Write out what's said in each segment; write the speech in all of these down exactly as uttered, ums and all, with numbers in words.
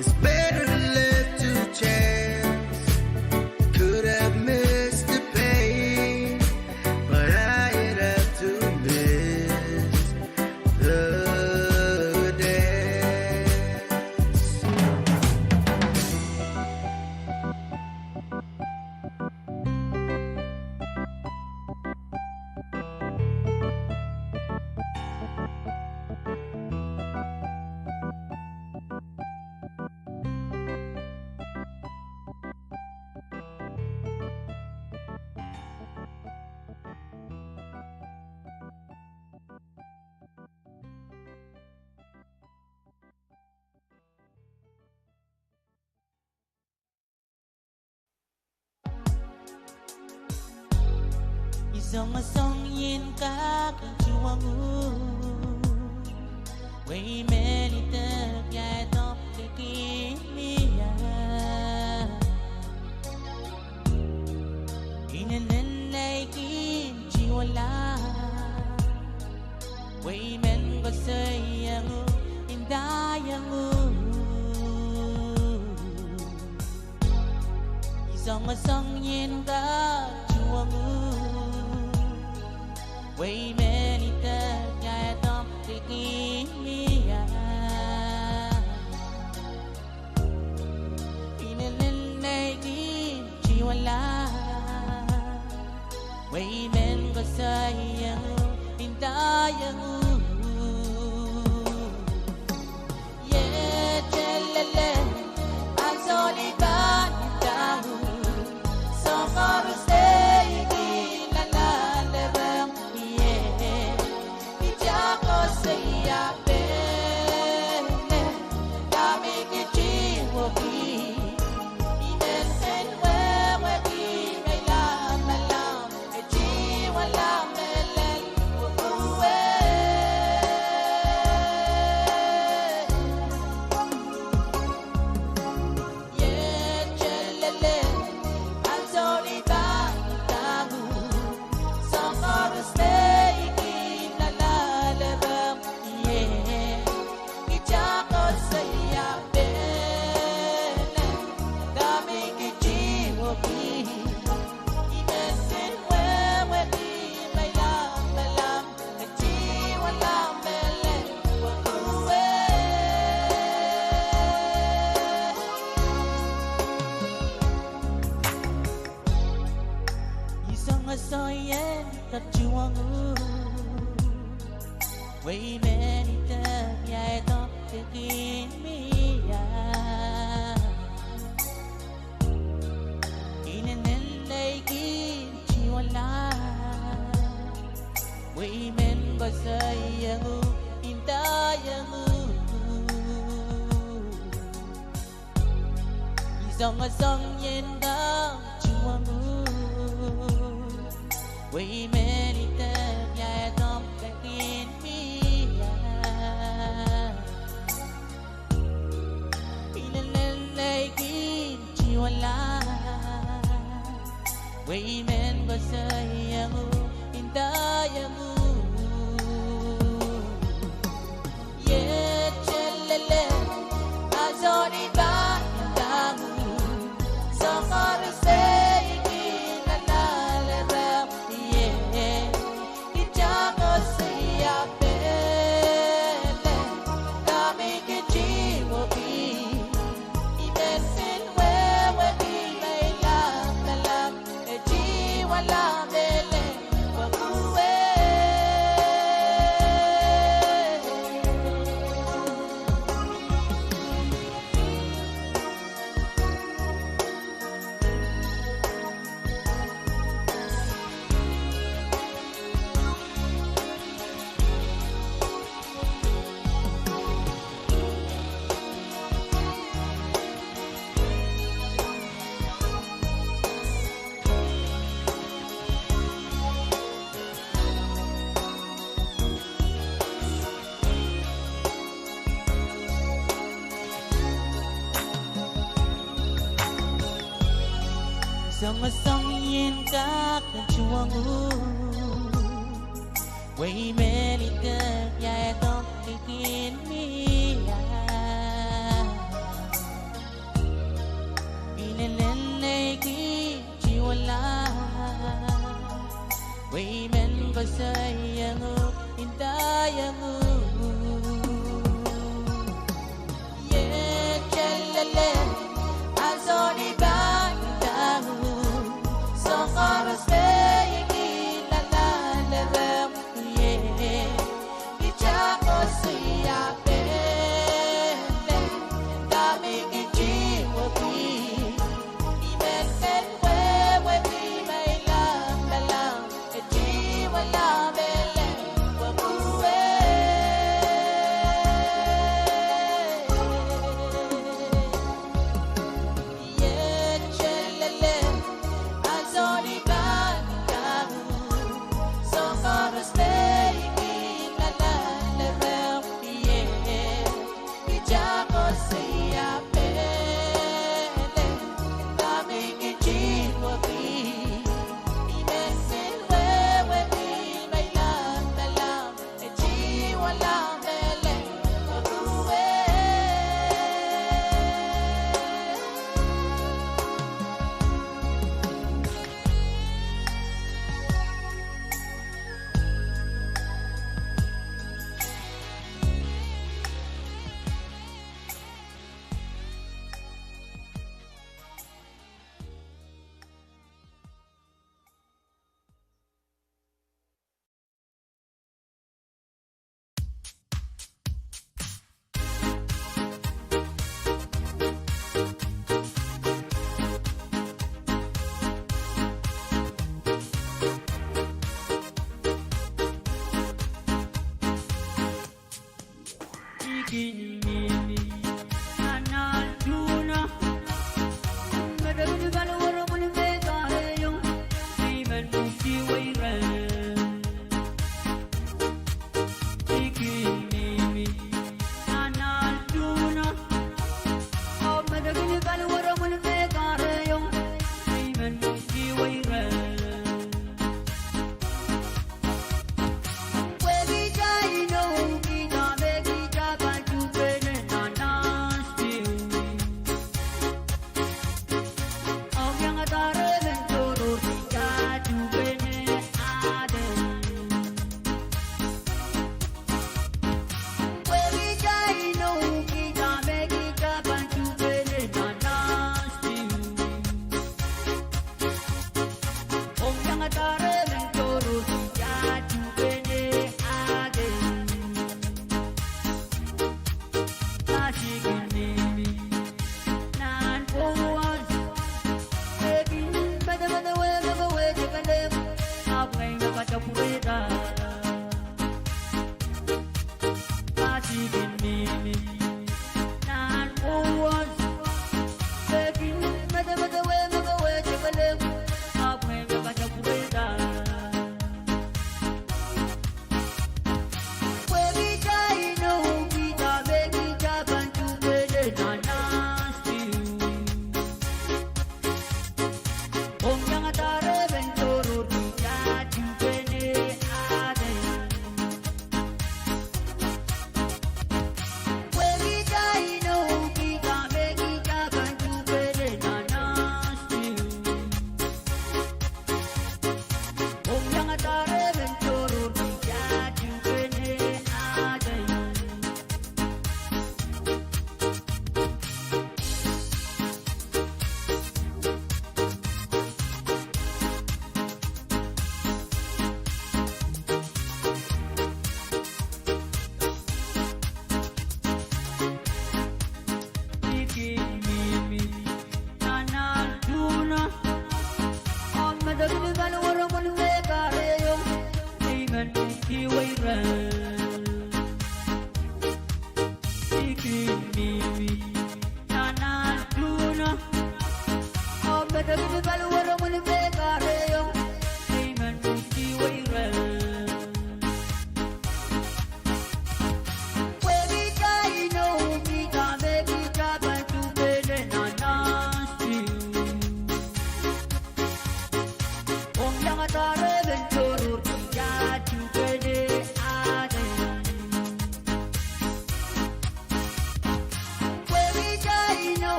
It's better left to chance. Could have missed the pain, but I had to miss the dance. I songosong ien kak en tuhwong uhk, wehi mehn idek ia e doahk kihkihn mie. Inenen nei kin tiwala, wehi mehn koasoiong uhk, indaiong uhk. I songosong ien kak tuhwong uhk, wehi mehn idek ia e doahk kihkihn mie. Inenen nei kin tiwala, wehi mehn koasoiong uhk, indaiong uhk. Iet lel ansou I pahn inda uhk, soang koaros nei kin lalahlong ie. I tiahk koasoia pene, dahme I kin tiwehki? I men wehwehki me I lamalam, e tiwala mehlel wehwehki. Iet lel ansou I pahn inda uhk, soang koaros nei kin lalahlong ie. I tiahk koasoia pene, dahme I kin tiwehki? I men wehwehki me I lamalam, e tiwala mehlel wehwehki. I songosong ien kak tuhwong uhk, wehi mehn idek ia e doahk kihkihn mie. Inenen nei kin tiwala, wehi mehn koasoiong uhk, indaiong uhk. I songosong ien kak tuhwong uhk, wehi mehn idek ia e doahk kihkihn mie. Inenen nei kin tiwala, wehi mehn koasoiong uhk, indaiong uhk. Iet lel ansou I pahn inda uhk, soang koaros nei kin lalahlong ie. I tiahk koasoia pene, dahme I kin tiwehki? I men wehwehki me I lamalam, e tiwala mehlel wehwehki. Songosong ien kak en tuhwong uhk, wehi mehn idek ia e doahk kihkihn mie.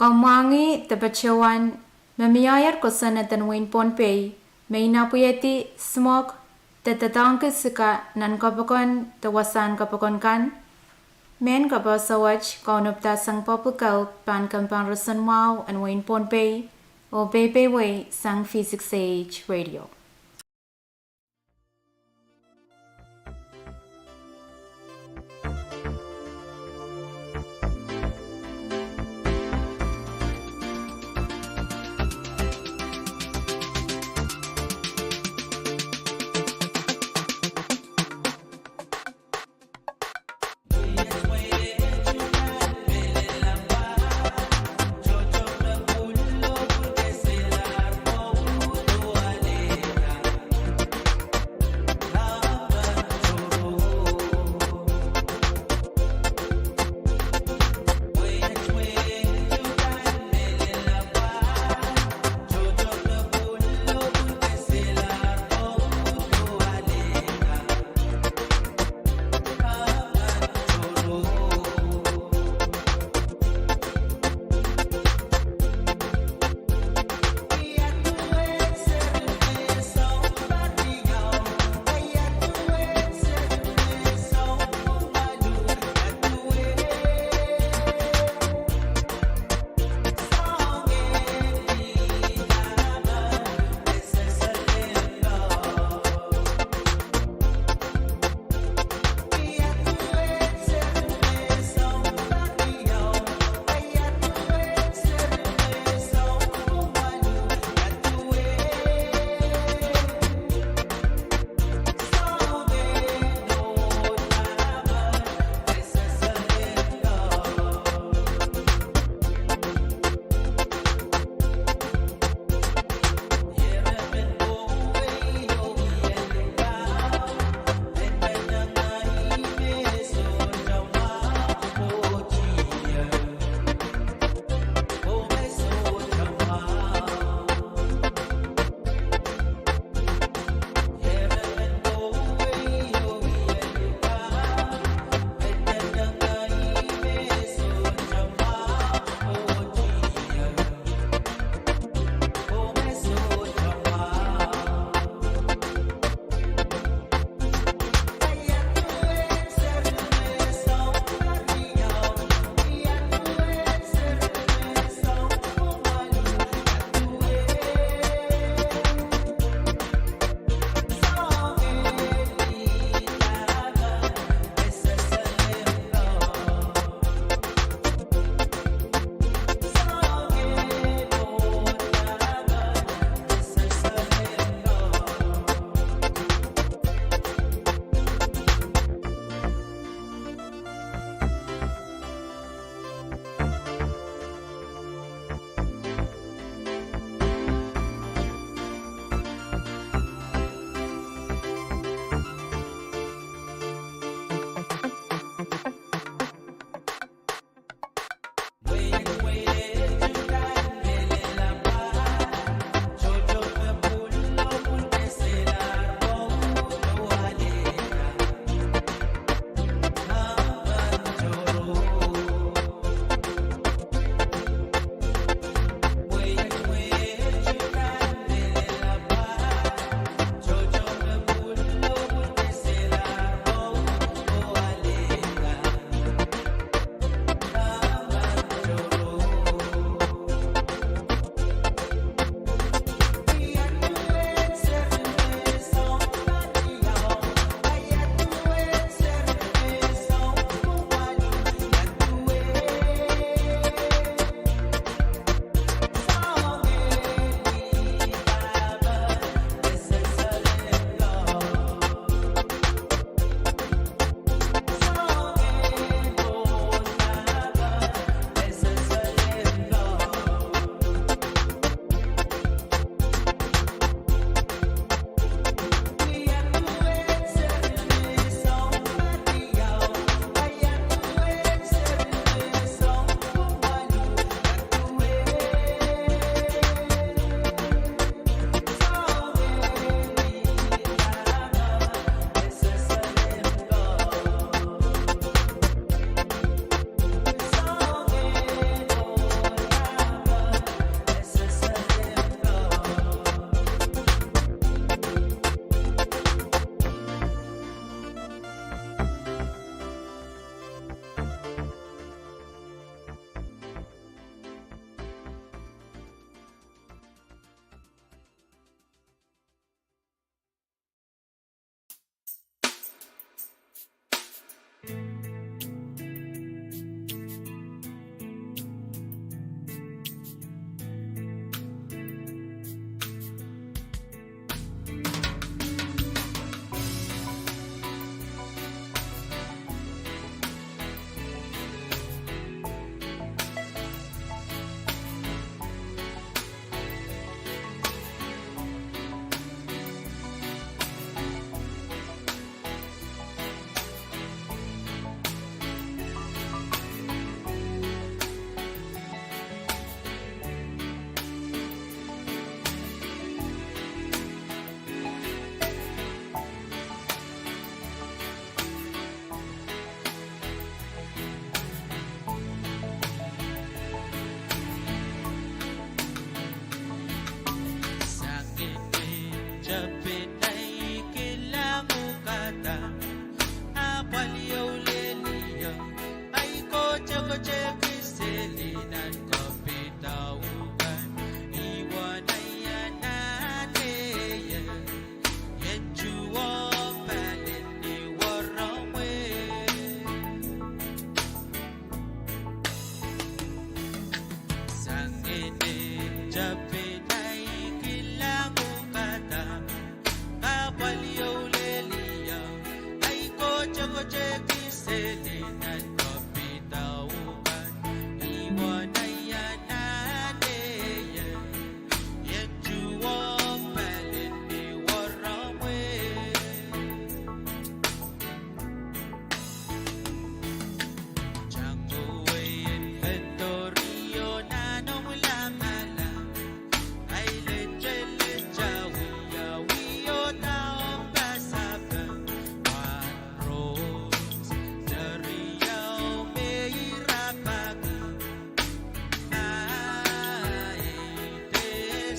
Oh mwahngih de patohwan me mieier kosonned en wehin Pohnpei me inapwihedi smok de doadoahngki sika nan kapokon de wasahn kapokon kan. Mehn kapehse wet kaunopdahsang Public Health pahn kempoake roson mwahu en wehin Pohnpei, oh peipeidawei sang V six A H Radio.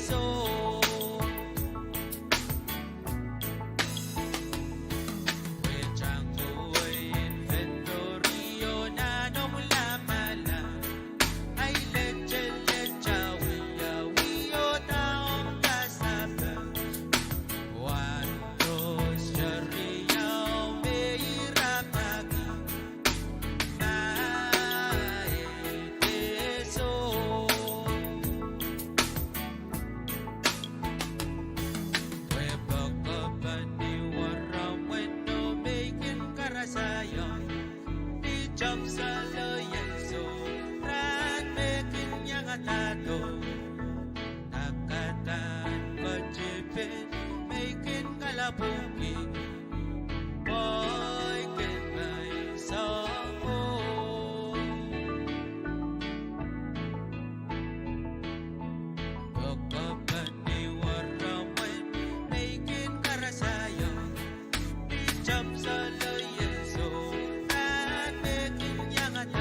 soh. Pwe tangwei en vendorio nan omw lamalam, ai letelet awiawih oh dahme omw kasapahl. Wahn roster ieu me ira paki, ma e de soh. Pwe pokopohn ni waramweno me I kin karasahiong ni tomw soloian soh, rahn me kin iangadahr doh. Nakadahn ketipin me I kin kalapwungki, pwe I kin ngehi soang. Pokopohn ni waramwen me I kin karasahiong ni tomw soloian soh, rahn me kin iangada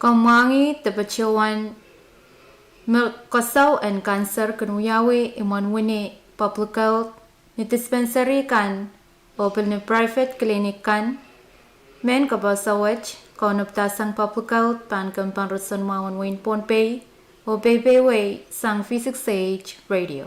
Komw mwahngih de patohwan me koasoi en kanser kin wiawi imwen wini public health ni dispensary kan oh pil ni private clinic kan. Mehn koapohso wet kaunopdahsang public health pahn kempen roson mwahu en wehin Pohnpei oh peipeidawei sang V six H radio.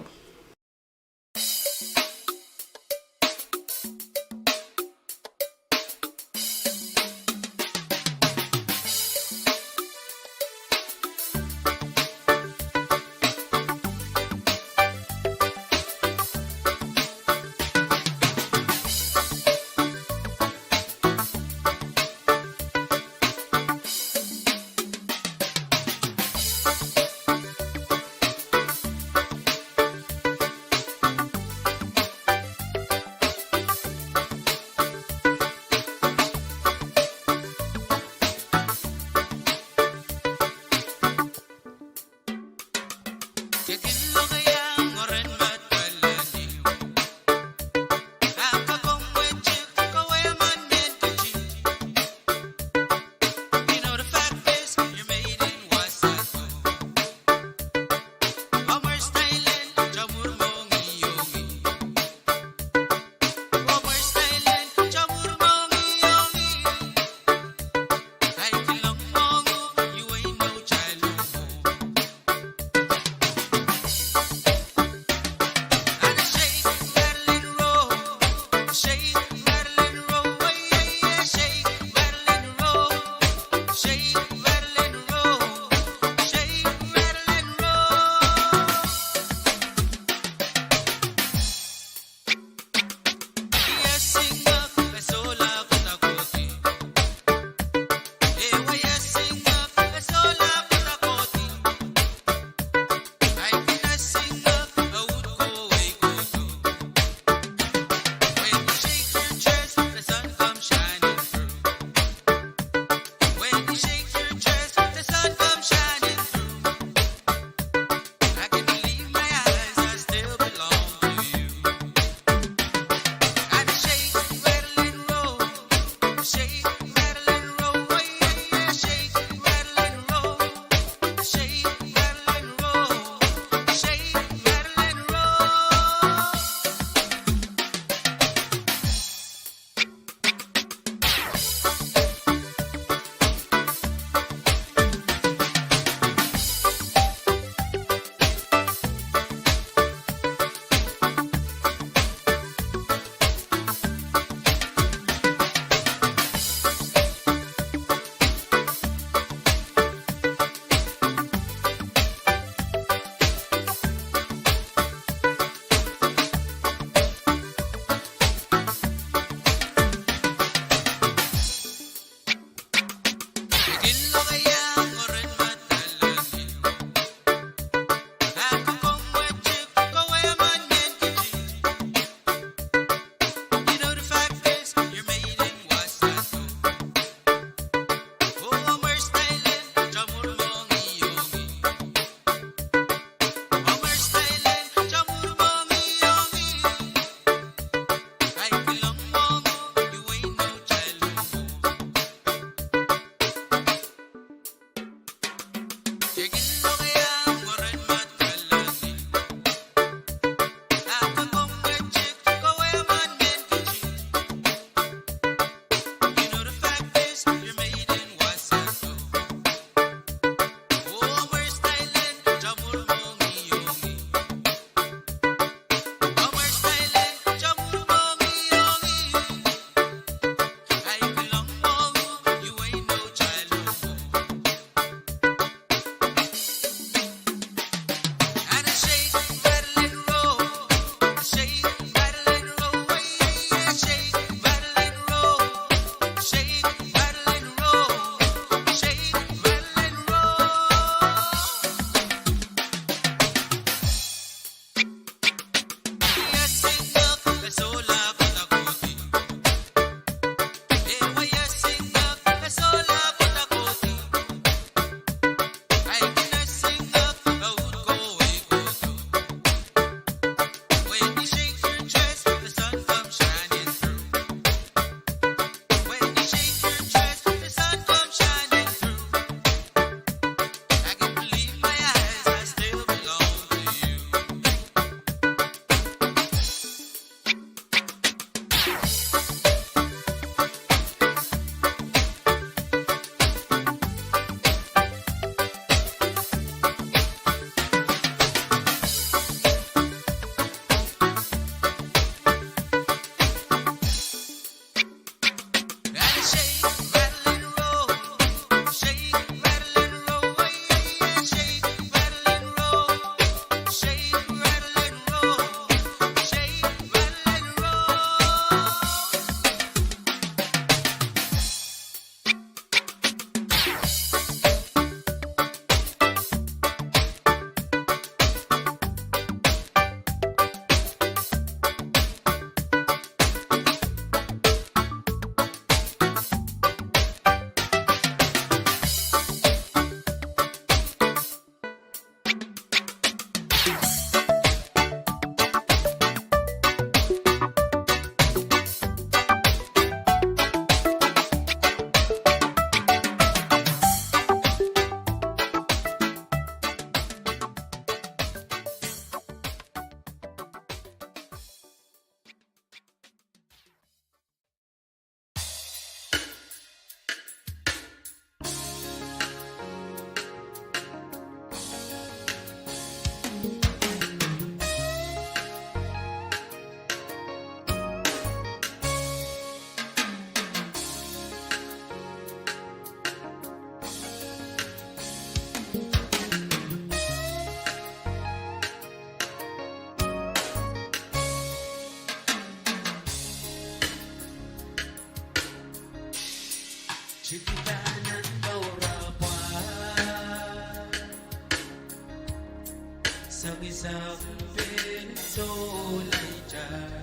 Sang pil solahr.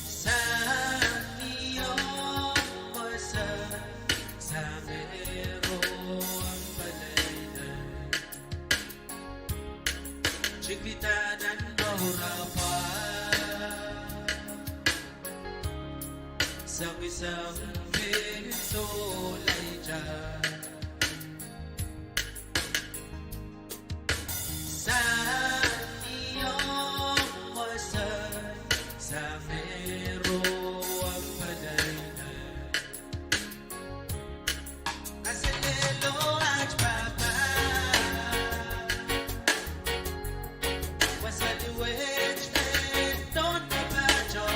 Sang ni ong wasa, sang eroam palaina. Chikitanan mour apwal. Sang, sang pil solahr. Sang ni ong wasa, sang eroam palaina. Kaselehlie aht Pahpa, wasa duwehte me tohnkapato.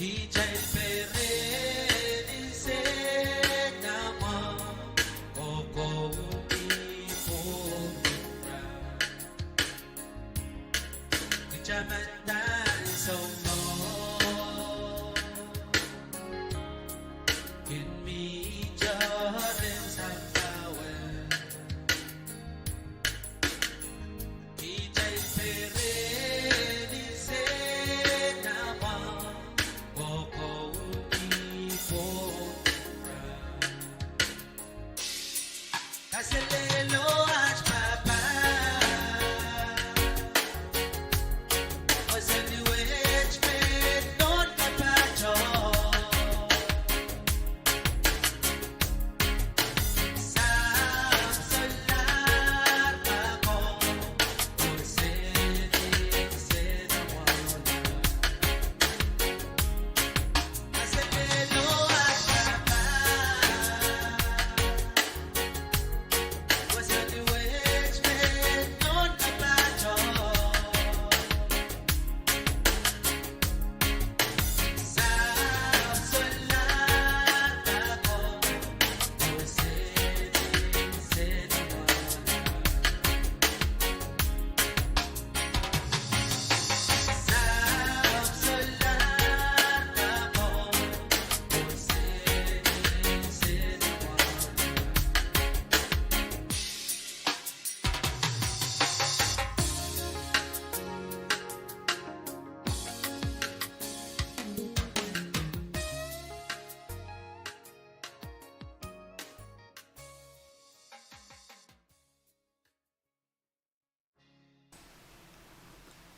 Kitail peren insenamwahu, kokohki pwung ra. Kitail men dan soumwahu, kin mi tohrohr sampah wet. Kitail peren insenamwahu, kokohki pwung ra. Kaselehlie aht Pahpa, oh sang duwehte me tohnkapato.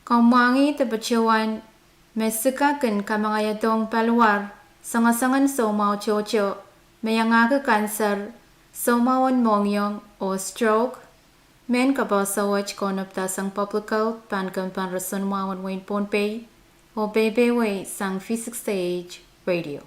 Komw mwahngih de patohwan me sika kin kamangaiadohng paliwar sangasangan soumwahu tohto me iangahki kanser, soumwahu en mohngiong oh stroke. Mehn kapehse wet konopdahsang Public Health pahn kempen roson mwahu en wehin Pohnpei oh peipeiewe sang V six A H Radio.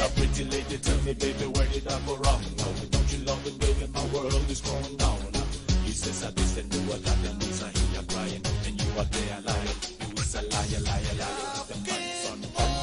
A pretty lady tell me, "Baby, where did I go wrong? No, don't you love it, baby? My world is going down." He says, "I this and do what that and this, I hear you crying, and you are there lying. You is a liar, liar, liar, with the man's on fire."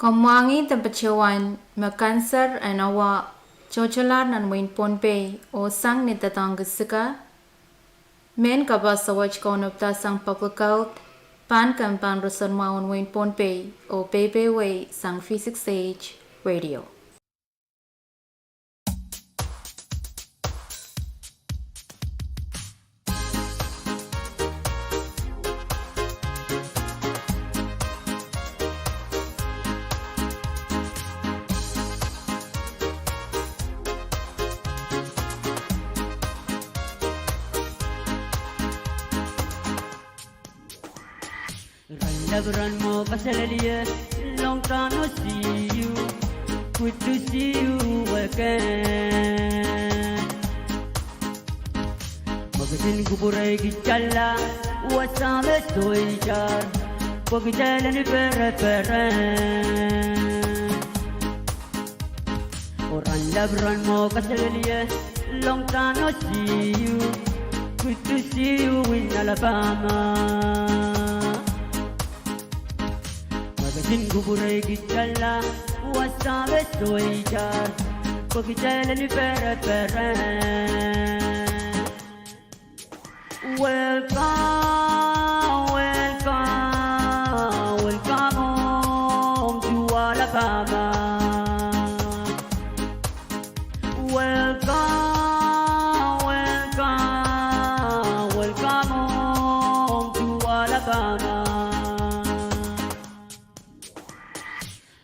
Komw mwahngih de patohwan me kanser en awa tohtohlahr nan wehin Pohnpei oh sang ni doadoahngki sika? Mehn kapaso wet kaunopda sang Public Health, pahn kemp en roson mwahu en wehin Pohnpei oh peipeiewe sang V six H Radio. Rannlap, rannmwo, kaselehlie, long time no see you, good to see you again. Me ketin kupwurei kitailla, wasa me sohte itar, pwe kitail en pereperen. Oh rannlap, rannmwo, kaselehlie, long time no see you, good to see you in Alabama. Me ketin kupwurei kitailla, wasa me sohte itar, pwe kitail en pereperen. Welcome, welcome, welcome home to Alabama. Welcome, welcome, welcome home to Alabama.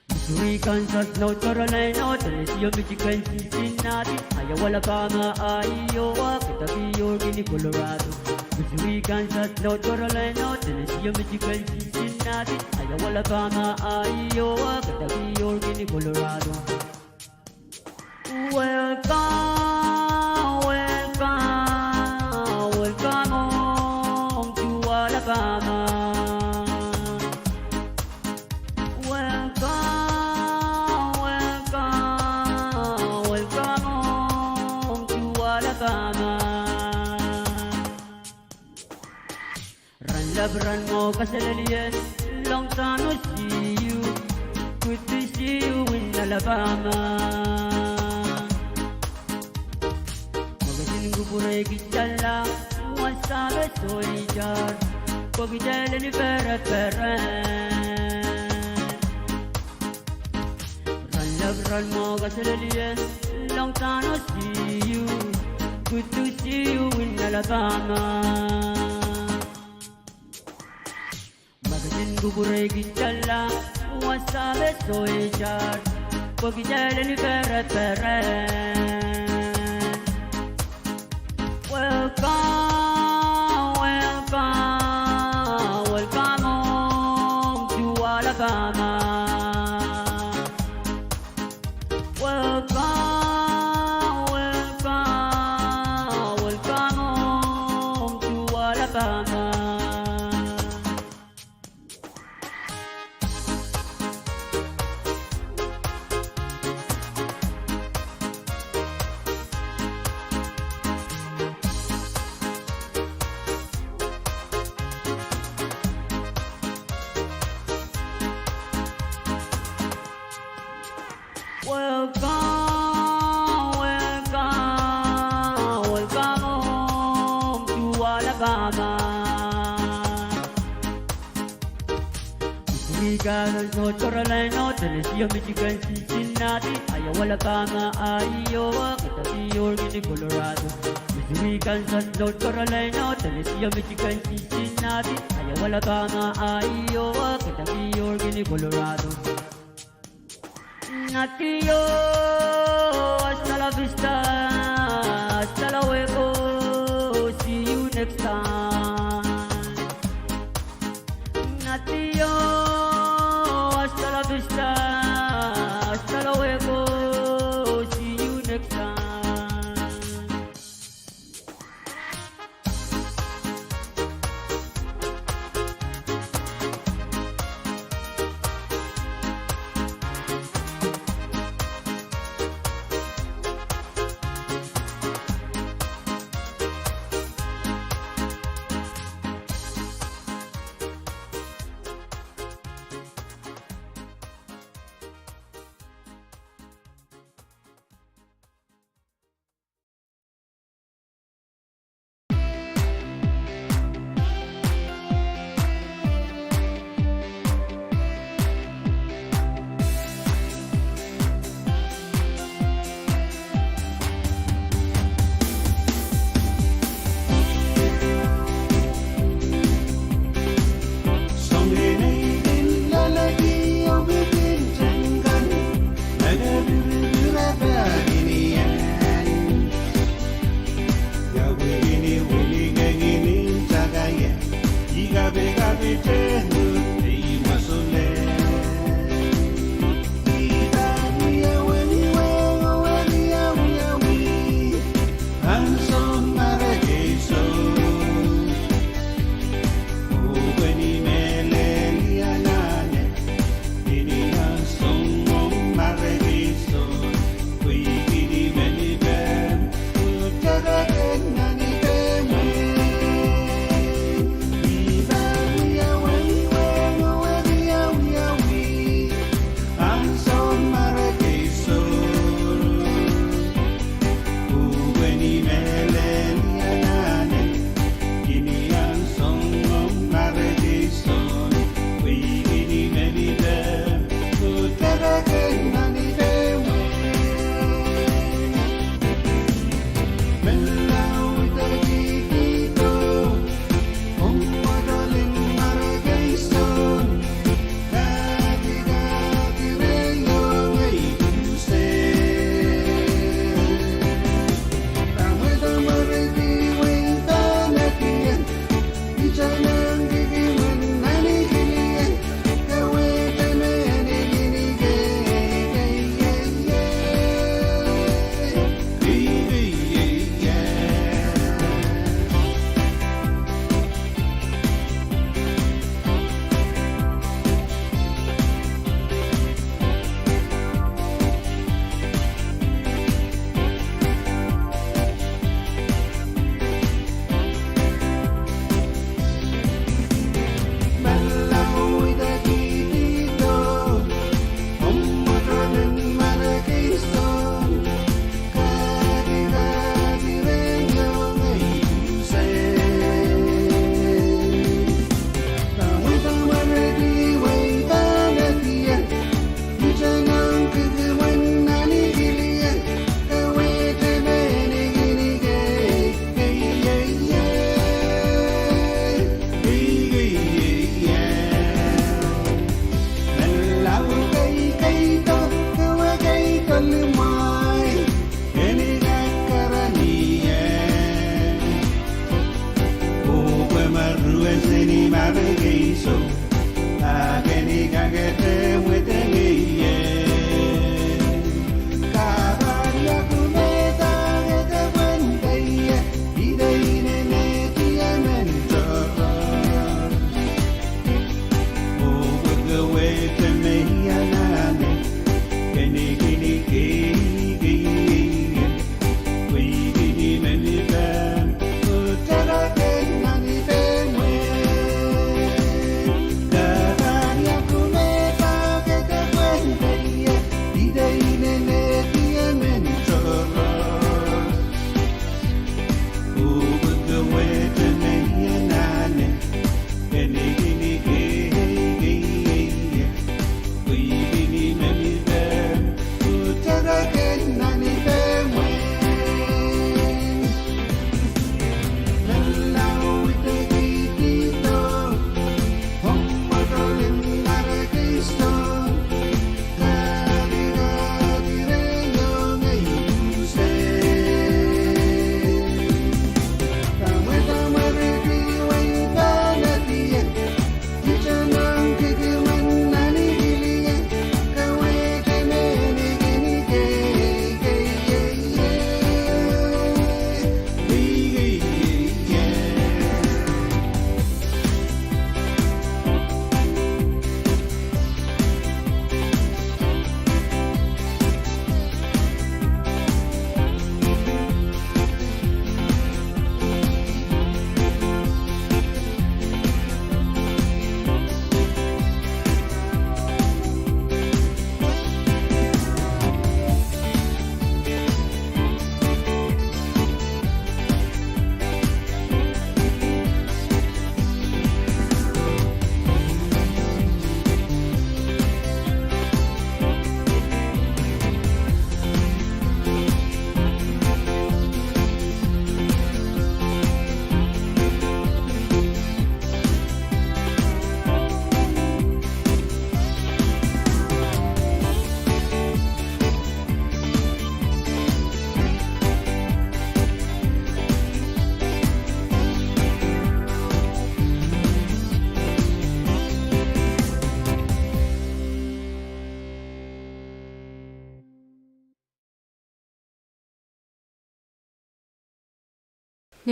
Missouri, Kansas, Nohth Karolaina, Tenesih oh Michigan, Sinsinati, Aiowa, Alabama, Aiowa, Kentucky, Oregon, Colorado. Missouri, Kansas, Nohth Karolaina, Tenesih oh Michigan, Sinsinati, Aiowa, Alabama, Aiowa, Kentucky, Oregon, Colorado. Welcome, welcome, welcome home to Alabama. Welcome, welcome, welcome home to Alabama. Rannlap, rannmwo, kaselehlie, long time no see you, good to see you in Alabama. Me ketin kupwurei kitailla, wasa me sohte itar, pwe kitail en pereperen. Rannlap, rannmwo, kaselehlie, long time no see you, good to see you in Alabama. Me ketin kupwurei kitailla, wasa me sohte itar, pwe kitail en pereperen. Welcome, welcome, welcome home to Alabama. Welcome, welcome, welcome home to Alabama. Welcome, welcome, welcome home to Alabama. Missouri, Kansas, Nohth Karolaina, Tenesih oh Michigan, Sinsinati, Aiowa, Alabama, Aiowa, Kentucky, Oregon, Colorado. Missouri, Kansas, Nohth Karolaina, Tenesih oh Michigan, Sinsinati, Aiowa, Alabama, Aiowa, Kentucky, Oregon, Colorado. Adios, hasta la vista, hasta luego, see you next time. Adios, hasta la vista, hasta luego, see you next time.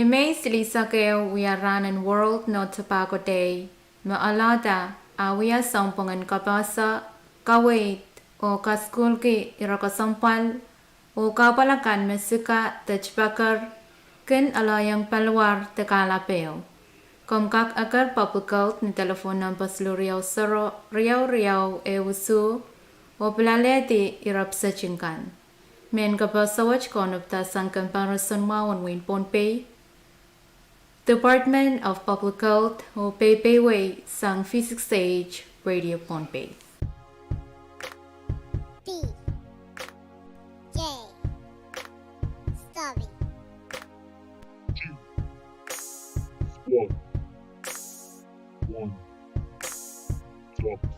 Ni Mei silihsek ehu wia rahn en World No Tobacco Day, me ahlahda ah wia sounpwong en kapehse, kaweid, oh kasukuhlki ire kesempwal oh kahpwal akan me siga de tipaker kin aloiong paliwar de kahlap ehu. Komw kak eker Public Health ni delepwohn nempe siluh riau sero riau riau ehu isuh oh pilalehdi ire piseting kan. Mehn kapehse wet kaunopda sang kempoakeroson mwahu en wehin Pohnpei, Department of Public Health oh peipeimwei sang V six H Radio Pohnpei. D J Stubby. Squad. One. Drops.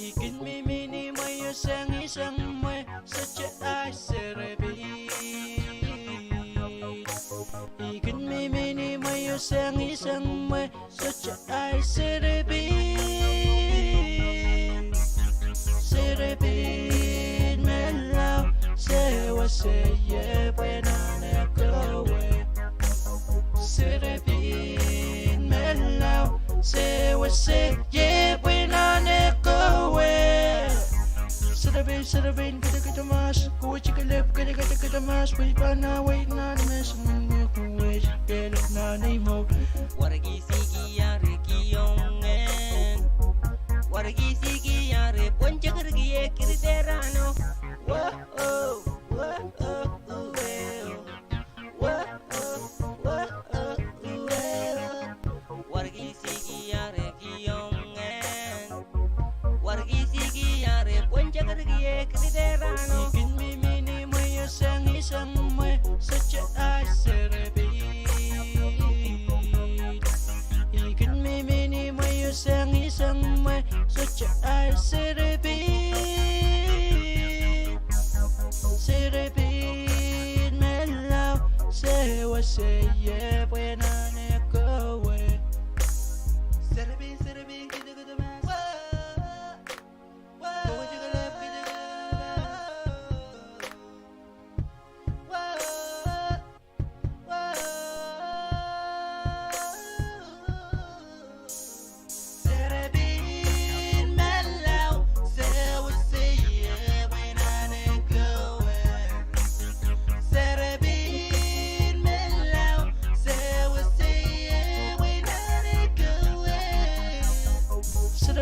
I kin mihmi ni mwehi oh sangih sang mwehi, sohte ahi serepein. I kin mihmi ni mwehi oh sangih sang mwehi, sohte ahi serepein. Serepein me lao, sewese ie pwe nan eh kowe. Serepein me lao, sewese ie pwe nan eh kowe. Serepein, serepein, kede kede mahs, kowe tikelep, kede kede kede mahs, pwe I pahn wei nan mesen, kowe tikelep nan ei mour. Warki siki are kiong en. Warki siki are pwon tikerki e kiri derano. Whoa, oh, whoa, oh, oh, eh, oh. Whoa, oh, whoa, oh, oh, eh, oh. Warki siki are kiong en. Warki siki are pwon tikerki e kiri derano. I kin mihmi ni mwehi oh sangih sang mwehi, sohte ahi serepein. I kin mihmi ni mwehi oh sangih sang mwehi, sohte ahi serepein. Serepein me lao, sewese ie pwe nan eh kowe.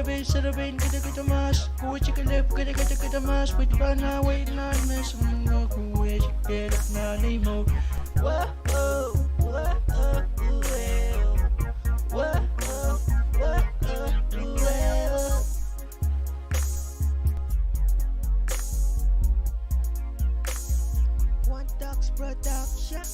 Pei serepein kete kete mas, kuweti kelehpw kete kete kete mas, pwehki pahn awei nan mehn song, kuweti kelehpw nan ei mour. Whoa, oh, whoa, oh, ooh, eh, oh. Whoa, oh, whoa, oh, ooh, eh, oh. One Talks Production.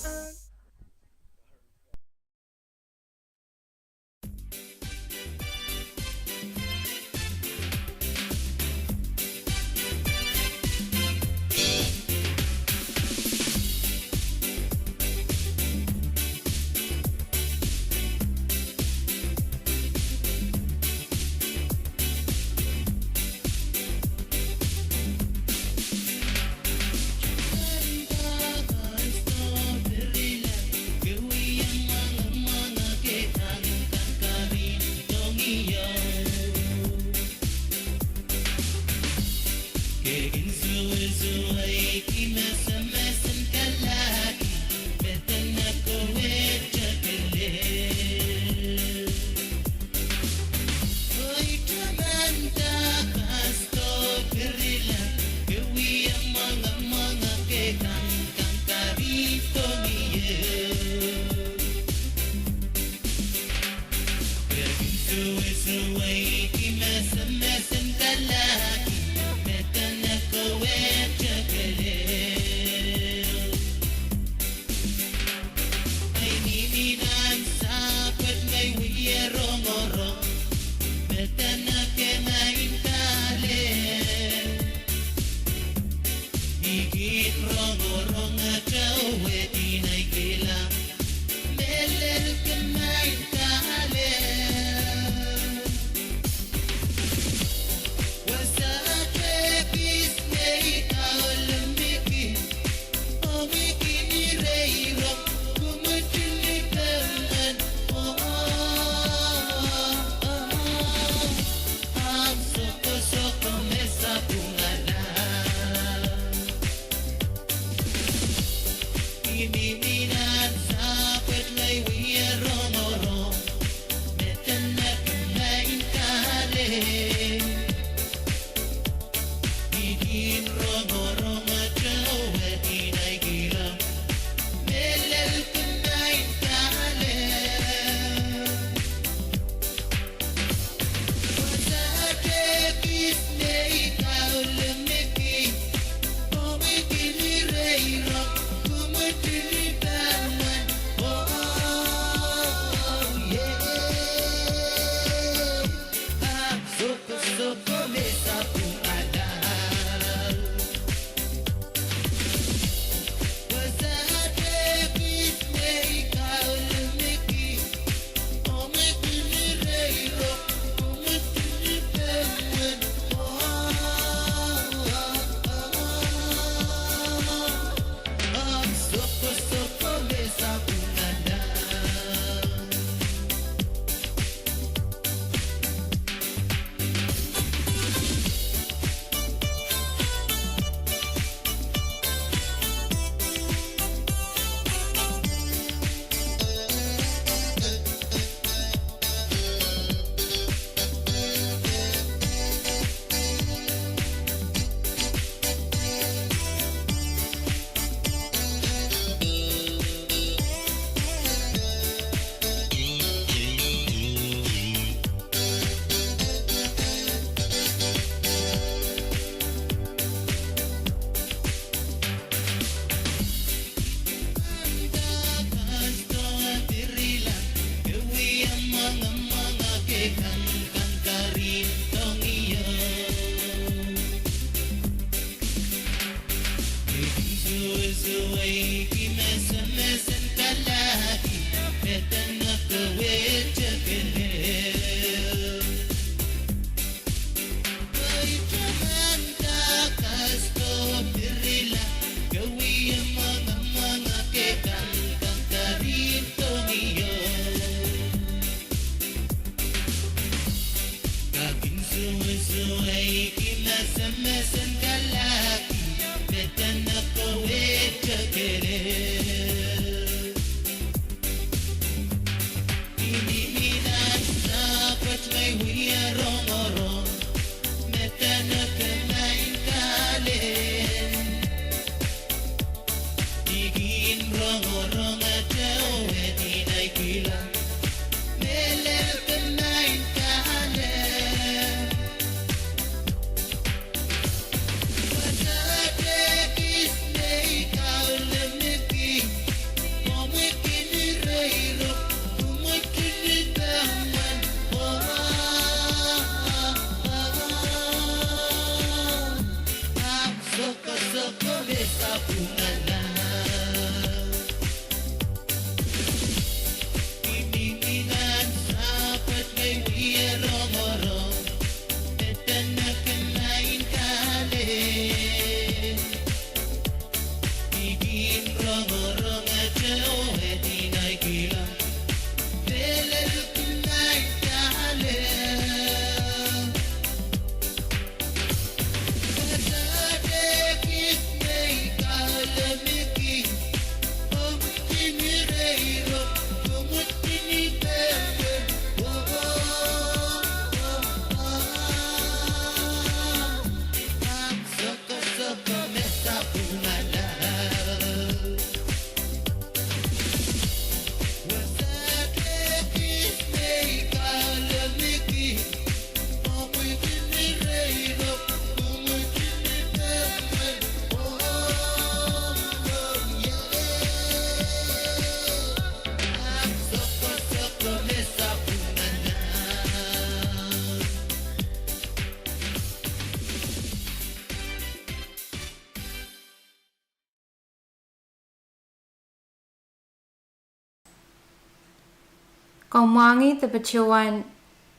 Komw mwahngih de patohwan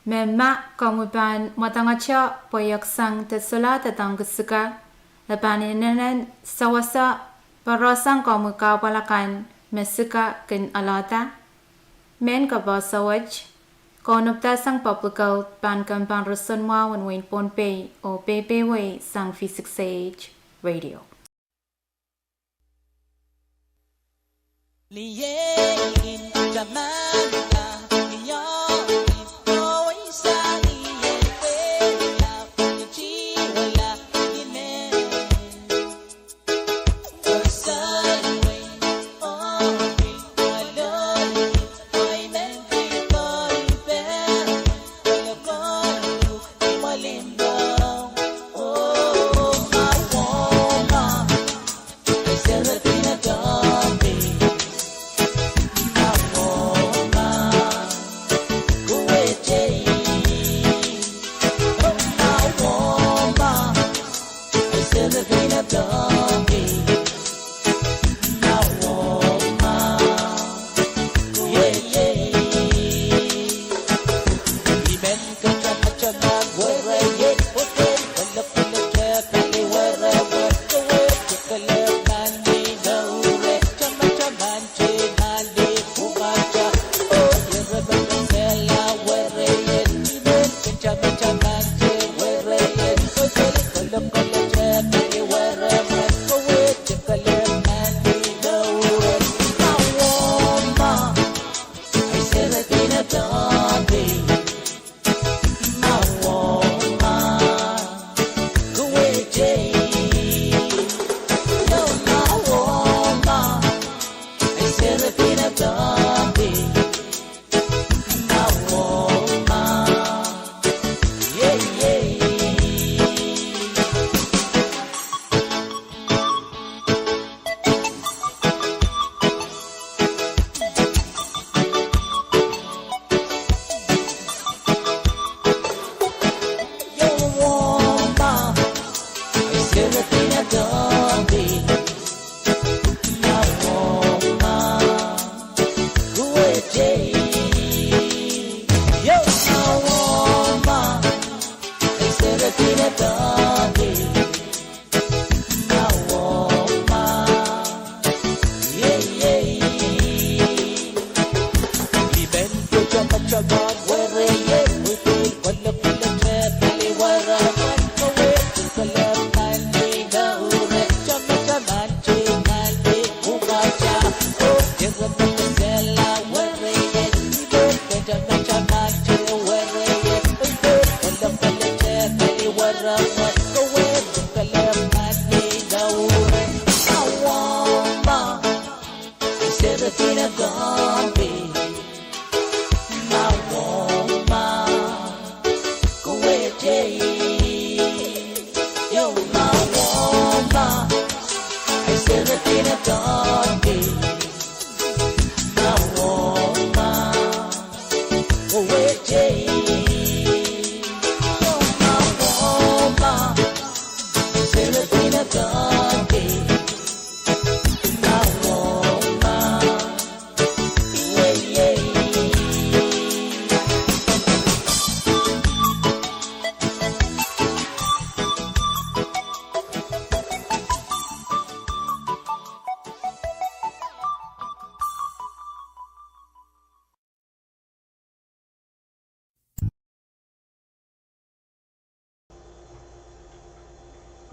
me ma komwi pahn mwadangete pweieksang de solahr doadoahngki sika, e pahn inenen sewese porohsang komwi kahpwal akan me sika kin alehda. Mehn kapehse wet, kaunopdahsang Public Health pahn kempoake roson mwahu en wehin Pohnpei oh peipeiewe sang V six A H Radio.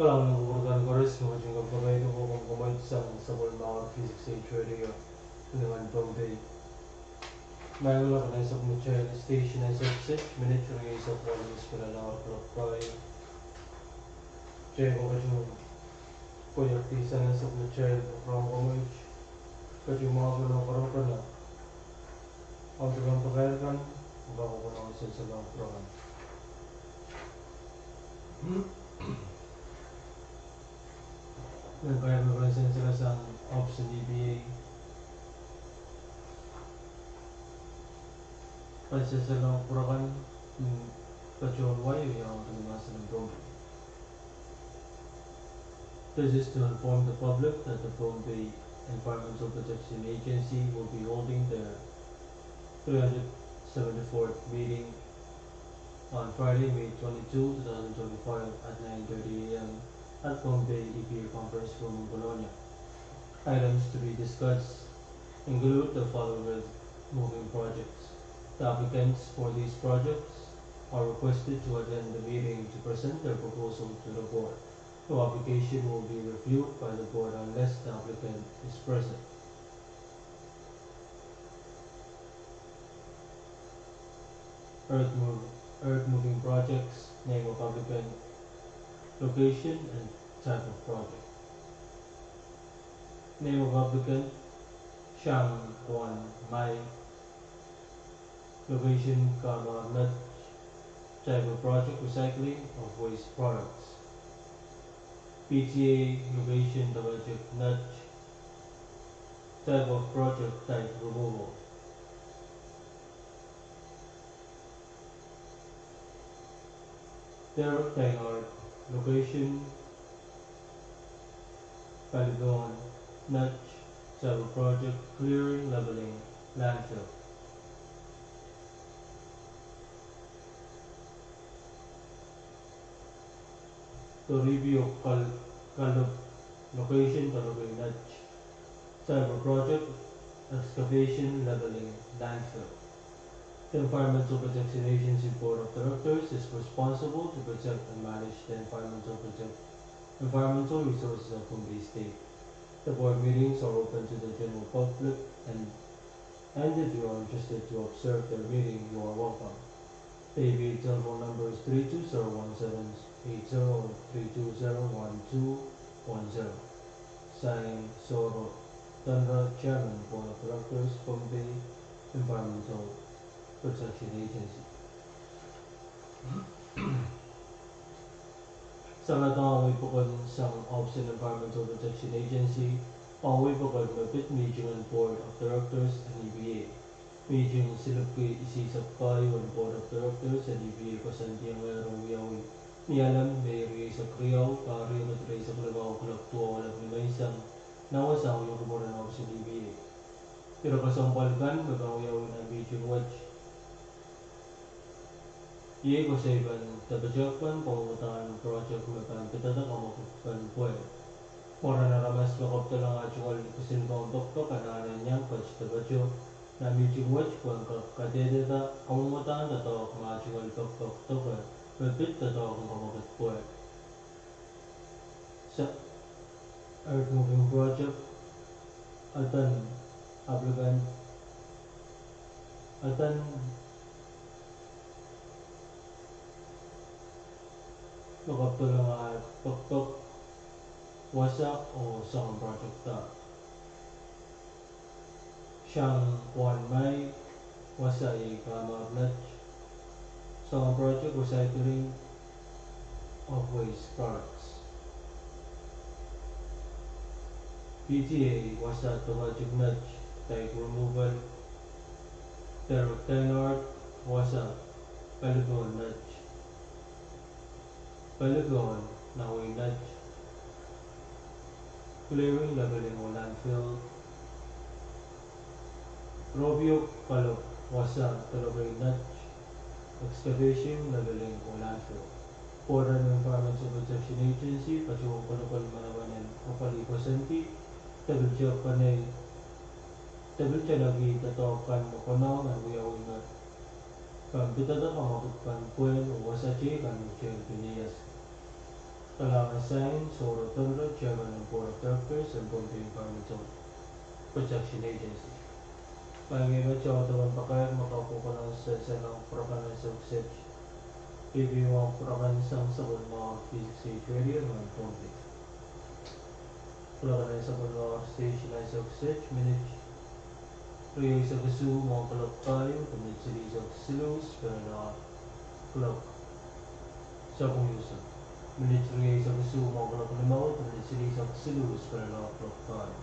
Kalahngan en kupwur kan koaros, me ketin kapwurehda komwi, komwi sang sapwellimomwi V six A H Radio, lingan Pohnpei. Maing loale kan ansou me kitail station ansou kiset, minit riau eisek walu spela laur klok pai. Kitail pahn ketin koahiek sang ansou me kitail rong komwi, ketin mwahngih komwi koaros pahn ahmw pahn pakair kan, pahn koakohsang solahr pahn pahn. Mehn kair me pahn solahr sang option E B A. Pahn solahr pahn pahn, mm, patohwan wai, oh iang pahn mahsen en Pohnpei. This is to inform the public that the Pohnpei Environmental Protection Agency will be holding their three hundred seventy-fourth meeting on Friday, May twenty-two, two thousand twenty-five at nine thirty a m at Pohnpei E P A Conference Room in Kolonia. Items to be discussed include the following earth moving projects. The applicants for these projects are requested to attend the meeting to present their proposal to the board. No application will be reviewed by the board unless the applicant is present. Earth move, earth moving projects, name of applicant, location and type of project. Name of applicant, Shang Kuan Mai. Location, Kamar Net. Type of project, recycling of waste products. P T A, location, Tawajik Net. Type of project, dike removal. Derek Tainard, location, Paliboan Net. Type of project, clearing, leveling, landfill. Toribiok Kal-, Kalop, location, Kalopei Net. Type of project, excavation, leveling, landfill. The Environmental Protection Agency Board of Directors is responsible to protect and manage the environmental protect-, environmental resources of Pohnpei State. The board meetings are open to the general public and, and if you are interested to observe their meeting, you are welcome. The E P A telephone number is three two zero one seven eight zero, three two zero one two one zero. Signed, Soro Tendra, Chairman, Board of Directors, Pohnpei Environmental Protection Agency. Sangete ong wei pokon sang ohpis en Environmental Protection Agency, ong wei pokon me pid mihting en Board of Directors en E P A. Mihting silipki isihsek pahieu en Board of Directors en E P A koasoandiong wiawi ni Alem, Mei rieisek riau, pahr riekid rieisek limau, kuloak duwau alap nimenseng, nan wasa oh ieu rimwaren ohpis en E P A. Ire kesempwal kan me pahn wiawi nan mihting wet iei koasoipen depete kan, kamwohden project me pahn pidada kamwakid pen pwehl. Mwaren aramas me kapwdolong ah tungoal kisin pahn pekpek anahne iang ket depete nan mihting wet pwehn kak kadehdehda kamwohden doadoahk me ah tungoal pekpek doke me pid doadoahk en kamwakid pwehl. Sa-, earth moving project, adan applicant, adan me kapwdolong ah pekpek, wasa oh soangen project da. Shang Kuan Mai, wasa iei Kamar Net. Soangen project, recycling of waste products. P T A, wasa Tawajik Net, dike removal. Derek Tainard, wasa Paliboan Net. Paliboan, Nawei Net. Clearing, leveling oh landfill. Robiok Kalop, wasa Kalopei Net. Excavation, leveling oh landfill. Board en Environmental Protection Agency patohwan kolokol manaman en apwalih koasoandi, de pil tepene, de pil teneki doadoahk kan me konehng en wiawi me pahn pidada kamwakid pen pwehl oh wasa teikan me teikan pinias. Kalahngan, signed, Soro Tendra, Chairman en Board of Directors en Pohnpei Environmental Protection Agency. Maing me tau dewen pakair me kapwukoa nan sansal ong program en Sohk Sech. P P one program sang sapwellimomwi ong V six H radio nan Pohnpei. Kuloak en sapwellimomwi station en Sohk Sech, minit rieisek isuh mwohn kuloak pahieu, de minit silihsek siluh, spelala kuloak sapwung usuh. Minit rieisek isuh mwohn kuloak limau, de minit silihsek siluh, spelala kuloak pahieu.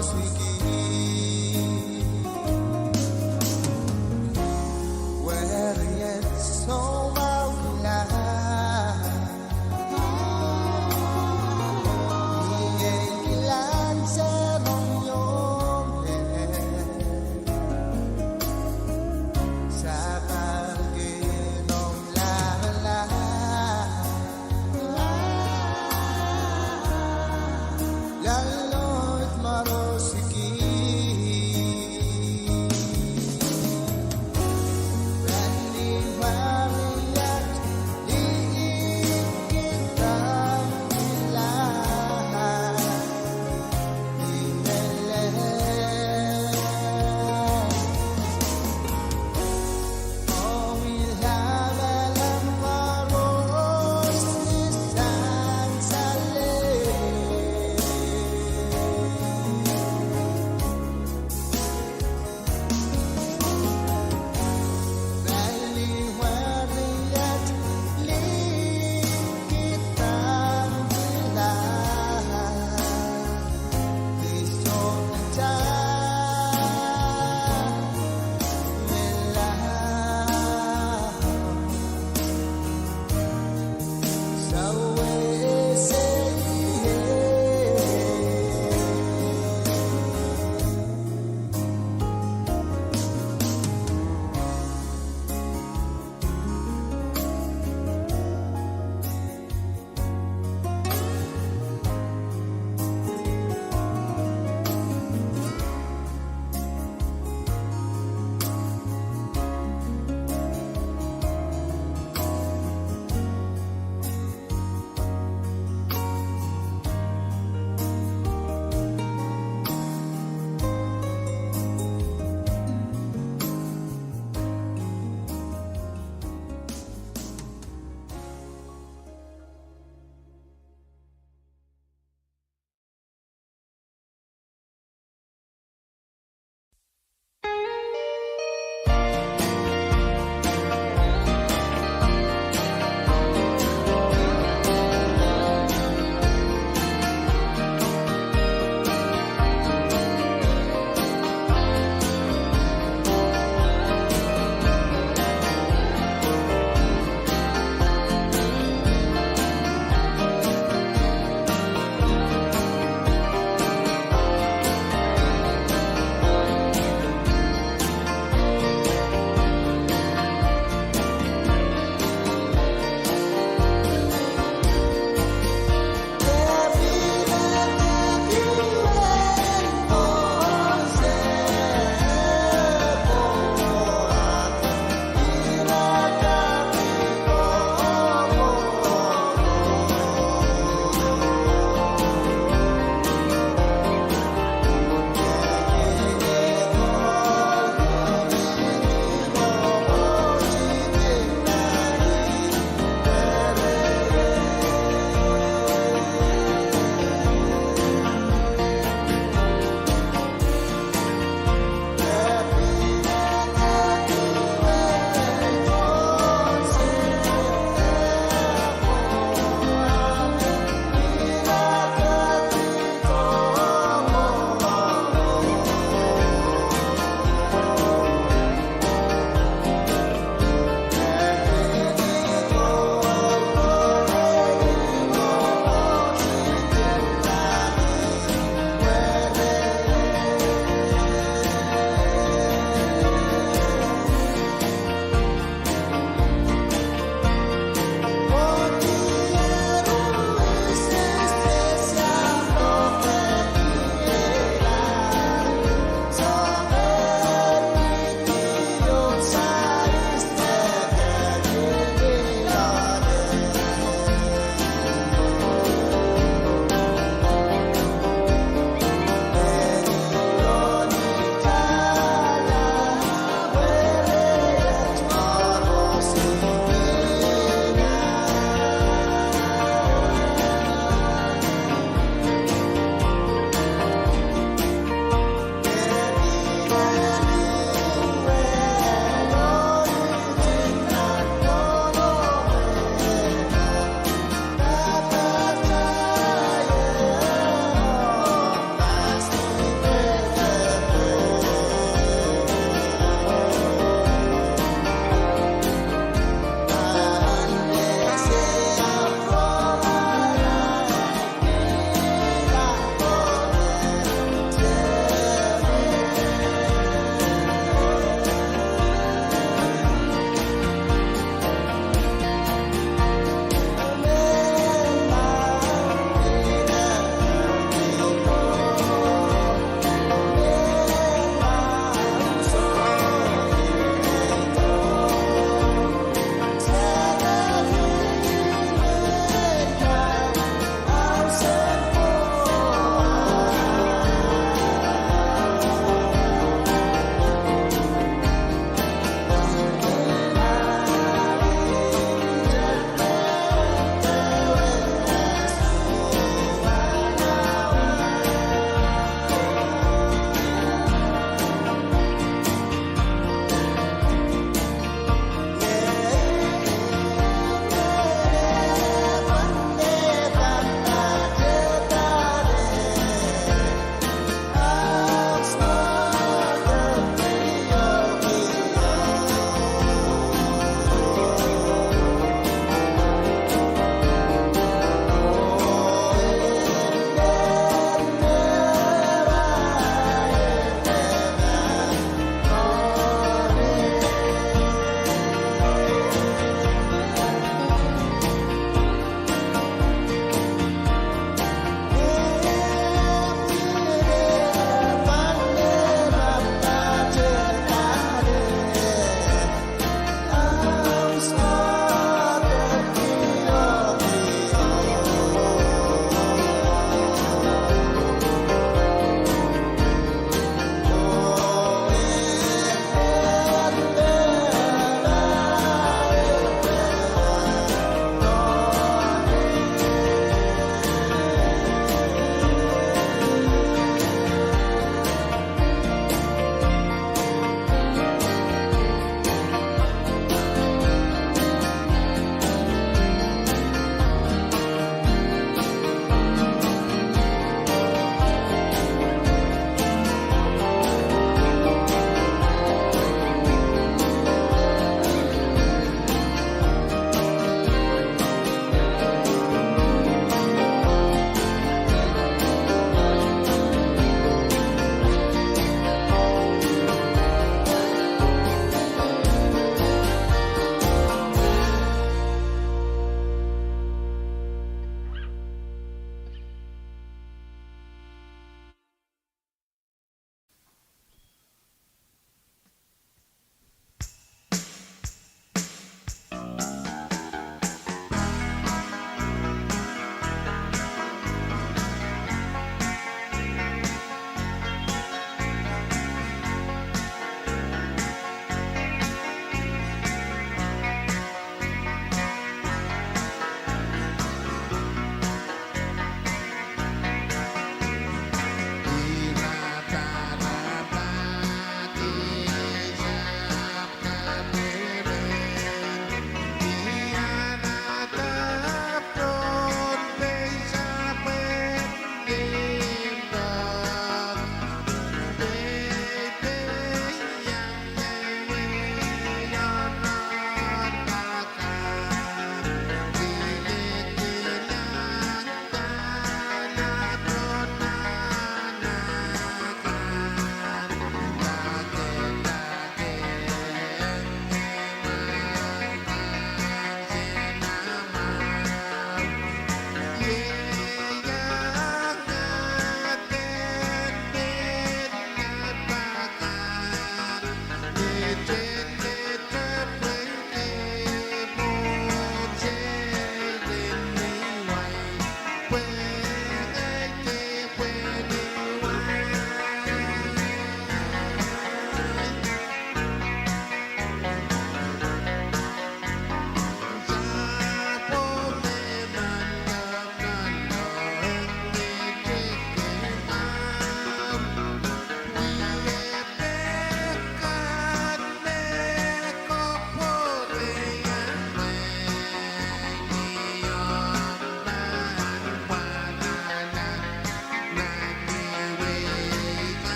Wehwehki weriet soumwahu kilang, ni ei kilang sehse ong iong, sapahl kin ong lamalam. Loalloid mwarosiki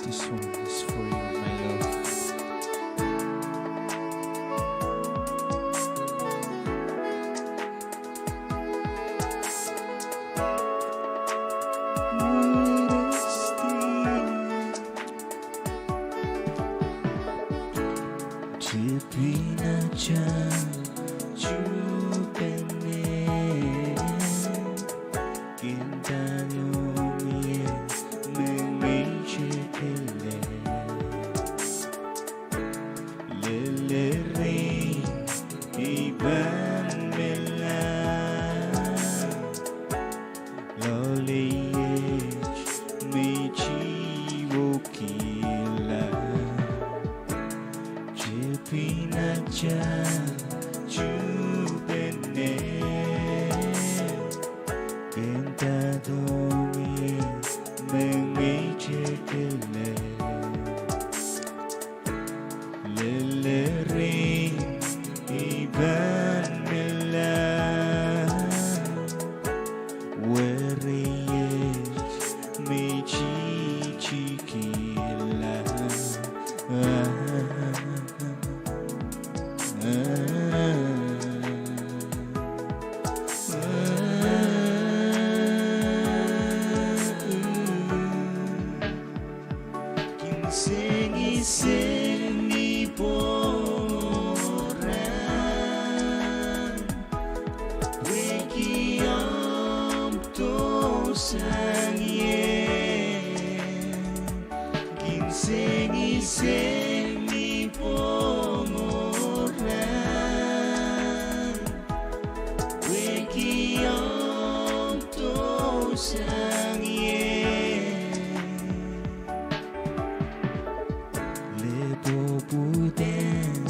This one is for you, my love. Tepin atail tuhpene, kinda nohmie mengei tepele. Lelerin ei pahn mehla, loalei et me ti wokila. Tah tuhpene ken dadohng ie me ngehi tekele. Lelehri I pahn mihla weriet me I tihtihkihla. Kisengiseng ni pwohng oh rahn, pwehki omw dohsang ie. Kisengiseng ni pwohng oh rahn, pwehki omw dohsang ie. Lehpwopwuden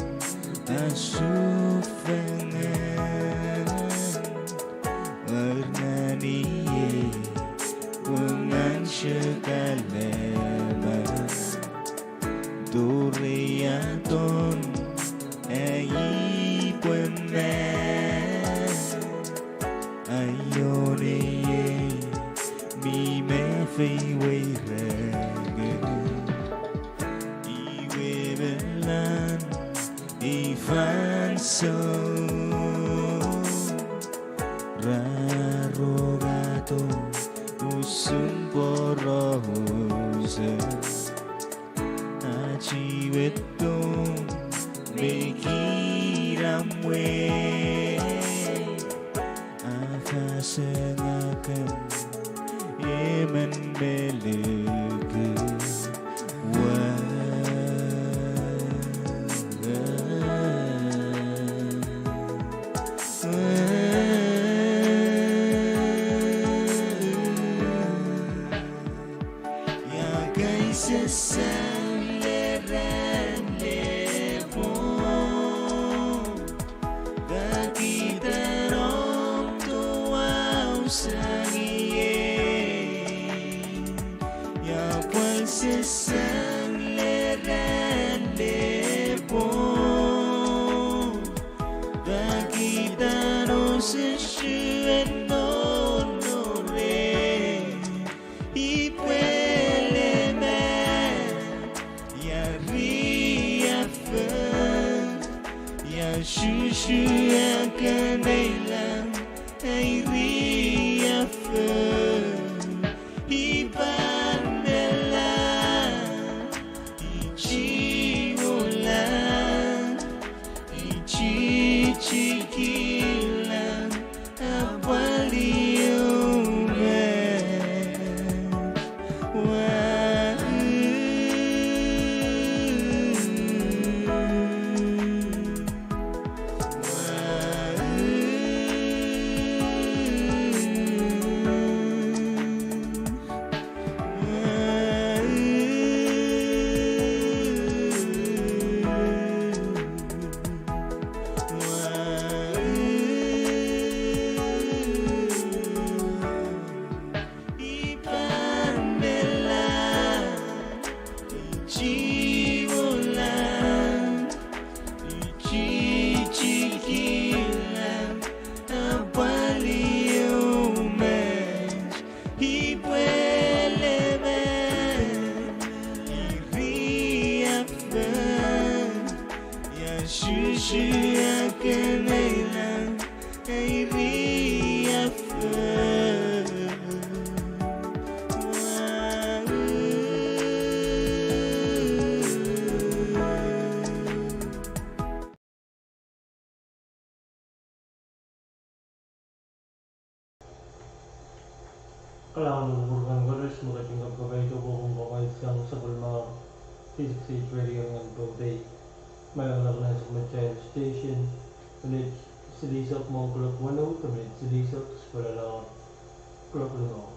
asufengen, eri nan ie pwungan sekalemen. Dorehiong ahi pwehn mehn, ahi ohne ie mi mehn feie weirek. Ihwehla nan ei fansou, rarohng ahdo usun pwoaroso. Ahti wedo me kiramwe, a fahsang akan emen me leke wa. Ia kaisasang lel rahn lel pwohng, pahkihda omw dohwau sang ie. Ia pwensasang lel rahn lel pwohng, pahkihda oh sehse en nohno reh. I pweleme, ia riafel, ia sehse akan ei lahng, ei riafel. I pahn mehla, I tihwohla, I tihtihkihla, apwalih omw met. Wa. I pahn mehla, I tihwohla, I tihtihkihla, apwalih omw met. I pweleme, I riafel, ia sehse akan ei lahng, ei riafel. Kalahngan en kupwur kan koaros me ketin kak kapaiada pokon kapaiada sang sapwellimomwi, six six eight radio nan Pohnpei. Mie lokaia nan Sacramento station, minit silihsek mwohn kuloak weneu, de minit silihsek sipwelaloal kuloak limau.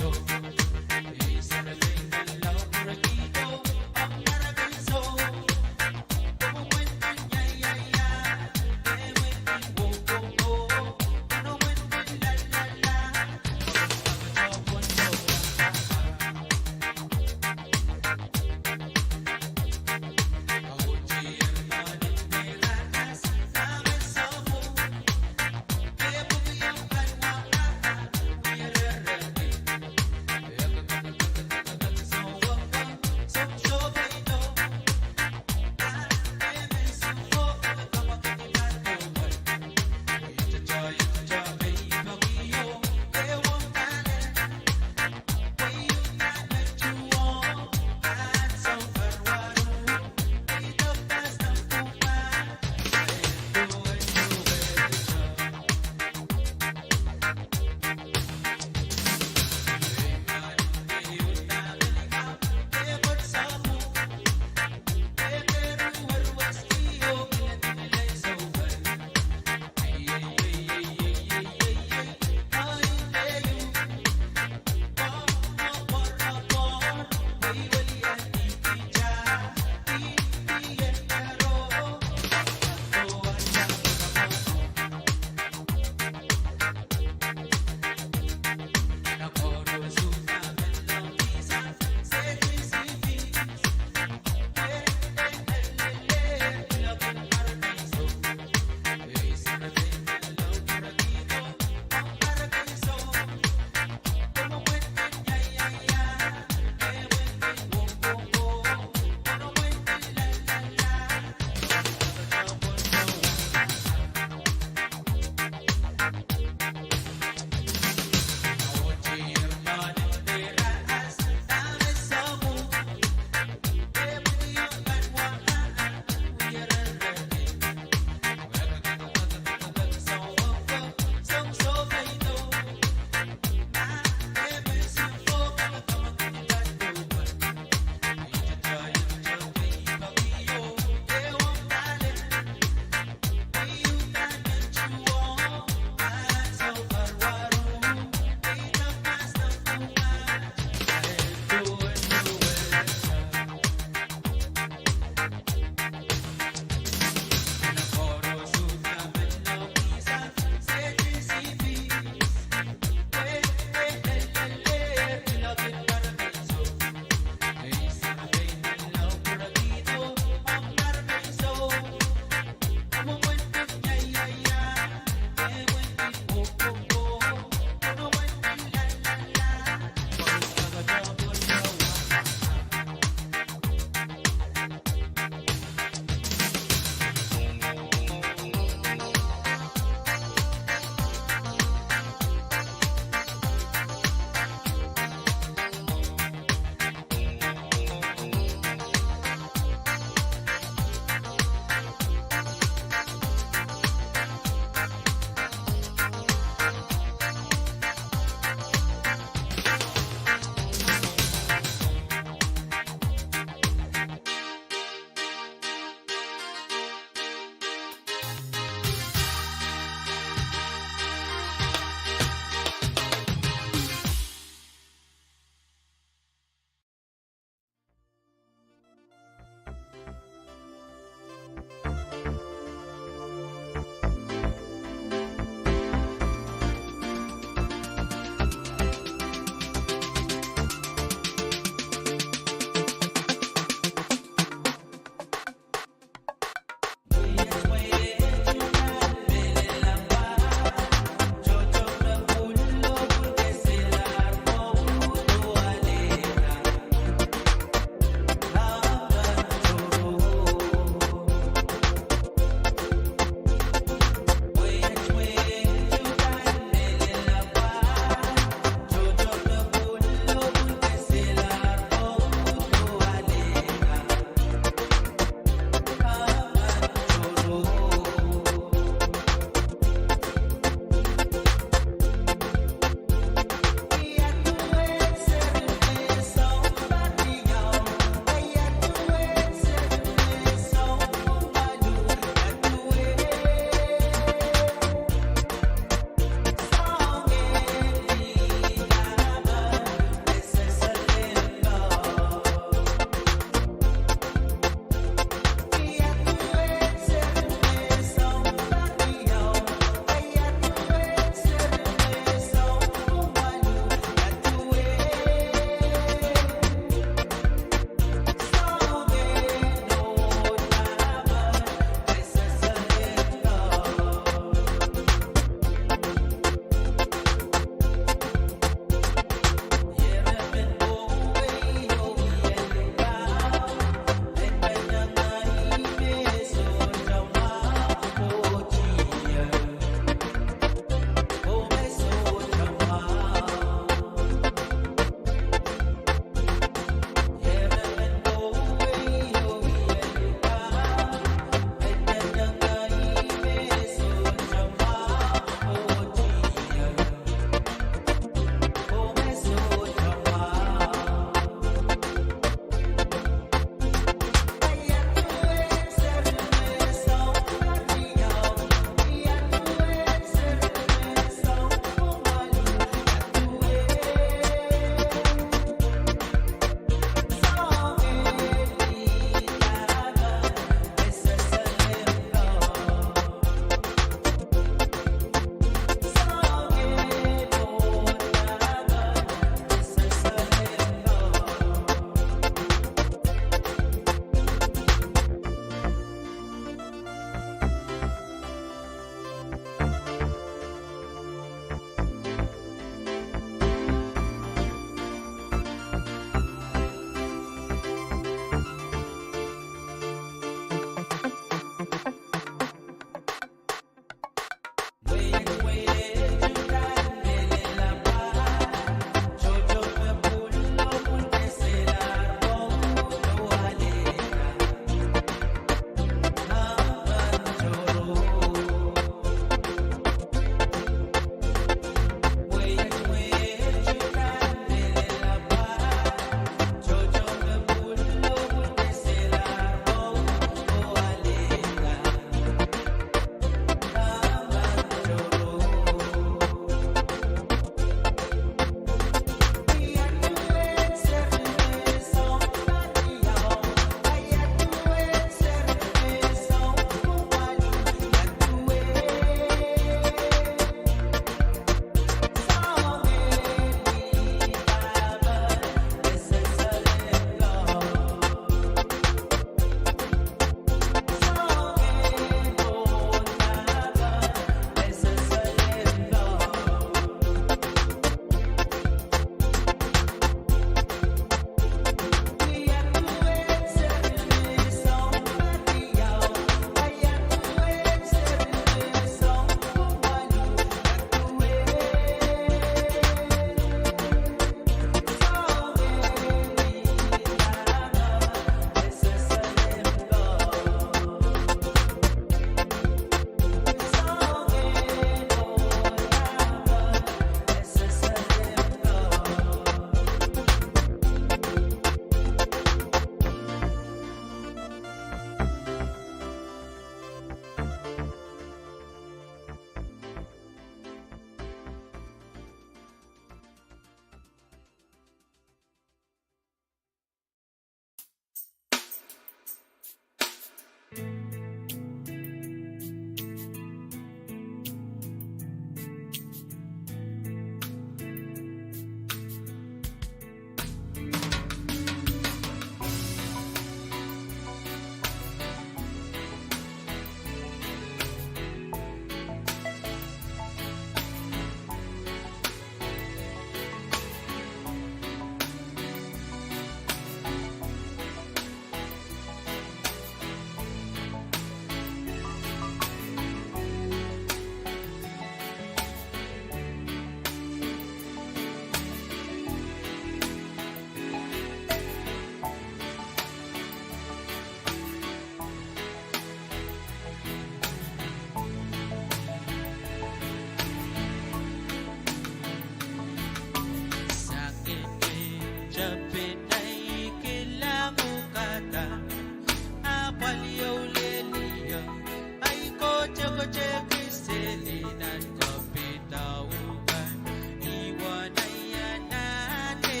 Teki seli nan kopidau kan, ihwo nei anahne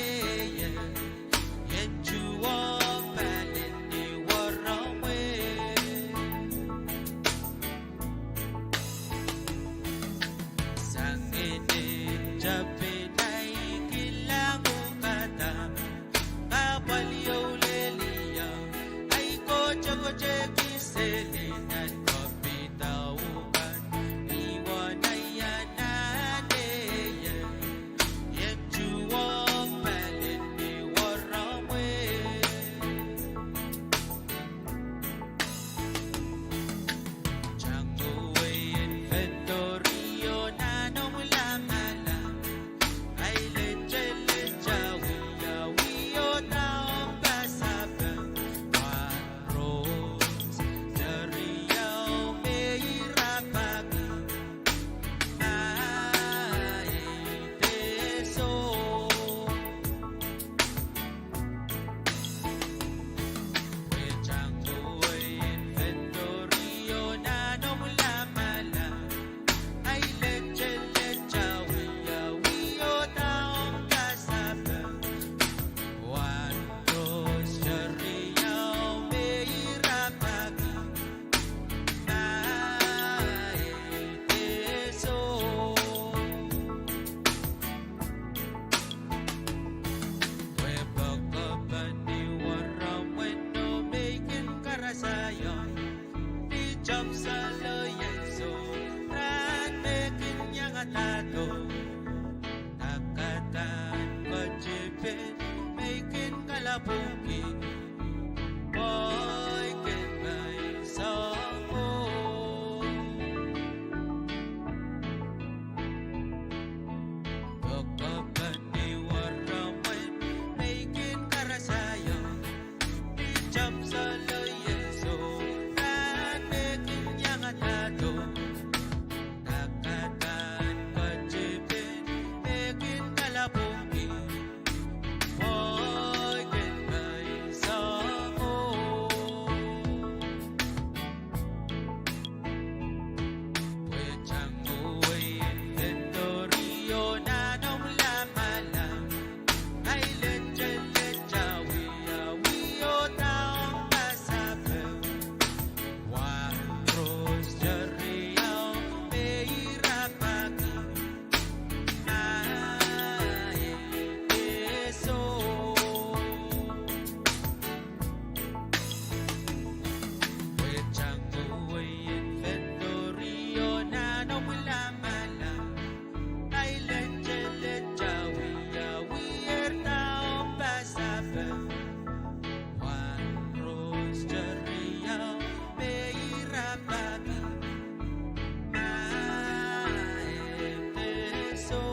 ie, ien tuo pali ni waramwe. Sang inen tapin ai kilang uhk da, pahpwal iou lel ie, ahi kotokote ki seli nan kopidau kan, ihwo nei anahne ie, ien tuo pali ni waramwe. Tang uwen fendorio nahnamw lamalam, ai letelet awiawi oh dahme pasapeng, wan ros, teriau me irapaki, ma e deso. Pwe tang uwen fendorio nahnamw lamalam, ai letelet awiawi oh dahme pasapeng, wan ros, teriau me irapaki, ma e deso. Pwe pokopohn ni waramwe me I kin karasahiong, ni tomw soloienso, rahn me kin iangadahr, dakadahn ketipin me I kin kalapwungki, pwe I kin pei soango. Pokopohn ni waramwe me I kin karasahiong, ni tomw soloienso, rahn me kin iangadahr, dakadahn ketipin me I kin kalapwungki, pwe I kin pei soango. Pwe tang uwen fendorio nahnamw lamalam, ai letelet awiawi oh dahme pasapeng, wan ros, teriau me irapaki, ma e deso. Pwe tang uwen fendorio nahnamw lamalam, ai letelet awiawi oh dahme pasapeng, wan ros, teriau me irapaki, ma e deso.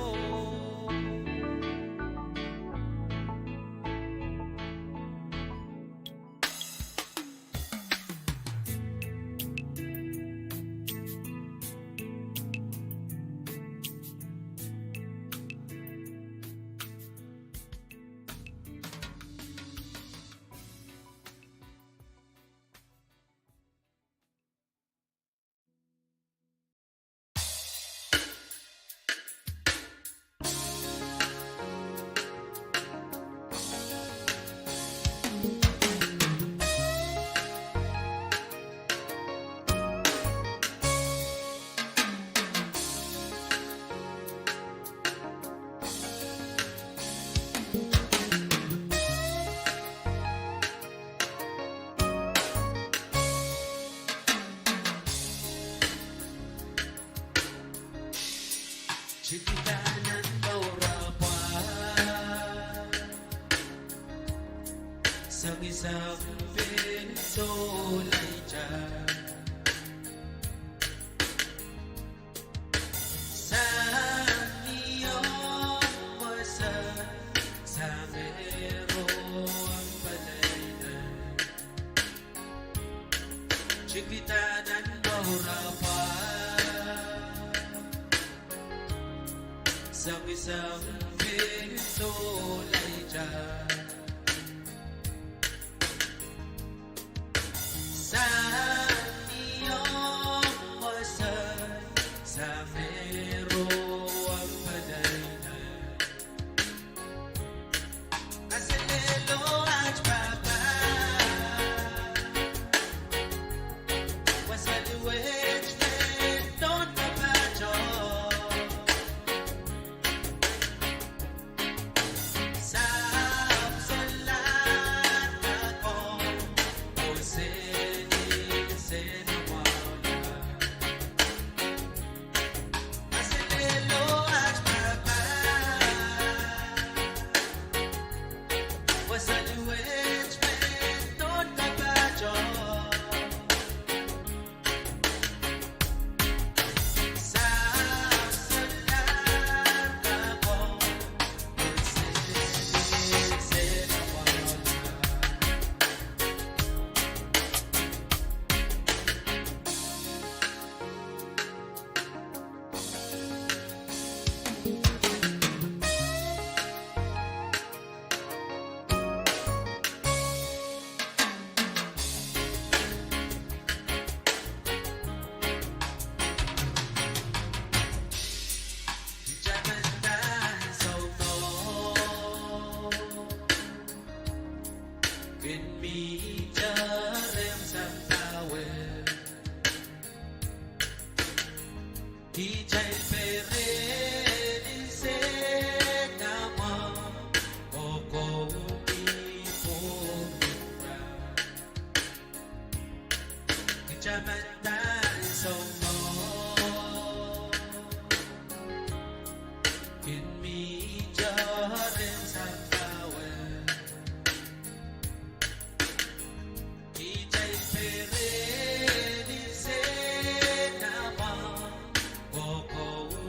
Tikida nan mour pwal, sangisang pil solahr. Sang ni oh mwomwen, sang erohng peleile. Tikida nan mour pwal, sangisang pil solahr. Sang ni oh mwomwen, Kitail perehdi Sehdan mwahu oh koulki pwohnda. Kitail mendahte soumwahu kin mihte rehn sampah wet. Kitail perehdi Sehdan mwahu oh koulki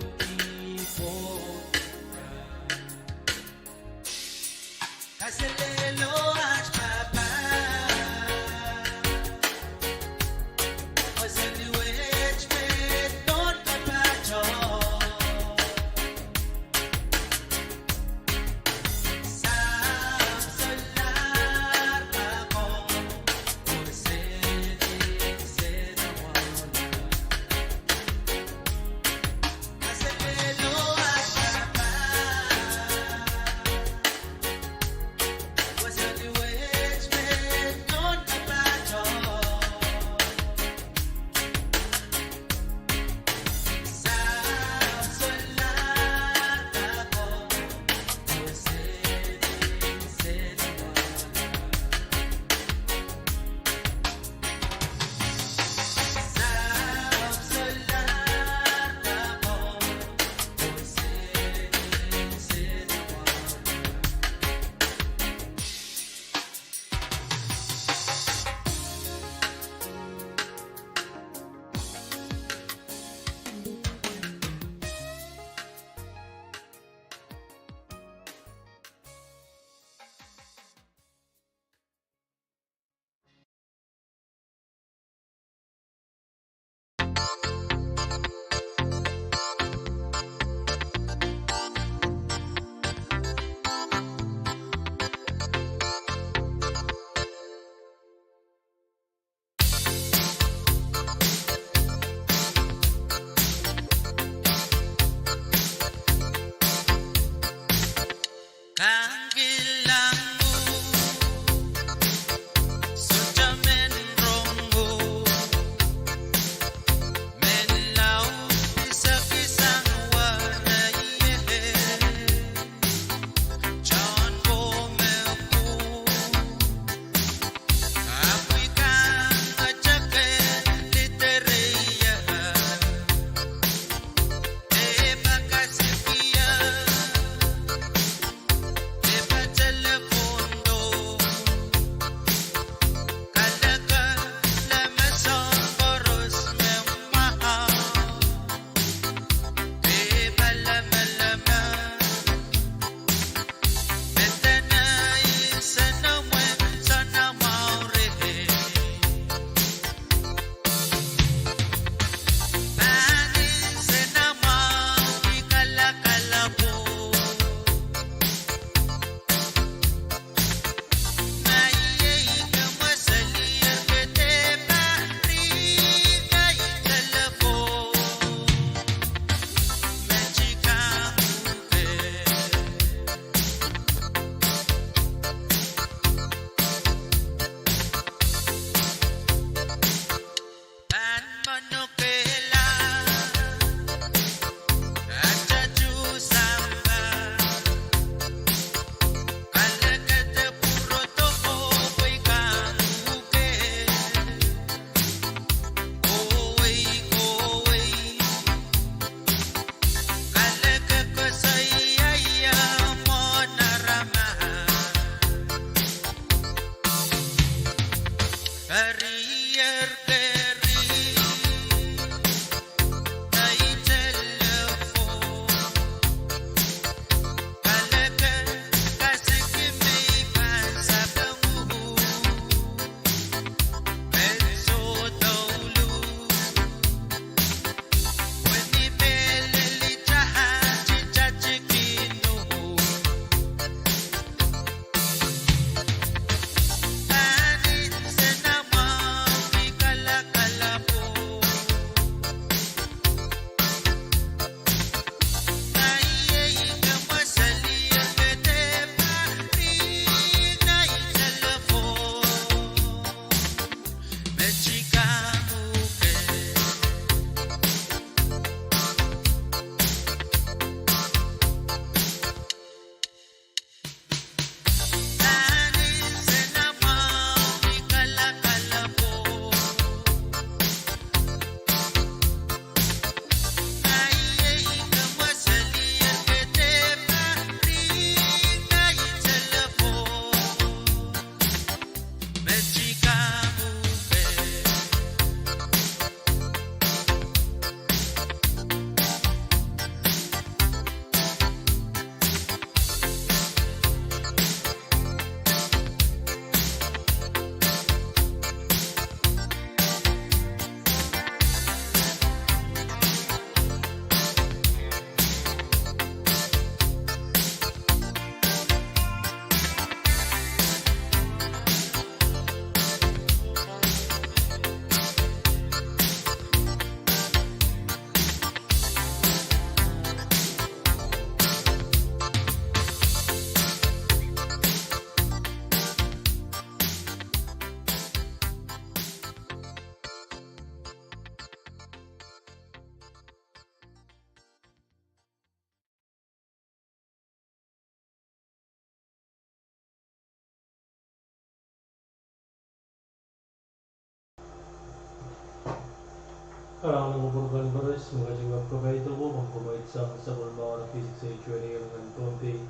Kalahngan en kupwur kan koaros, me ketin kapaiada ko, pwehn kapaiada sang sapwellimomwi P six H radio nan Pohnpei.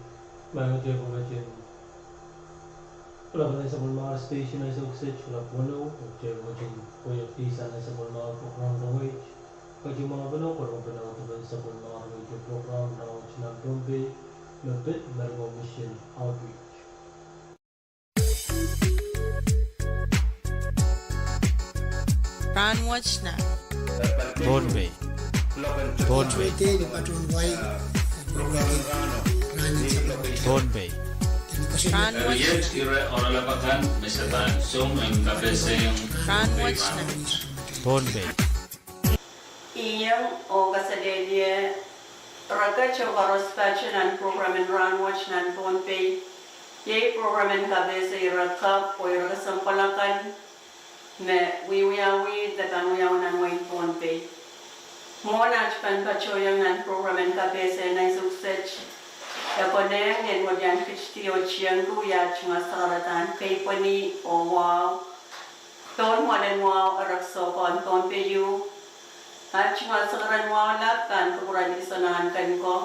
Mehkot me ketin lapalahng sapwellimomwi station ansou kiset, lap weneu, oh ketin koasoia sang sapwellimomwi program kan wet. Ketin mwahu pene, oh ketin mwahu pene, oh ketin sapwellimomwi radio program rahnwet nan Pohnpei, me pid Medical Mission Outreach. Rahnwet nan Pohnpei. Pohnpei. Pohnpei. Rahnwet. Ire oaralap akan me se pahn song en kapehse iong Rahnwet nan Pohnpei. Iang oh kaselehlie reket oh koaros patoh nan program en Rahnwet nan Pohnpei. Iei program en kapehse ire kapw oh ire kesempwal akan me wiewiawi de pahn wiawi nan wehin Pohnpei. Mwohn aht pahn patohiong nan program en kapehse en ansou kiset, e konehng en welian kitidi oh tiengki wia aht tungoal sakaradahn keipweni oh wahu pohn mwoalen wahu erekiso kan Pohnpei ieu. Aht tungoal sakaradahn wahu lap pahn kupwuralih soangen ahnsou kan ko.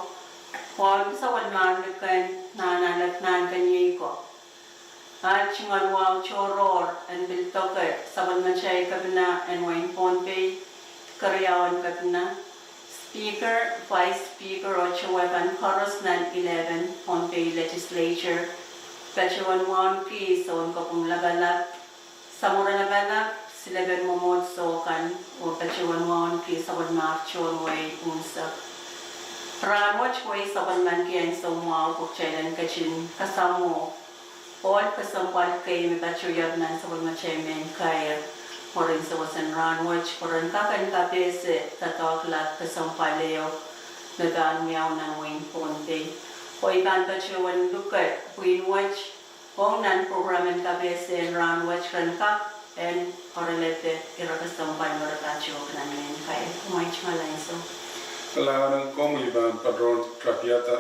Wahu en sapwellimomwi kan, nan aht lap nan kan iei ko. Aht tungoal wahu tohrohr en pil doke sapwellimatail kepina en wehin Pohnpei, keriaun kepina, Speaker, Vice Speaker oh towe kan koaros nan eleven Pohnpei Legislature, patohwan wahu en kihs oh en kopwung lapalap, samworo lapalap, silepen mwomwohdiso kan, oh patohwan wahu en kihs sapwellimomwi tohn wehi unsek. Rahnwet wehi sapwellimaniki ansou mwahu pwe kitail en ketin kasamwo ohl kesempwal kei me patohier nan sapwellimatail mehn kair mwurin sewese en rahnwet, pwe ren kak en kapehse doadoahk lap kesempwal ehu me pahn wiawi nan wehin Pohnpei. Oh I pahn patohwan luke pwihn wet ong nan program en kapehse en rahnwet ren kak en oaralap ire kesempwal me re patohwan nan mehn kair. Kumwail tungoal ansou. Kalahngan en komwi. I pahn patohwan tapiada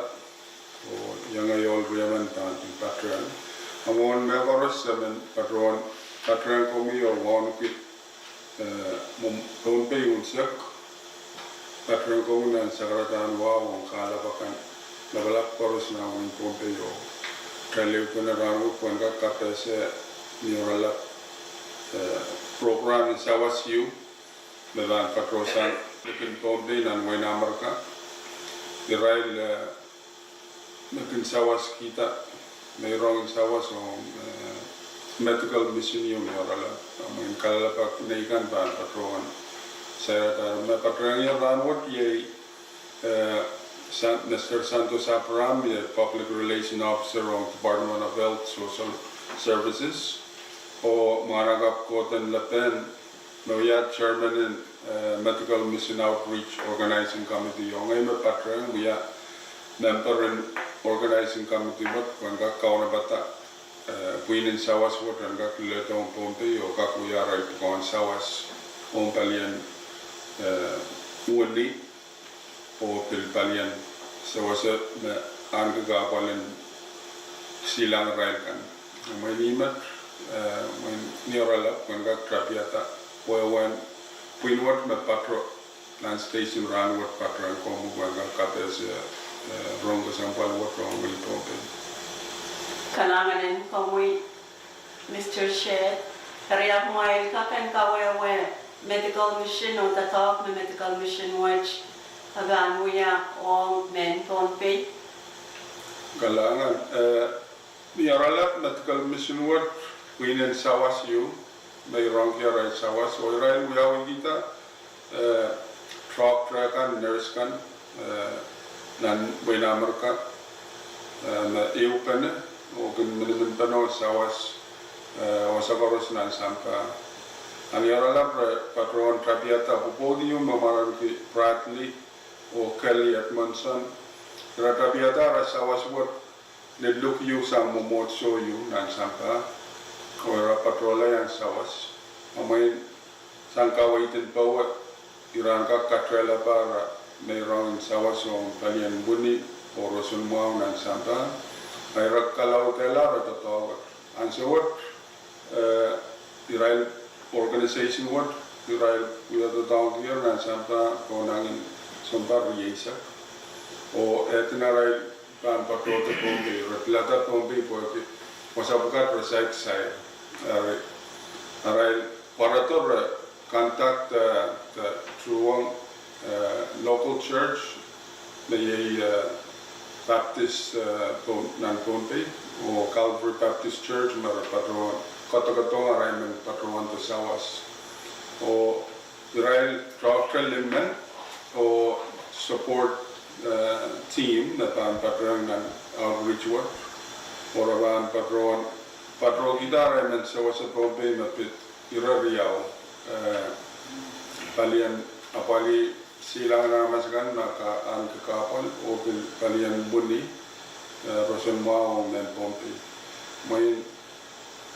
oh iang ei ohl riemen pahn pil patehng. A mwohn mehkoaros I men patohwan patehng komwi oh wauneki, eh, mwom Pohnpei unsek, patehng komwi nan sakaradahn wahu ong kahlap akan lapalap koaros nan wehin Pohnpei oh kitail ehupene rahnwet pwehn kak kapehse ni oaralap, eh, program en sawas ieu me pahn patohsang likin Pohnpei nan wehin Amerika. Irail, eh, me kin sawaskihda, me rong en sawas ong, eh, medical mission ieu me oaralap. A mwein kalelapak nei kan pahn patohwan sairadahr. Me patehng ie rahnwet iei, eh, San-, Mister Santos Abraham, iei Public Relation Officer ong Department of Health Social Services, oh mwahnakapw Gordon Lapen, me wia chairman en, eh, Medical Mission Outreach Organizing Committee. Oh ngehi me patehng wia member en organizing committee wet pwehn kak kaunopada, eh, pwihn en sawas wet en kak leledohng Pohnpei oh kak wia arail pwukoahn sawas ong palien, eh, wini oh pil palien sewese me ahneki kahpwal en silang irail kan. Mwein I met, eh, mwein ni oaralap pwehn kak tapiada wehwehn pwihn wet me patoh nan station rahnwet, patehng komwi pwehn kak kapehse, eh, rong kesempwal wet ong wehi Pohnpei. Kalahngan en komwi, Mister Chair. Eri ahpw kumwail kak en kawehwe medical mission oh doadoahk me medical mission wet e pahn wia ong mehn Pohnpei. Kalahngan, eh, ni oaralap medical mission wet pwihn en sawas ieu me rongki arail sawas oh irail wiawikihda, eh, doctor kan, nurse kan, eh, nan wehin Amerika, eh, me ehupene oh kin miniminpene sawas, eh, wasa koaros nan sampah. A ni oaralap re patohwan tapiada pwopwoud ieu me mwaren ki Bradley oh Kelly Edmondson. Ira tapiada ara sawas wet ni luk ieu sang mwomwohdiso ieu nan sampah. Oh ira patohla ian sawas. A mwein sang kaweid en powe, ira en kak katehlapa ara me rong en sawas ong palien wini oh roson mwahu nan sampah. A ira kalaudehla ara doadoahk wet. Ansou wet, eh, irail organization wet Irail wia doadoahngkier nan sampah pohn angin sounpar rieisek. Oh e dene irail pahn patohdo Pohnpei, re pilada Pohnpei pwehki wasa pwukat re saik sair. Eri, irail pwarodo re contact, eh, the Truong, eh, local church, me iei, eh, Baptist, eh, Poh-, nan Pohnpei, oh Calvary Baptist Church, me re patohwan, kodokodohng arail men patohwando sawas. Oh irail toahkte limen, oh support, eh, team me pahn patohwan nan outreach wet. Oh re pahn patohwan, patohkihda arail men sewese Pohnpei me pid ire riau, eh, palien apwalih silangin aramas akan me ka ahneki kahpwal, oh pil palien mwuni, eh, roson mwahu ong mehn Pohnpei. Mwein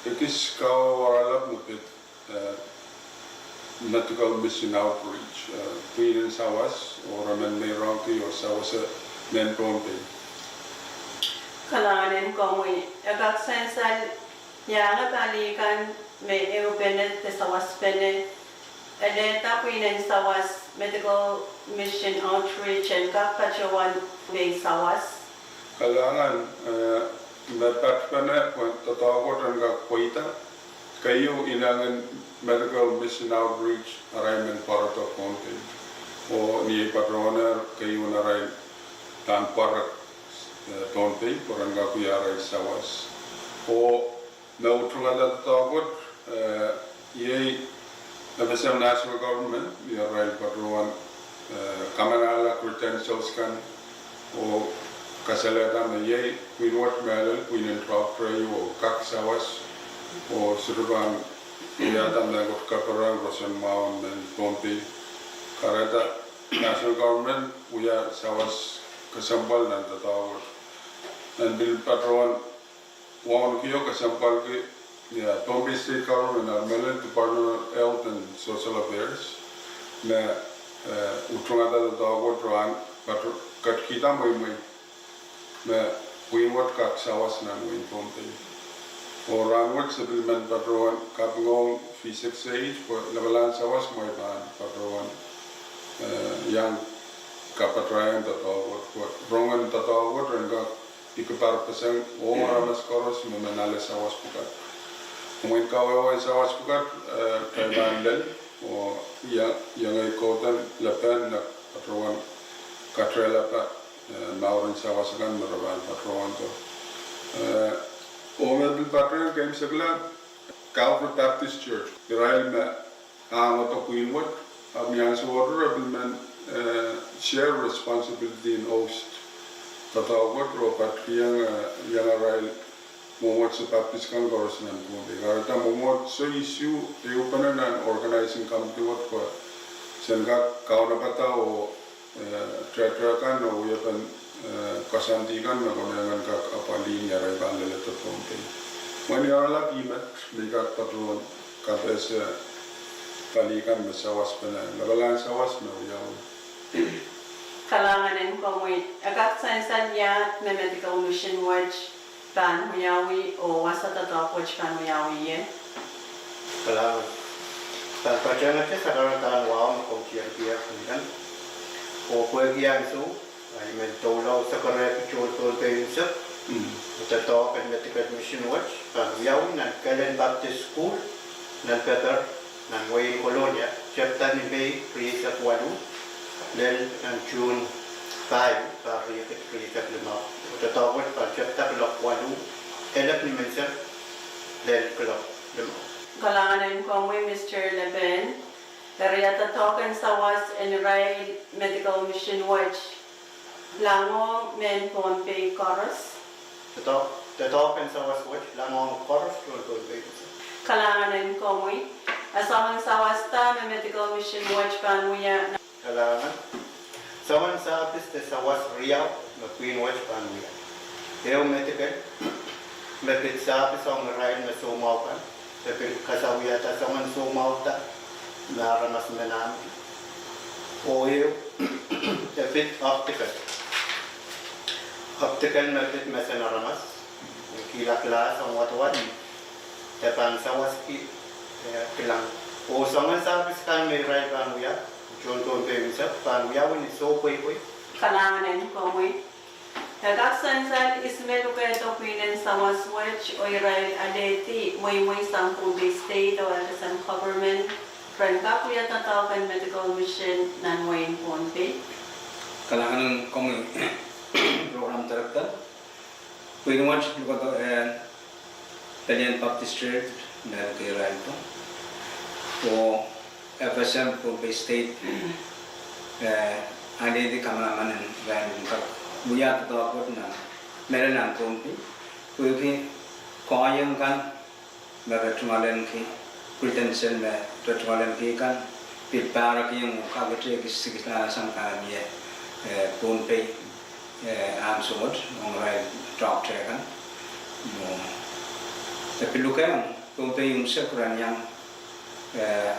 ekis kawehwe oaralap me pid, eh, medical mission outreach, eh, pwihn en sawas, oh re men meirongki oh sawasa mehn Pohnpei. Kalahngan en komwi, e kak sansal iang pali kan me ehupene de sawaspene, elehda pwihn en sawas medical mission outreach en kak patohwan Pohnpei sawas. Kalahngan, eh, me patpene pwe doadoahk wet en kak pweida. Keieu inengin medical mission outreach arail men pwarodo Pohnpei. Oh ni ei patohwaner keieu en arail pahn pwarek, eh, Pohnpei pwe ren kak wia arail sawas. Oh me utungada doadoahk wet, eh, iei FSM national government, iei arail patohwan, eh, kamanahla credentials kan, oh kasalehda me iei pwihn wet mehlel pwihn en toahkte oh kak sawas, oh sohte pahn wiahda mehkot kaperen roson mwahu en mehn Pohnpei. Kahrehda national government wia sawas kesempwal nan doadoahk wet. Nan pil patohwan wauneki oh kesempwalki, eh, Pohnpei State Government, ah, mehlel Department of Health and Social Affairs, me, eh, utungada doadoahk wet rahn, patoh-, ketikihda mweimwei me pwihn wet kak sawas nan wehin Pohnpei. Oh rahn wet se pil men patohwan kapingohng V six H pwe lapalahn sawas mwein pahn patohwan, eh, iang kapatahieng doadoahk wet pwe rongen doadoahk wet ren kak ikiparpeseng ong aramas koaros me men ale sawas pwukat. Mwein kawehwe en sawas pwukat, eh, kitail pahn lel, oh ia, iengei kohden lepin nan patohwan katehlapa, eh, mouren sawas akan me re pahn patohwando. Eh, oh me pil patohwan keimwseklahn Calvary Baptist Church, irail me ahngete pwihn wet, ahpw ni ansou wet re pil men, eh, share responsibility en host doadoahk wet oh patohwan, eh, iang arail mwomwohdiso Baptist kan koaros nan Pohnpei. Kahrehda mwomwohdiso issue ehupene nan organizing committee wet pwe sen kak kaunopada oh, eh, tehte kan oh wiepen, eh, koasoandi kan me konehng en kak apwalih ni arail pahn lelehda Pohnpei. Mwein oaralap ihmet me I kak patohwan kapehse pali kan me sawaspene, lapalahn sawas me wiawi. Kalahngan en komwi, e kak sansal iang me medical mission wet pahn wiawi oh wasa doadoahk wet pahn wiawi ie. Kalahngan. Pahn patehngete sakaradahn wahu me komw tiepkier kan. Oh pwehki ansou ahi men doula oh sakarehki tohn Pohnpei unsek, doadoahk en medical mission wet pahn wiawi nan Kellen Baptist School nan Pepper, nan wehin Kolonia, tepda ni Mei rieisek waluh lel nan June pahieu, pahr riekid rieisek limau. Doadoahk wet pahn tepda kuloak waluh elep nimenseng lel kuloak limau. Kalahngan en komwi, Mister Leben. Eri doadoahk en sawas en irail medical mission wet langohng mehn Pohnpei koaros. Doadoahk, doadoahk en sawas wet langohng koaros tohn Pohnpei. Kalahngan en komwi. A soangen sawas da me medical mission wet pahn wia? Kalahngan. Soangen sahpis de sawas riau me pwihn wet pahn wia. Ehu medical, me pid sahpis ong irail me soumwahu kan, de pil kasawiada soangen soumwahu da me aramas men ahneki. Oh ehu, de pid optical. Optical me pid mesen aramas, kihla kilahs ong wadawad, de pahn sawaski, eh, kilang Oh soangen service kan me irail pahn wia, tohn Pohnpei unsek pahn wiawi ni soh pweipwei. Kalahngan en komwi. E kak sansal Ismail Ukedo, pwihn en sawas wet, oh irail alehdi mweimwei sang Pohnpei State oh FSM government ren kak wia doadoahk en medical mission nan wehin Pohnpei. Kalahngan en komwi program director. Pwihn wet lukodo, eh, Pelien Baptist Church, nan kirailto. Oh FSM Pohnpei State, eh, alehdi kamanaman en irail en kak wia doadoahk wet nan mehlel nan Pohnpei. Pwehki koahiek kan me re tungoalenki, credential me re tungoalenki kan, pil pahrekiong oh kakete kis sikilasang kan mie, eh, Pohnpei, eh, ansou wet, ong irail doctor kan. Mwo. E pil lukehiong Pohnpei unsek pwe ren iang, eh,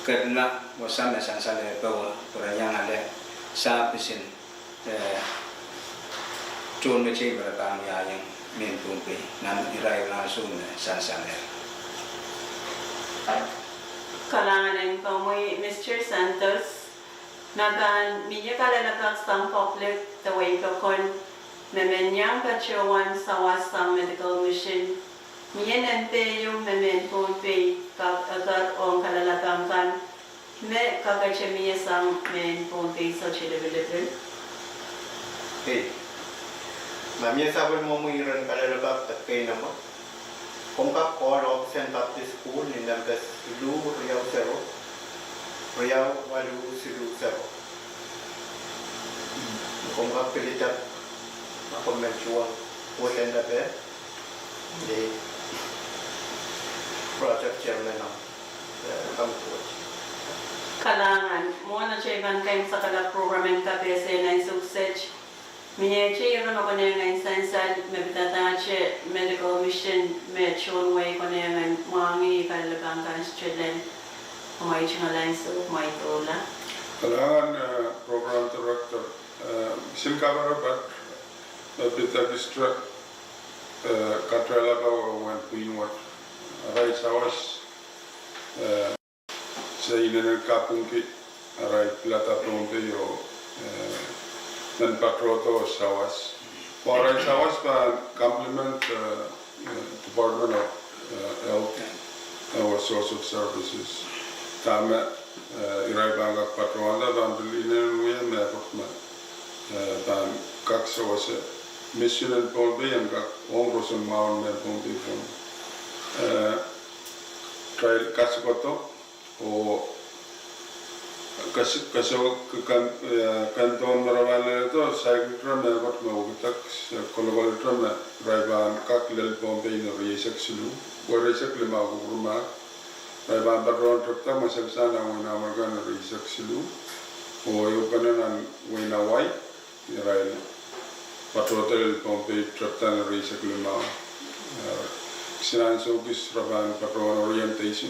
kedla wasa me sansal e powe, pwe ren iang ale service en eh, tohnmetei me re pahn wiahiong mehn Pohnpei nan irair ansou me sansalehr. Kalahngan en komwi, Mister Santos. Ma pahn mie kalelapak sang public de wehi pokon me men iang patohwan sawas sang medical mission, mie nempe ieu me mehn Pohnpei kak eker ong kalelapak kan me kakete mie sang mehn Pohnpei sohte lipilipil? Ei, ma mie sapwellimomwi iren kalelapak de keinemwe, komw kak call ohpis en Baptist School ni nempe siluh riau sero, riau waluh siluh sero. Komw kak pil idek ma komw men tuhwong kohlen nepe, ni project chairman ong, eh, committee wet. Kalahngan, mwohn atail pahn keimwseklahng program en kapehse en ansou kiset, mie ire me konehng en sansal me pidadahte medical mission me tohn wehi konehng en mwahngih kalelapak kan, Mister Len, amwail tungoal ansou, amwail doula. Kalahngan, eh, program director, eh, sin kaparapar, eh, pidada Mister, eh, katrehla pahn wehwehn pwihn wet. Arail sawas, eh, se inenen kapingki arail pilada Pohnpei oh, eh, men patohdo sawas. Pwe arail sawas pahn complement, eh, eh, Department of, eh, Health, eh, oh Social Services. Dahme, eh, irail pahn kak patohwanda pahn pil inenen wia mehkot me, eh, pahn kak sewese mission en Pohnpei en kak ong roson mwahu en mehn Pohnpei pwon. Eh, irail kasikodo oh kas-, kaso-, kan, eh, kan tohn me re pahn leledo, saikinte mehkot me wekidek, se kolokolete me irail pahn kak lel Pohnpei ni rieisek siluh, pwe rieisek limau kupwurmahk. Irail pahn patohwan tepda mweselsa nan wehin Amerika ni rieisek siluh, oh ehupene nan wehin Hawaii, irail patohdo lel Pohnpei tepda ni rieisek limau. Eh, kisin ansou kis re pahn patohwan orientation,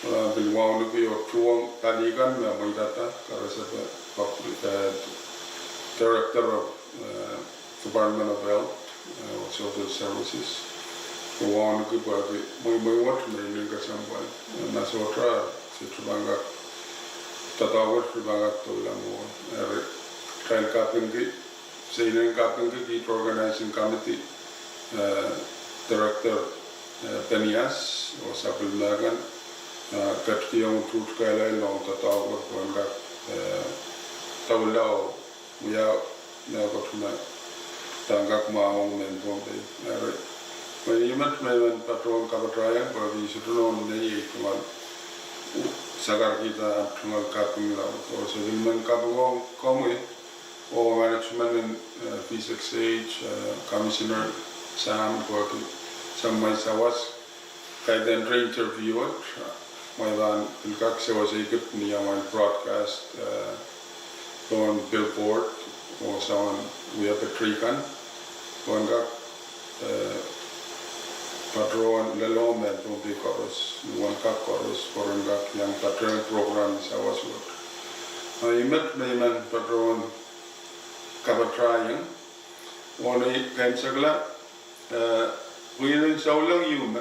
re pahn pil wauneki oh tuhwong pali kan me mweidada, karesepe, eh, Director of, eh, Department of Health, eh, oh Social Services. Pwe wauneki pwehki mweimwei wet me inenen kesempwal. Eh, ma sohte, se pahn kak, doadoahk wet pahn kak doula mwo. Eri, irail kapingki, se inenen kapingki kiht organizing committee, eh, director, eh, Penias, oh sapwellime kan, eh, ketikihong tuht kehlail ong doadoahk wet pwehn kak, eh, doula oh wia mehkot me pahn kak mwahuong mehn Pohnpei. Eri, me I men, me I men patohwan kapatahieng pwehki I sohte nohn nei ei tungoal sakarkihda ahmw tungoal kaping laud. Oh se pil men kaping ong komwi oh management en, eh, V six H, eh, Commissioner Sam pwehki samwail sawas, kaidehn re interview wet, mwein pahn pil kak sewese kit ni amwail broadcast, eh, pohn billboard, oh soangen wia petrei kan, pwehn kak, eh, patohwan lelohng mehn Pohnpei koaros, ni wen kak koaros, pwe ren kak iang patohwan program sawas wet. Ma I men, me I men patohwan kapatahieng, oh ni keimwseklahng, eh, pwihn en souleng ieu me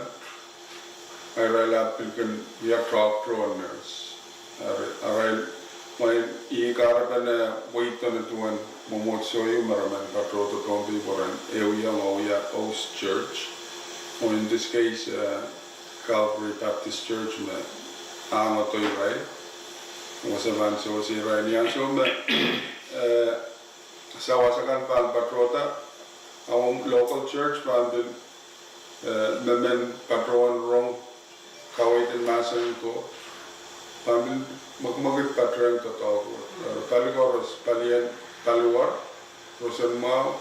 Irail ahpw pil kin wia doctor oh nurse. Irail, irail, mwein ih kahrepen, eh, weidon duwen mwomwohdiso ieu me re men patohdo Pohnpei pwe ren ehuiong oh wia host church. Or in this case, eh, Calvary Baptist Church me angodo irail. Wasa pahn sewese irail ni ansou me, eh, sawas akan pahn patohda, ah, local church pahn pil, eh, mehmen patohwan rong kaweid en mahsen ko, pahn pil mwekimwekid patehng doadoahk wet. Eh, pali koaros, palien paliwar, roson mwahu,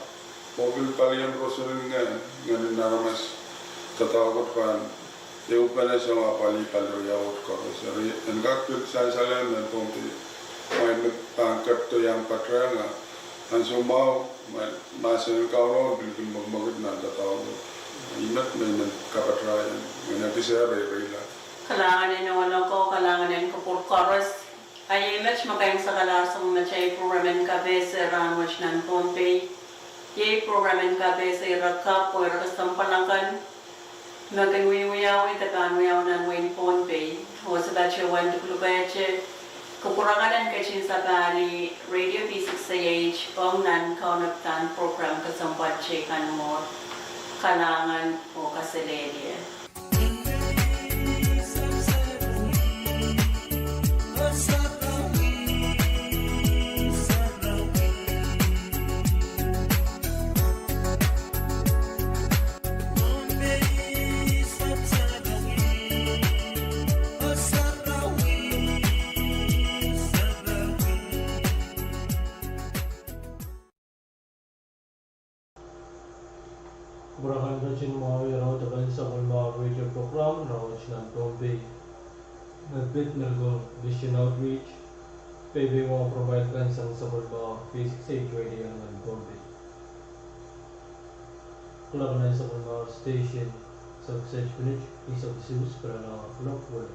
oh pil palien roson en ngehn, ngehn en aramas, doadoahk wet pahn ehupene sang ah pali pali riau wet koaros. Eri en kak pil sansal me Pohnpei, mwein me pahn ketido iang patehng ah, ansou mwahu, mwein mahsen en Kauno pil kin mwekimwekid nan doadoahk wet. Ih met me I men kapatahieng, mwein ekis reirei la. Kalahngan en ohl ko, kalahngan en kupwur koaros. A iei met me kaimwisekala sang met ei program en kapehse rahnwet nan Pohnpei. Iei program en kapehse ire kapw oh ire kesempwal akan me kin wiewiawi de pahn wiawi nan wehin Pohnpei. Oh se patohwan luklukehte kupwur akan en ketin sapahl radio V six A H ong nan kaunopadahn program kesempwal teikan mwohd. Kalahngan oh kaselehlie. Kupwur akan ketin mwahuier ong deke sapwellimomwi radio program rahnwet nan Pohnpei. Me pid me likou Vision Outreach, peipei wong provide kan sang sapwellimomwi V six A H radio nan Pohnpei. Kuloak nan sapwellimomwi station, sohte kiset minit eisek isuh pil nan kuloak wet.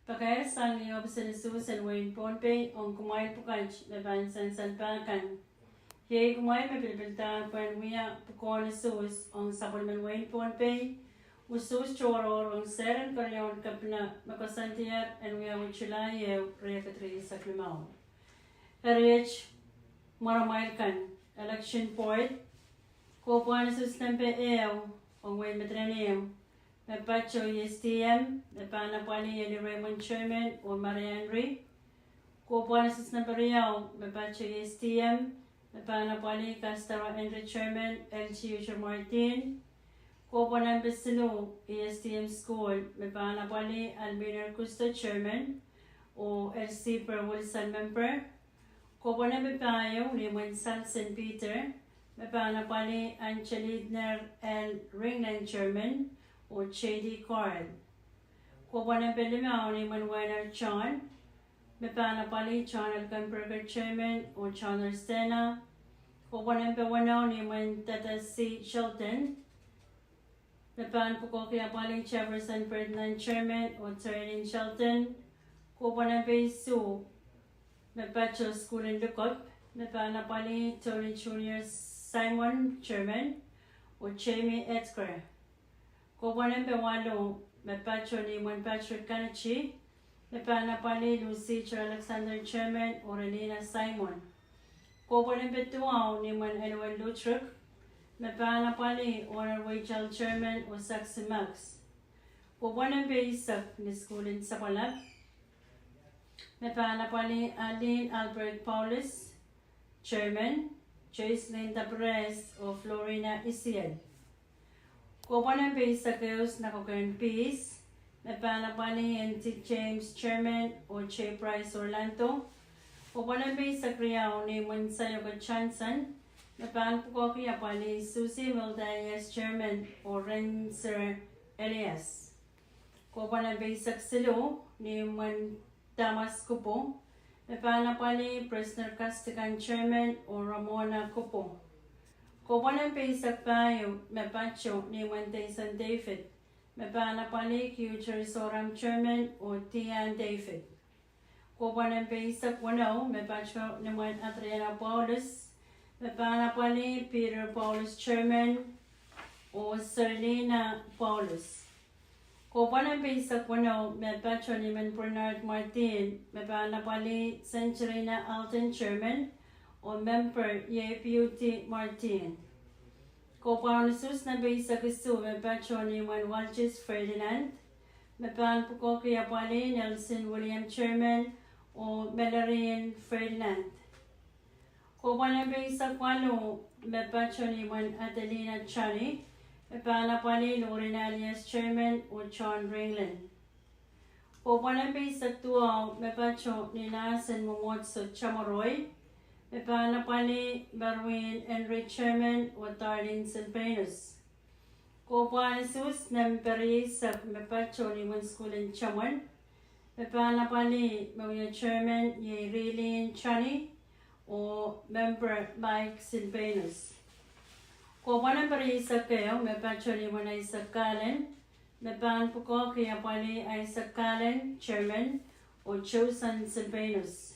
Pakair sang ni ohpis en usuhs en wehin Pohnpei ong kumwail pwukat me pahn sansal pahkan. Iei kumwail me pilipilda pwehn wia pwukoahn usuhs ong sapwellimen wehin Pohnpei, usuhs tohrohr ong seiren kerenieng kepina me koasoandier en wiawi July ehu, riekid rieisek limau. Eri iet mwaramwail kan: Election Board, kohpwahn usuhs nempe ehu ong wehin Madolenihmw me patoh E S D M, me pahn apwalih Eli Raymond, Chairman, oh Maria Henry. Kohpwahn usuhs nempe riau me patoh E S D M, me pahn apwalih Kastara Henry, Chairman, L T Uter Martin. Kohpwahn nempe siluh E S D M School, me pahn apwalih Alminer Kusto, Chairman, oh Elsie Perwilson, Member. Kohpwahn nempe pahieu ni imwen Salsen Peter, me pahn apwalih Angeliner L Ringland, Chairman, oh J D Carl. Kohpwahn nempe limau ni imwen Weiner John, me pahn apwalih John L Kemperger, Chairman, oh John Erstena. Kohpwahn nempe weneu ni imwen Dada C Shelton, me pahn pwukoahki apwalih Jefferson Ferdinand, Chairman, oh Doreen Shelton. Kohpwahn nempe isuh me patoh sukuhl en Lukop, me pahn apwalih Tony Junior Simon, Chairman, oh Jamie Edgar. Kohpwahn nempe waluh me patoh ni imwen Patrick Kanachi, me pahn apwalih Lucy Alexander, Chairman, oh Relina Simon. Kohpwahn nempe duwau ni imwen Eluel Lutrick, me pahn apwalih Honor Weichel, Chairman, oh Saxy Max. Kohpwahn nempe eisek ni sukuhl en Sapwalap, me pahn apwalih Aline Albert Paulus, Chairman, Joyce Linda Perez, oh Florina Isiel. Kohpwahn nempe eisek ehu ni kokohn Peace, me pahn apwalih N T James, Chairman, oh J Price Orlando. Kohpwahn nempe eisek riau ni imwen Sayoko Johnson, me pahn pwukoahki apwalih Susie Milda Elias, Chairman, oh Renser Elias. Kohpwahn nempe eisek siluh ni imwen Thomas Kupu, me pahn apwalih Presner Kastikan, Chairman, oh Ramona Kupu. Kohpwahn nempe eisek pahieu me patoh ni imwen Deison David, me pahn apwalih Kiuter Soram, Chairman, oh Tian David. Kohpwahn nempe eisek weneu me patoh ni imwen Adriana Paulus, me pahn apwalih Peter Paulus, Chairman, oh Serlina Paulus. Kohpwahn nempe eisek weneu me patoh ni imwen Bernard Martin, me pahn apwalih Senterina Alton, Chairman, oh Member iei Beauty Martin. Kohpwahn usuhs nempe eisek isuh me patoh ni imwen Waltis Ferdinand, me pahn pwukoahki apwalih Nelson William, Chairman, oh Melorine Ferdinand. Kohpwahn nempe eisek waluh me patoh ni imwen Adelina Johnny, me pahn apwalih Lorina Elias, Chairman, oh John Ringland. Kohpwahn nempe eisek duwau me patoh ni mahsen mwomwohdiso Chamoroi, me pahn apwalih Merwin Henry, Chairman, oh Darlene Silvanus. Kohpwahn usuhs nempe rieisek me patoh ni imwen sukuhl en Chamwan, Me pahn apwalih me wia chairman iei Rilin Johnny, oh member Mike Silvanus. Kohpwa nempe rieisek ehu me pato ni imwen Isaac Kalen, me pahn pwukoahki apwalih Isaac Kalen, chairman, oh Josan Silvanus.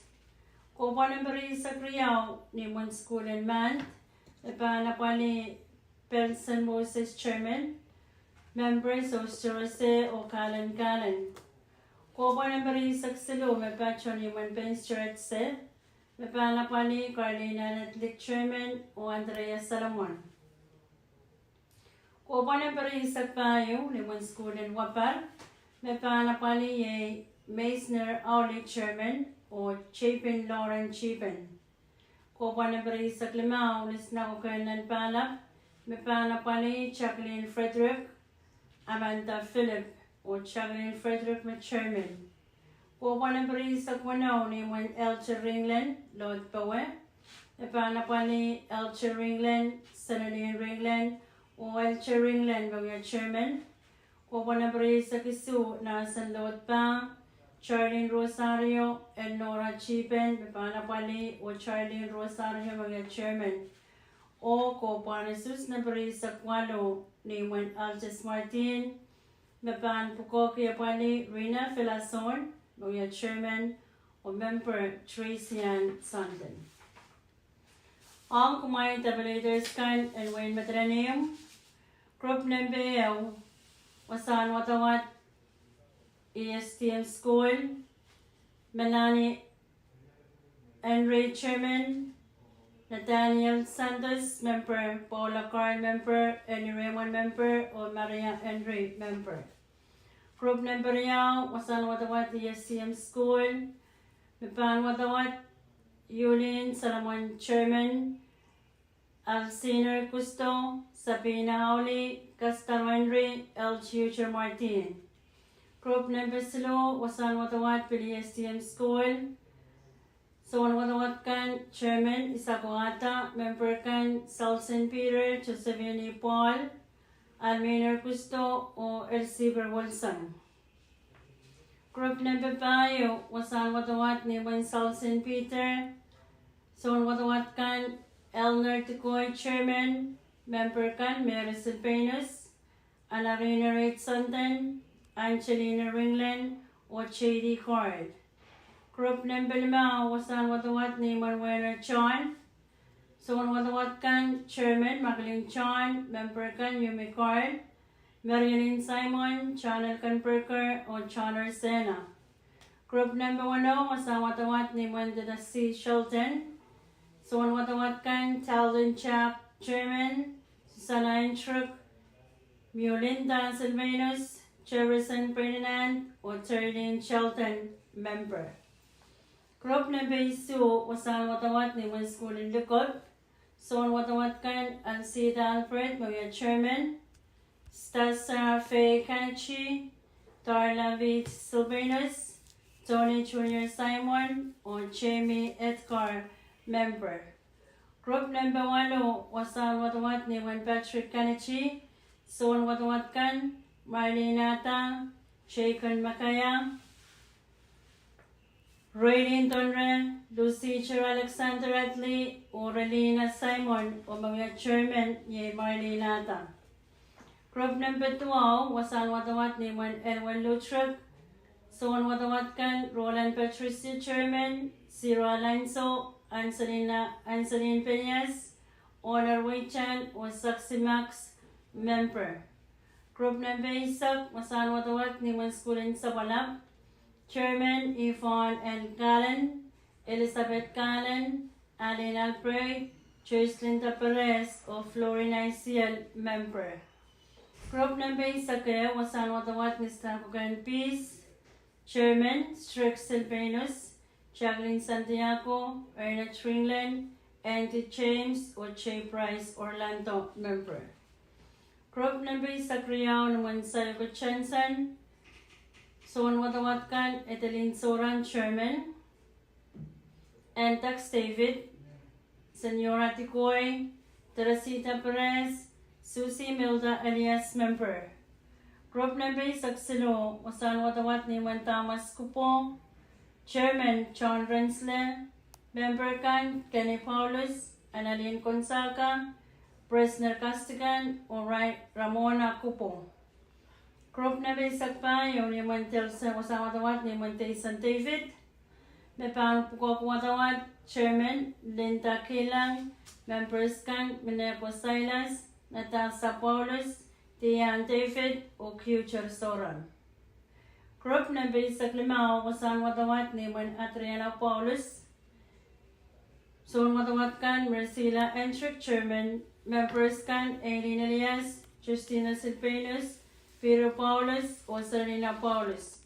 Kohpwa nempe rieisek riau ni imwen sukuhl en Mahn, me pahn apwalih Benson Moses, chairman, members oh Sorese oh Kalen Kalen. Kohpwa nempe rieisek siluh me pato ni imwen Penn State, me pahn apwalih Carlina Nedlik, chairman, oh Andrea Solomon. Kohpwa nempe rieisek pahieu ni imwen sukuhl en Wapar, me pahn apwalih iei Meisner Auli, chairman, oh Chapin Lauren Chapin. Kohpwa nempe rieisek limau ni sinakoke en Nanpahlap, me pahn apwalih Jacqueline Frederick, Amanda Philip, oh Jacqueline Frederick me chairman. Kohpwa nempe rieisek weneu ni imwen Elder Ringlen Lord Powe, me pahn apwalih Elder Ringlen, Senalin Ringlen, oh Elder Ringlen me wia chairman. Kohpwa nempe rieisek isuh ni mahsen Lord Pah, Charlene Rosario, Elnora Chapin, me pahn apwalih, oh Charlene Rosario me wia chairman. Oh kohpwa en usus nempe rieisek waluh ni imwen Altis Martin, me pahn pwukoahki apwalih Rina Filason me wia chairman, oh member Tracy Ann Sanden. Ong kumwail tablet leaders kan en wehin Madolenihmw, group nempe ehu, wasahn wadawad E S T M School, Melanie Henry, chairman, Nathaniel Santos, member, Paula Carl, member, Annie Raymond, member, oh Maria Henry, member. Group nempe riau, wasahn wadawad E S T M School, me pahn wadawad Yulin Solomon, chairman, Alciner Kusto, Sabina Auli, Kastar Henry, Elder Martin. Group nempe siluh, wasahn wadawad pil E S T M School, soun wadawad kan, chairman Isako Ada, member kan Salson Peter, Josephine Paul, Alminer Kusto, oh Elsie Wilson. Group nempe pahieu, wasahn wadawad ni imwen Salson Peter, soun wadawad kan Elner Tikoi, chairman, member kan Mary Silvanus, Anarina Reid Sanden, Angelina Ringlen, oh J D Card. Group nempe limau, wasahn wadawad ni imwen Wehner John, soun wadawad kan, chairman Maklin John, member kan Yumi Card, Marielin Simon, John Elkenberger, oh John Ersena. Group nempe weneu, wasahn wadawad ni imwen Deda C Shelton, soun wadawad kan Talden Chap, chairman, Susanna Hendrick, Mulinda Silvanus, Jefferson Ferdinand, oh Terlin Shelton, member. Group nempe isuh, wasahn wadawad ni imwen sukuhl en Likop, soun wadawad kan Alcida Albert me wia chairman, Stasa Faye Kanachi, Darla V Silvanus, Tony Junior Simon, oh Jamie Edgar, member. Group nempe waluh, wasahn wadawad ni imwen Patrick Kanachi, soun wadawad kan Marlene Ada, Jacob Makaya, Raylene Donre, Lucy Cher, Alexander Adley, oh Relina Simon, oh me wia chairman iei Marlene Ada. Group nempe duwau, wasahn wadawad ni imwen Elwin Lutrick, soun wadawad kan Roland Patricia, chairman, Siro Alonso, Anselina, Anselin Penias, Honor Weitan, oh Saxi Max, member. Group nempe eisek, wasahn wadawad ni imwen sukuhl en Sapwalap, chairman Yvonne N Kalen, Elizabeth Kalen, Alin Albright, Joyce Linda Perez, oh Florin Isiel, member. Group nempe eisek ehu, wasahn wadawad ni sahn koaros kan Peace, chairman Strick Silvanus, Jacqueline Santiago, Ernest Ringland, Andy James, oh J Price Orlando, member. Group nempe eisek riau ni imwen Sayoko Johnson, soun wadawad kan Edelin Soran, chairman, Antax David, Senora Tikoi, Teresita Perez, Susie Milda Elias, member. Group nempe eisek siluh, wasahn wadawad ni imwen Thomas Kupo, Chairman John Rensler, member kan Kenny Paulus, Annalyn Gonzaga, Presner Kastikan, oh Ramona Kupo. Group nempe eisek pahieu ni imwen Delson, wasahn wadawad ni imwen Deison David, me pahn pwukoa wadawad, Chairman Linda Kilang, members kan Mineko Silas, Natasha Paulus, Diane David, oh Kiuter Soran. Group nempe eisek limau, wasahn wadawad ni imwen Adriana Paulus, soun wadawad kan Marcela Endrick, Chairman, members kan Aileen Elias, Justina Silvanus, Peter Paulus, oh Selina Paulus.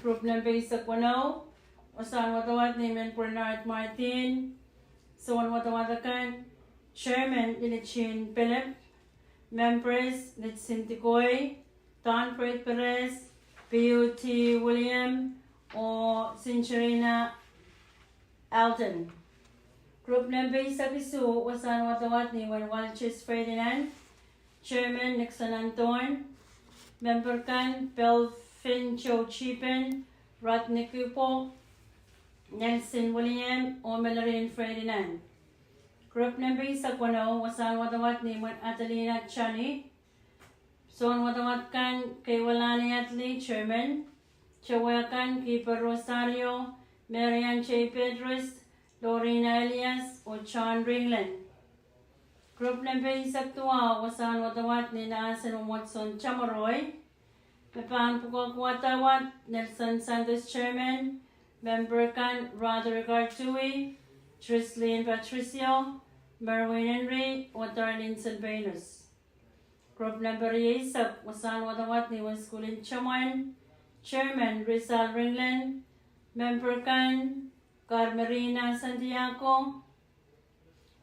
Group nempe eisek weneu, wasahn wadawad ni imwen Bernard Martin, soun wadawad akan, Chairman Lilly Jean Philip, members Nitsin Dikoi, Don Perez, Piuti William, oh Sinjerina Alden. Group nempe eisek isuh, wasahn wadawad ni imwen Walchis Ferdinand, Chairman Nixon Anton, member kan Belvin Joe Chipen, Rodney Kupo, Nelson William, oh Melorine Ferdinand. Group nempe eisek weneu, wasahn wadawad ni imwen Adelina Chani, soun wadawad kan Keiwalani Adley, Chairman, towehkan Kiper Rosario, Marian J Petrus, Lorina Elias, oh John Ringlen. Group nempe eisek duwau, wasahn wadawad ni Nasen Mwomwohdiso en Tamoroa, me pahn pwukoa wadawad, Nelson Santos, Chairman, member kan Roderick Artui, Trislin Patricio, Merwin Henry, oh Darlene Silvanus. Group nempe rieisek, wasahn wadawad ni imwen Sukuhl en Tamwen, Chairman Rizal Ringlen, member kan Carmerina Santiago,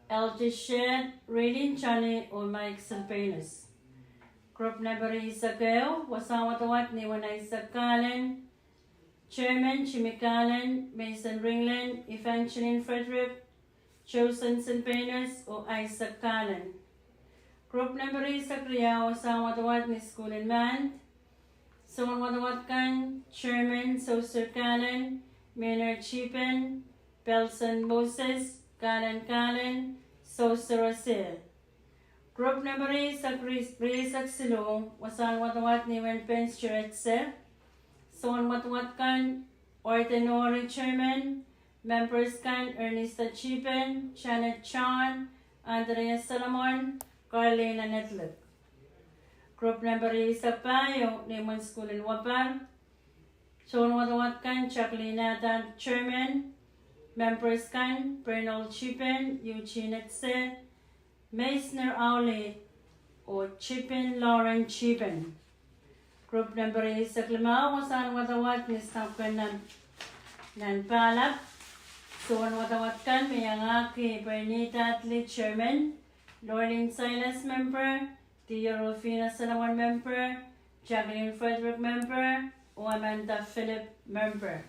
Elder Shed, Rilin Chani, oh Mike Silvanus. Group nempe rieisek ehu, wasahn wadawad ni imwen Isaac Kalen, Chairman Jimmy Kalen, Mason Ringlen, Evangeline Frederick, Josen Silvanus, oh Isaac Kalen. Group nempe rieisek riau, wasahn wadawad ni Sukuhl en Mand, soun wadawad kan, Chairman Soser Kalen, Maynard Chipen, Belson Moses, Kalen Kalen, Soser Oser. Group nempe rieisek, rieisek siluh, wasahn wadawad ni imwen Pence Cheretse, soun wadawad kan, Ordenori Chairman, members kan Ernesta Chipen, Janet John, Andrea Solomon, Carlina Netlik. Group nempe rieisek pahieu ni imwen Sukuhl en Wapar, soun wadawad kan Jacqueline Adam, Chairman, members kan Bernal Chipen, Eugene Etse, Meisner Auli, oh Chipen Lauren Chipen. Group nempe rieisek limau, wasahn wadawad ni staff kan nan, nan pahlap, soun wadawad kan me iangahki Bernita Adley, Chairman, Lorlin Silas, member, Dia Rufina Solomon, member, Jacqueline Frederick, member, oh Amanda Philip, member.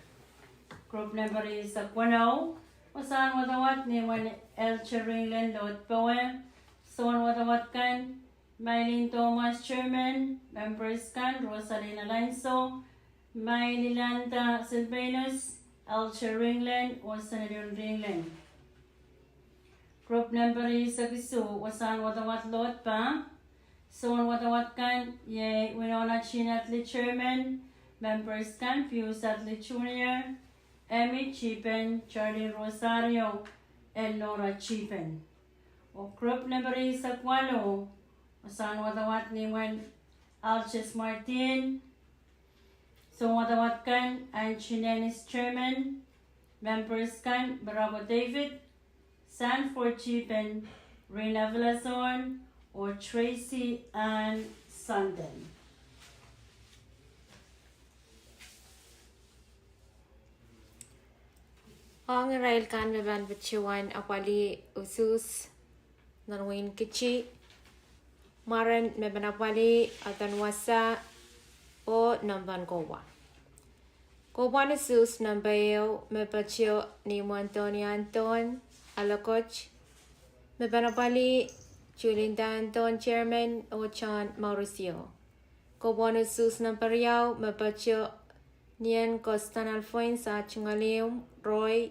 Group nempe rieisek weneu, wasahn wadawad ni imwen Elder Ringlen Lord Powe, soun wadawad kan, Mailin Thomas, Chairman, members kan Rosalina Lanso, Maililanda Silvanus, Elder Ringlen, oh Senedon Ringlen. Group nempe rieisek isuh, wasahn wadawad Lord Powe, soun wadawad kan iei Winona Jean Adley, Chairman, members kan Pius Adley Junior, Amy Chipen, Charlene Rosario, Elnora Chipen. Oh group nempe rieisek waluh, wasahn wadawad ni imwen Alches Martin, soun wadawad kan Angie Nennis, Chairman, members kan Mirako David, Sanford Chipen, Rina Villason, oh Tracy Ann Sanden. Ong irail kan me pahn patohwan apwalih usuhs nan wehin Kitti, mwaren me pahn apwalih adanwasa oh nan pahn kohwa. Kohwahn usuhs nempe ehu me patoh ni imwen Tony Anton Alokot, me pahn apwalih Julinda Anton, Chairman, oh John Mauricio. Kohpwohn usuhs nempe riau me patoh ni en Kostan Alfoins ah tungoal ihmw Roy,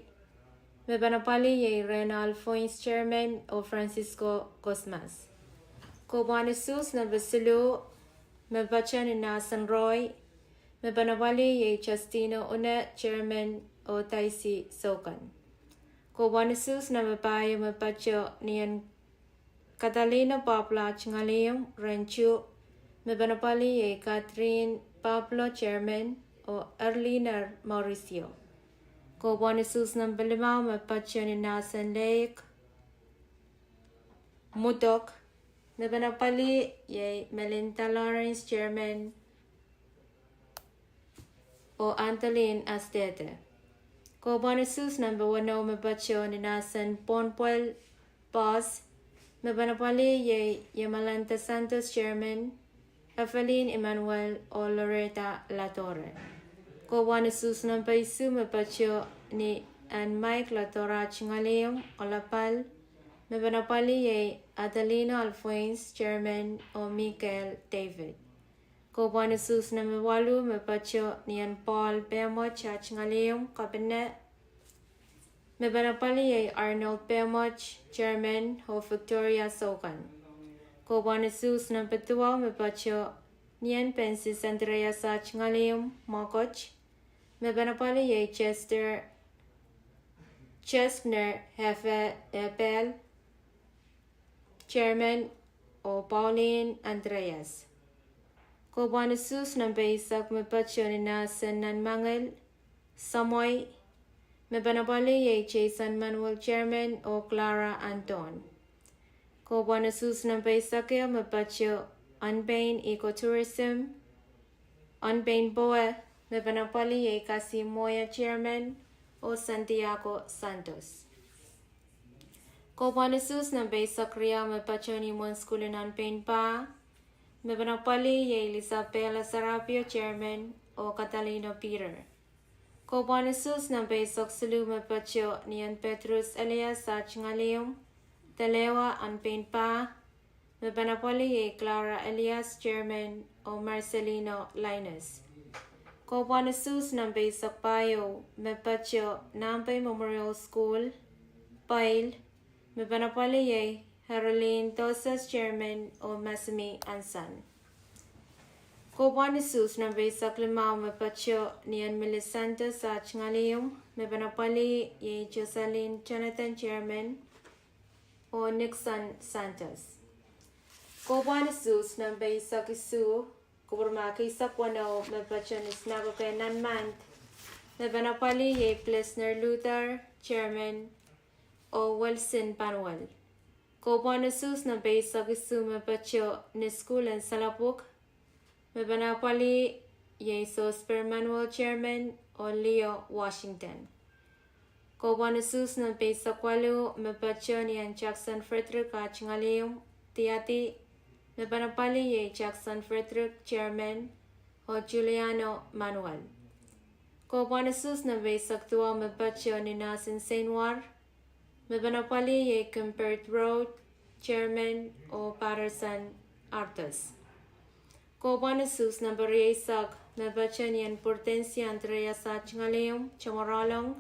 me pahn apwalih iei Rena Alfoins, Chairman, oh Francisco Cosmas. Kohpwohn usuhs nempe siluh me patoh ni Nasen Roy, me pahn apwalih iei Justino Une, Chairman, oh Daisy Soukan. Kohpwohn usuhs nempe pahieu me patoh ni en Catalina Pablo ah tungoal ihmw Renju, me pahn apwalih iei Catherine Pablo, Chairman, oh Erliner Mauricio. Kohpwohn usuhs nempe limau me patoh ni Nasen Leik Mudok, me pahn apwalih iei Melinda Lawrence, Chairman, oh Anthony Astete. Kohpwohn usuhs nempe weneu me patoh ni Nasen Pohnpwel Bos, me pahn apwalih iei Yemalanta Santos, Chairman, Evelyn Emmanuel, oh Loretta Ladore. Kohpwohn usuhs nempe isuh me patoh ni en Mike Ladore ah tungoal ihmw Olapal, me pahn apwalih iei Adelino Alfoins, Chairman, oh Michael David. Kohpwohn usuhs nempe waluh me patoh ni en Paul Pehmwot ah tungoal ihmw Kapene, me pahn apwalih iei Arnold Pehmwot, Chairman, oh Victoria Soukan. Kohpwohn usuhs nempe duwau me patoh ni en Pensis Andreas ah tungoal ihmw Mwokot, me pahn apwalih iei Chester, Chesner Hefe-, Hepel, Chairman, oh Pauline Andreas. Kohpwohn usuhs nempe eisek me patoh ni Nasen Nanmangel Samoi, me pahn apwalih iei Jason Manuel, Chairman, oh Clara Anton. Kohpwohn usuhs nempe eisek ehu me patoh Onpein Ecotourism, Onpein Powe, me pahn apwalih iei Kasi Moya, Chairman, oh Santiago Santos. Kohpwohn usuhs nempe eisek riau me patoh ni imwen sukuhl en Onpein Pah, me pahn apwalih iei Elisabela Sarapio, Chairman, oh Catalino Peter. Kohpwohn usuhs nempe eisek siluh me patoh ni en Petrus Elias ah tungoal ihmw Delewa, Onpein Pah, me pahn apwalih iei Clara Elias, Chairman, oh Marcelino Linus. Kohpwohn usuhs nempe eisek pahieu me patoh Nampei Memorial School, Pail, me pahn apwalih iei Herolin Doses, Chairman, oh Masimi Anson. Kohpwohn usuhs nempe eisek limau me patoh ni en Millicent Santos ah tungoal ihmw, me pahn apwalih iei Jocelyn Jonathan, Chairman, oh Nixon Santos. Kohpwohn usuhs nempe eisek isuh, kupwurmahk eisek weneu, me patoh ni Snagoke Nanmand, me pahn apwalih iei Plesner Luther, Chairman, oh Wilson Panuel. Kohpwohn usuhs nempe eisek isuh me patoh ni sukuhl en Salapwuk, me pahn apwalih iei Sosper Manuel, Chairman, oh Leo Washington. Kohpwohn usuhs nempe eisek waluh me patoh ni en Jackson Frederick ah tungoal ihmw Diadi, me pahn apwalih iei Jackson Frederick, Chairman, oh Juliano Manuel. Kohpwohn usuhs nempe eisek duwau me patoh ni Nasen Seinwar, me pahn apwalih iei Kimbert Road, Chairman, oh Patterson Arthurs. Kohpwohn usuhs nempe rieisek me patoh ni en Purdensia Andreas ah tungoal ihmw Tomorolong,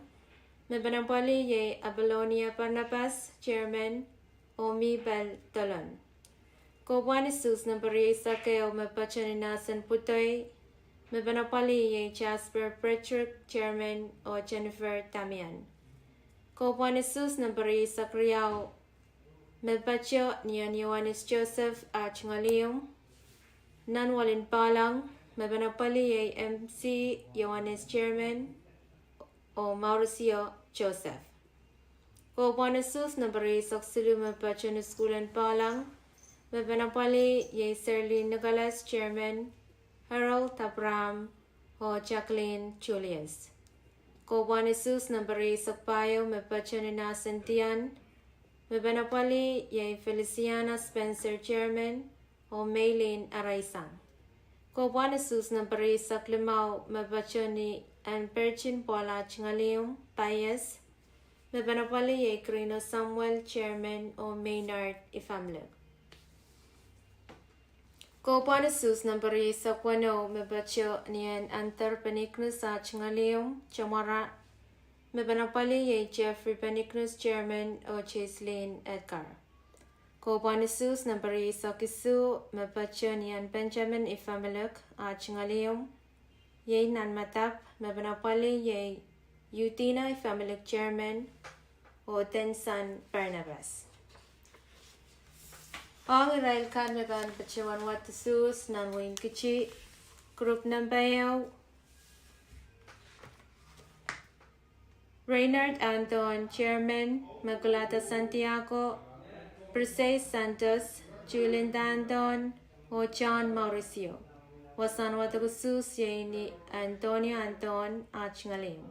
me pahn apwalih iei Apollonia Barnabas, Chairman, oh Mibel Dolon. Kohpwohn usuhs nempe rieisek ehu me patoh ni Nasen Pwudoi, me pahn apwalih iei Jasper Frederick, Chairman, oh Jennifer Damian. Kohpwohn usuhs nempe rieisek riau me patoh ni en Ioanis Joseph ah tungoal ihmw Nanwal en Palang, me pahn apwalih iei M C Ioanis, Chairman, oh Mauricio Joseph. Kohpwohn usuhs nempe rieisek siluh me patoh ni sukuhl en Palang, me pahn apwalih iei Serlin Nicholas, Chairman, Harold Abraham, oh Jacqueline Julius. Kohpwohn usuhs nempe rieisek pahieu me patoh ni Nasen Dian, me pahn apwalih iei Feliciana Spencer, Chairman, oh Meilin Araisang. Kohpwohn usuhs nempe rieisek limau me patoh ni en Perchin Paul ah tungoal ihmw Paias, me pahn apwalih iei Krino Samuel, Chairman, oh Maynard Ifamlik. Koupwohn usuhs number rieisek weneu me patoh ni en Anther Penignus ah tungoal ihmw, Chamorro, me pahn apwalih iei Jeffrey Penignus, Chairman, oh Jaiseline Edgar. Koupwohn usuhs number rieisek isuh me patoh ni en Benjamin Ifamiluk ah tungoal ihmw, iei Nanmadap, me pahn apwalih iei Eudina Ifamiluk, Chairman, oh Denson Barnabas. Ong irail kan me pahn patohwan wad usuhs nan wehin Kiti, group number ehu, Reynard Anthon, Chairman, Immaculata Santiago, Priscilla Santos, Julian Anthon, oh John Mauricio. Wasahn wadek usuhs iei ni Antonio Anthon ah tungoal ihmw.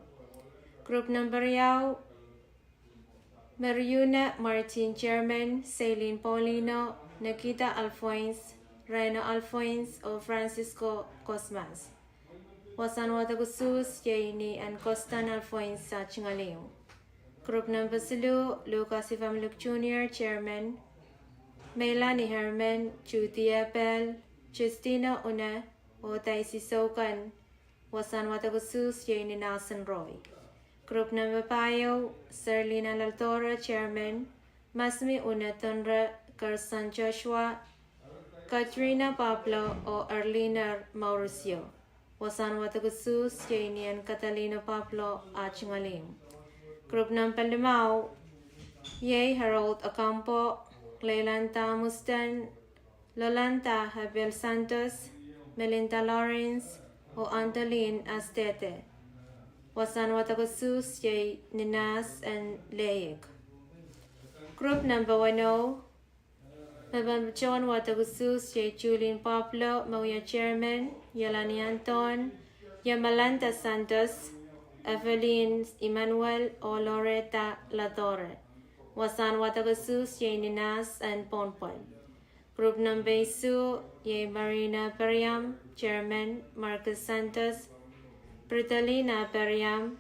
Group number riau, Mariuna Martin, Chairman, Celine Paulino, Nikita Alphonse, Reno Alphonse, oh Francisco Cosmas. Wasahn wadek usuhs iei ni en Kostan Alphonse ah tungoal ihmw. Group number siluh, Lucas Ifamiluk Junior, Chairman, Meilani Herman, Judy Abel, Justina Une, oh Daisy Soukan. Wasahn wadek usuhs iei ni Nelson Roy. Group number pahieu, Serlina Ladora, Chairman, Masmi Une Tonre, Gerson Joshua, Katrina Pablo, oh Erliner Mauricio. Wasahn wadek usuhs iei ni en Catalina Pablo ah tungoal ihmw. Group number limau, iei Harold Ocampo, Leilanda Mustan, Lolanda Abel Santos, Melinda Lawrence, oh Antoline Astete. Wasahn wadek usuhs iei ni Nahs en Leik. Group number weneu, me pahn patohwan wadek usuhs iei Julian Pablo, me wia Chairman, Yelani Anthon, Yamalanda Santos, Evelyn Emmanuel, oh Loretta Ladore. Wasahn wadek usuhs iei ni Nahs en Pohnpei. Group number isuh, iei Marina Periam, Chairman, Marcus Santos, Britalina Periam,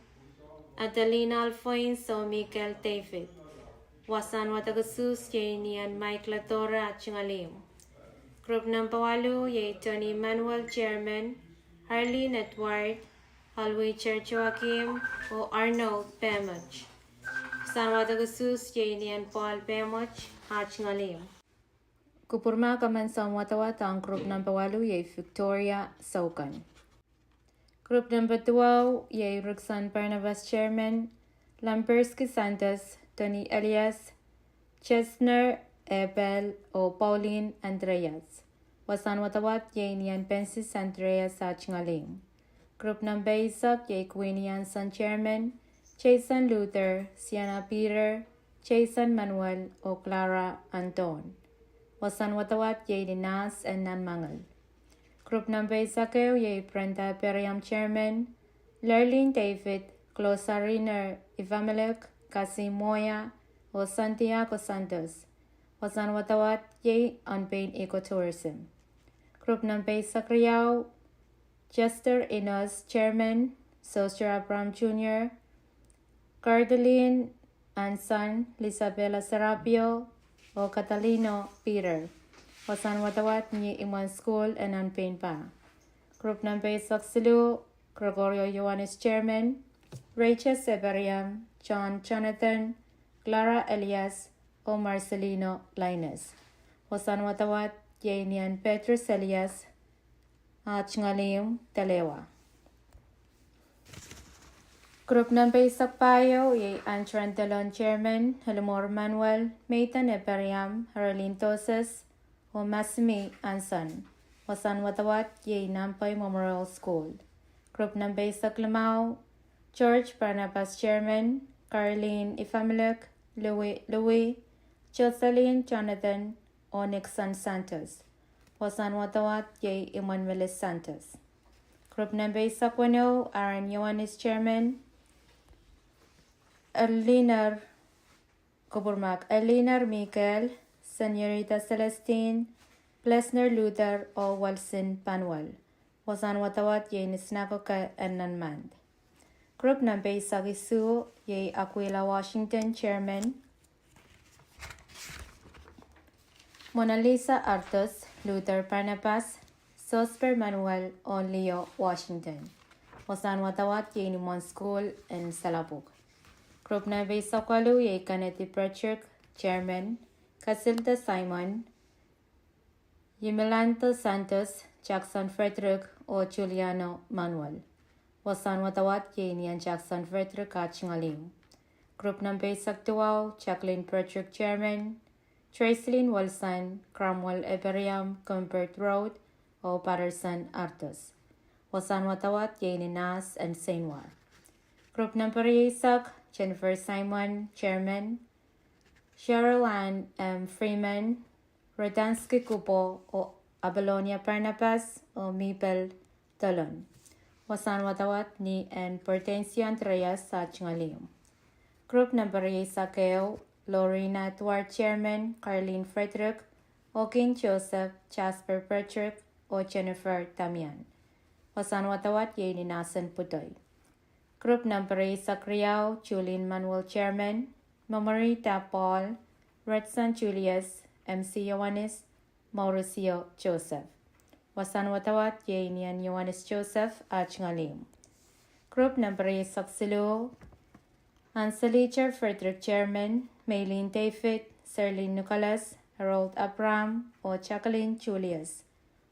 Adelina Alphonse, oh Michael David. Wasahn wadek usuhs iei ni en Mike Ladora ah tungoal ihmw. Group number waluh, iei Tony Emmanuel, Chairman, Arlene Edward, Alwicher Joachim, oh Arnold Pemot. Wasahn wadek usuhs iei ni en Paul Pemot ah tungoal ihmw. Kupwurmahk emen sounwadawad ong group number waluh iei Victoria Soukan. Group number duwau iei Rickson Barnabas, Chairman, Lamberski Santos, Tony Elias, Chesner Abel, oh Pauline Andreas. Wasahn wadawad iei ni en Pensis Andreas ah tungoal ihmw. Group number eisek iei Queenie Anson, Chairman, Jason Luther, Sienna Peter, Jason Manuel, oh Clara Anthon. Wasahn wadawad iei ni Nahs en Nanmangel. Group number eisek ehu iei Brenda Periam, Chairman, Lurleen David, Closa Riner Ifamiluk, Kasi Moya, oh Santiago Santos. Wasahn wadawad iei en pein Ecotourism. Group number eisek riau, Chester Enos, Chairman, Soster Abraham Junior, Cardalin Anson, Lisabella Serapio, oh Catalino Peter. Wasahn wadawad ni imwen sukuhl en Anpein Pah. Group number eisek siluh, Gregorio Ioannis, Chairman, Rachel Seberiam, John Jonathan, Clara Elias, oh Marcelino Linus. Wasahn wadawad iei ni en Petrus Elias ah tungoal ihmw, Dalewa. Group number eisek pahieu iei Antran Delon, Chairman, Elimor Manuel, Meithan Eberiam, Erlin Doses, oh Masimi Anson. Wasahn wadawad iei Nampei Memorial School. Group number eisek limau, George Barnabas, Chairman, Caroline Ifamiluk, Louis, Louis, Jocelyn Jonathan, oh Nixon Santos. Wasahn wadawad iei imwen Melis Santos. Group number eisek weneu, Aaron Ioannis, Chairman, Erliner, kupwurmahk, Erliner Mikael, Senorita Celestine, Plesner Luther, oh Walsin Panuel. Wasahn wadawad iei ni sinagoke en Nanmand. Group number eisek isuh iei Aquila Washington, Chairman, Mona Lisa Arthos, Luther Barnabas, Sosper Manuel oh Leo Washington. Wasahn wadawad iei ni mwohn sukuhl en Salapuk. Grup nempe eisek waluh iei Kennedy Frederick, Chairman, Casilda Simon, Yimilando Santos, Jackson Frederick oh Juliano Manuel. Wasahn wadawad iei ni en Jackson Frederick ah tungoal ihmw. Grup nempe eisek duwau, Jacqueline Frederick, Chairman, Tracelyn Wilson, Cromwell Ephraim, Cuthbert Road oh Patterson Arthurs. Wasahn wadawad iei ni nahs en Seinwar. Grup nempe rieisek, Jennifer Simon, Chairman, Cheryl Ann M Freeman, Rodansky Kubo oh Apollonia Barnabas oh Mabel Tolon. Wasahn wadawad ni en Portension Treyas ah tungoal ihmw. Grup nempe rieisek ehu, Lorena Edward, Chairman, Carlene Frederick, Okin Joseph, Jasper Frederick oh Jennifer Damian. Wasahn wadawad iei ni nahs en Pwudoi. Grup nempe rieisek riau, Julian Manuel, Chairman, Mamarita Paul, Redson Julius, M C Ioanis, Mauricio Joseph. Wasahn wadawad iei ni en Ioanis Joseph ah tungoal ihmw. Grup nempe rieisek siluh, Anselita Frederick, Chairman, Maylin David, Serlin Nicholas, Harold Abraham oh Jacqueline Julius.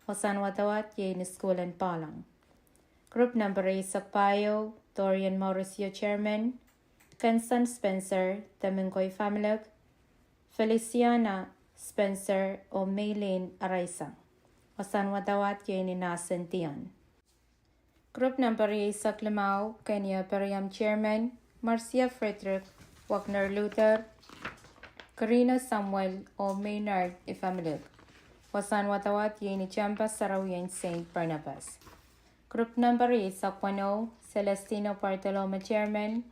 Wasahn wadawad iei ni sukuhl en Palang. Grup nempe rieisek pahieu, Dorian Mauricio, Chairman, Kenson Spencer, Temingkoi Familek, Feliciana Spencer oh Maylin Araisang. Wasahn wadawad iei ni nahs en Dion. Grup nempe rieisek limau, Kenia Ephraim, Chairman, Marcia Frederick, Wagner Luther, Karina Samuel oh Maynard Ifamilek. Wasahn wadawad iei ni tehnpas sarawi en Saint Barnabas. Grup nempe rieisek weneu, Celestino Bartolome, Chairman,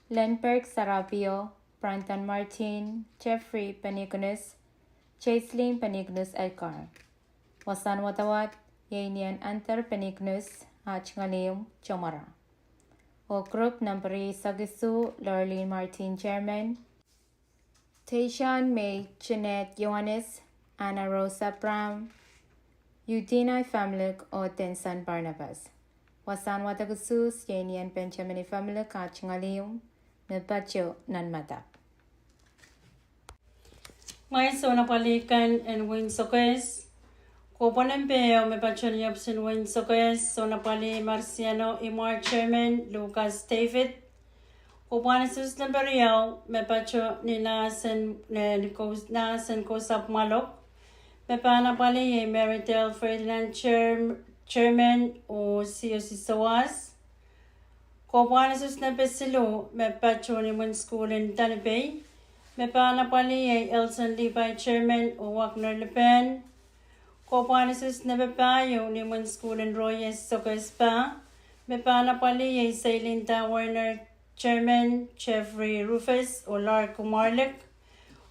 Lenberg Sarapio, Brandon Martin, Jeffrey Penignus, Jaislin Penignus Edgar. Wasahn wadawad iei ni en Anther Penignus ah tungoal ihmw, Tomara. Oh grup nempe rieisek isuh, Lorlin Martin, Chairman, Teishon May, Jeanette Ioanis, Anna Rose Abraham, Yudina Ifamilek oh Denson Barnabas. Wasahn wadek usuhs iei ni en Benjamin Ifamilek ah tungoal ihmw, ni pato nan madap. Mwein sounapwalih kan en Wein Sokehs. Kohpwalen pahieu me patohwan ni ohpis en Wein Sokehs, sounapwalih Marciano Imwar, Chairman, Lucas David. Kohpwalen usuhs nempe riau me patohwan ni nahs en, eh, ni kous-, nahs en Kousapw Mwalok. Me pahn apwalih iei Mary Dale Ferdinand, Chair-, Chairman, oh Siosi Soas. Kohpwalen usuhs nempe siluh me patohwan ni imwen sukuhl en Tanipei. Me pahn apwalih iei Elson Levi, Chairman, oh Wagner Lipan. Kohpwalen usuhs nempe pahieu ni imwen sukuhl en Royes Sokehs Pah. Me pahn apwalih iei Seilinda Werner, Chairman, Jeffrey Rufus oh Lark Kumarlik.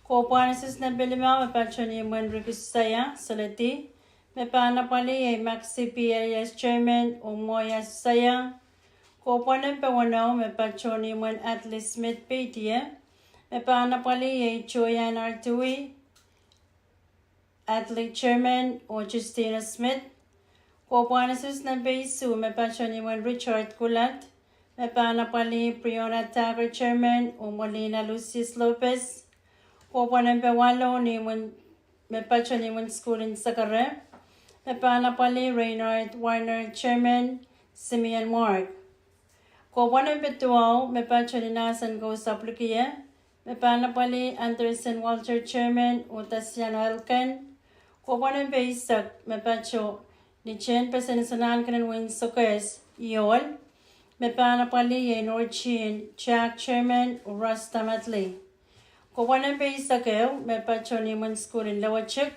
Kohpwalen usuhs nempe limau me patohwan ni imwen Ricky Susaia Soleti. Me pahn apwalih iei Maxi P Elias, Chairman, oh Moya Susaia. Kohpwalen pahieu me patohwan ni imwen Atli Smith Peitie. Me pahn apwalih iei Joanne Artui, Atli Chairman, oh Justina Smith. Kohpwalen usuhs nempe isuh me patohwan ni imwen Richard Kulat. Me pahn apwalih Briona Thacker, Chairman, oh Molina Lucius Lopez. Kohpwalen pahieu ni imwen, me patohwan ni imwen sukuhl en Sakare. Me pahn apwalih Reinhard Warner, Chairman, Simeon Mark. Kohpwalen pahieu me patohwan ni nahs en Kousapw Likie. Me pahn apwalih Anderson Walter, Chairman, oh Tasiano Elkan. Kohpwalen pahisek me patohwan ni tehnpas en Sanahnken en Wein Sokehs, Ioel. Me pahn apwalih iei Nortin Jack, Chairman, oh Rasta Matli. Kohpwalen pahisek ehu me patohwan ni imwen sukuhl en Lewatik.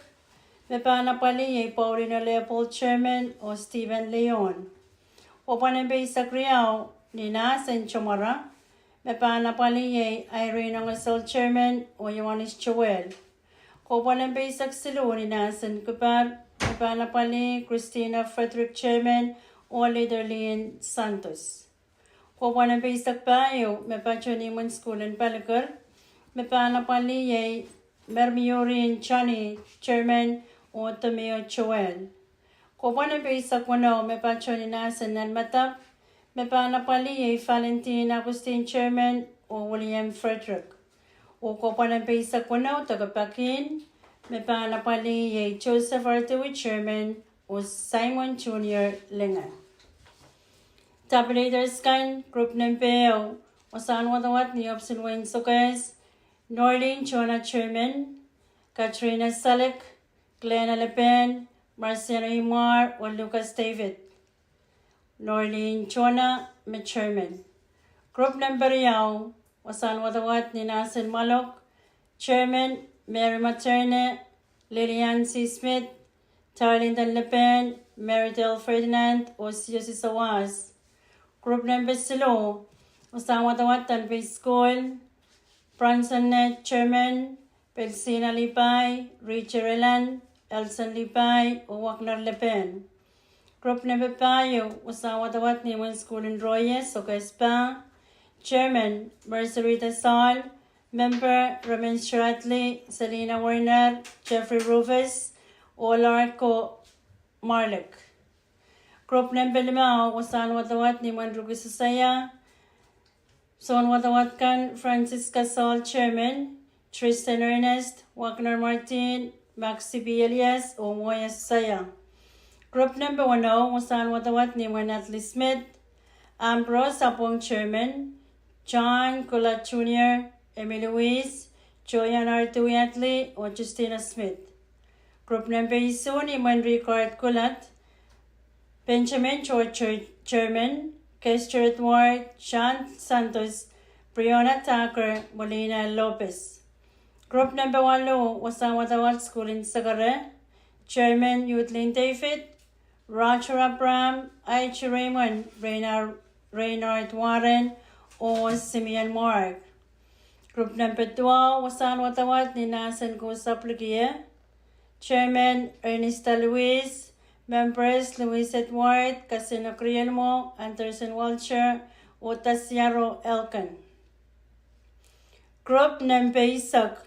Me pahn apwalih iei Paulino Leopold, Chairman, oh Stephen Leon. Kohpwalen pahisek riau ni nahs en Tomara. Me pahn apwalih iei Irene Ongesel, Chairman, oh Ioanis Joel. Kohpwalen pahisek siluh ni nahs en Kupar. Me pahn apwalih Christina Frederick, Chairman, oh Liderlin Santos. Kohpwalen pahisek pahieu me patohwan ni imwen sukuhl en Palikir. Me pahn apwalih iei Mermiurin Johnny, Chairman, oh Tomio Joel. Kohpwa nempe eisek weneu me patoh ni mahsen nan Madap, me pahn apwalih iei Valentine Augustine, Chairman, oh William Frederick. Oh kohpwa nempe eisek weneu deke pakin, me pahn apwalih iei Joseph Artui, Chairman, oh Simon Junior Linge. Tabulatorskan, group nempe ehu, wasahn wadawad ni ohpis en wehin Sokehs, Norlin Jonah, Chairman, Katrina Salik, Glena Lepen, Marciano Imwar, oh Lucas David. Norlin Jonah me Chairman. Group nempe riau, wasahn wadawad ni mahsen Mwalok, Chairman, Mary Materne, Lillian C. Smith, Tarlington Lepen, Meridel Ferdinand, oh Siosi Sowas. Group nempe siluh, wasahn wadawad en pei sukuhl, Bronson Ned, Chairman, Belsina Lipai, Richard Elan, Elson Lipai, oh Wagner Lepen. Group nempe pahieu, wasahn wadawad ni imwen sukuhl en Roye, Sokehs Pah, Chairman, Mercerita Saul, Member, Roman Strathley, Selina Werner, Jeffrey Rufus, oh Larko Marlik. Group nempe limau, wasahn wadawad ni imwen Ruki Sosaia, soun wadawad kan Francisca Saul, Chairman, Tristan Ernest, Wagner Martin, Maxi B. Elias, oh Moya Sosaia. Group nempe weneu, wasahn wadawad ni imwen Natalie Smith, Ambrose Apong, Chairman, John Kulat Junior, Emily Weiss, Joyan Artui Atli, oh Justina Smith. Group nempe isuh ni imwen Richard Kulat, Benjamin George, Chairman, Kester Edward, John Santos, Briona Tucker, Molina Lopez. Group nempe waluh, wasahn wadawad sukuhl en Sekere, Chairman Youth Lin David, Roger Abraham, Aichi Raymond, Reynard Warren, oh Simeon Mark. Group nempe duwau, wasahn wadawad ni mahsen Kosap Likie, Chairman Ernesta Louise, Members Louise Edward, Kasino Krielmo, Anderson Walter, oh Tasiaro Elkan. Group nempe eisek,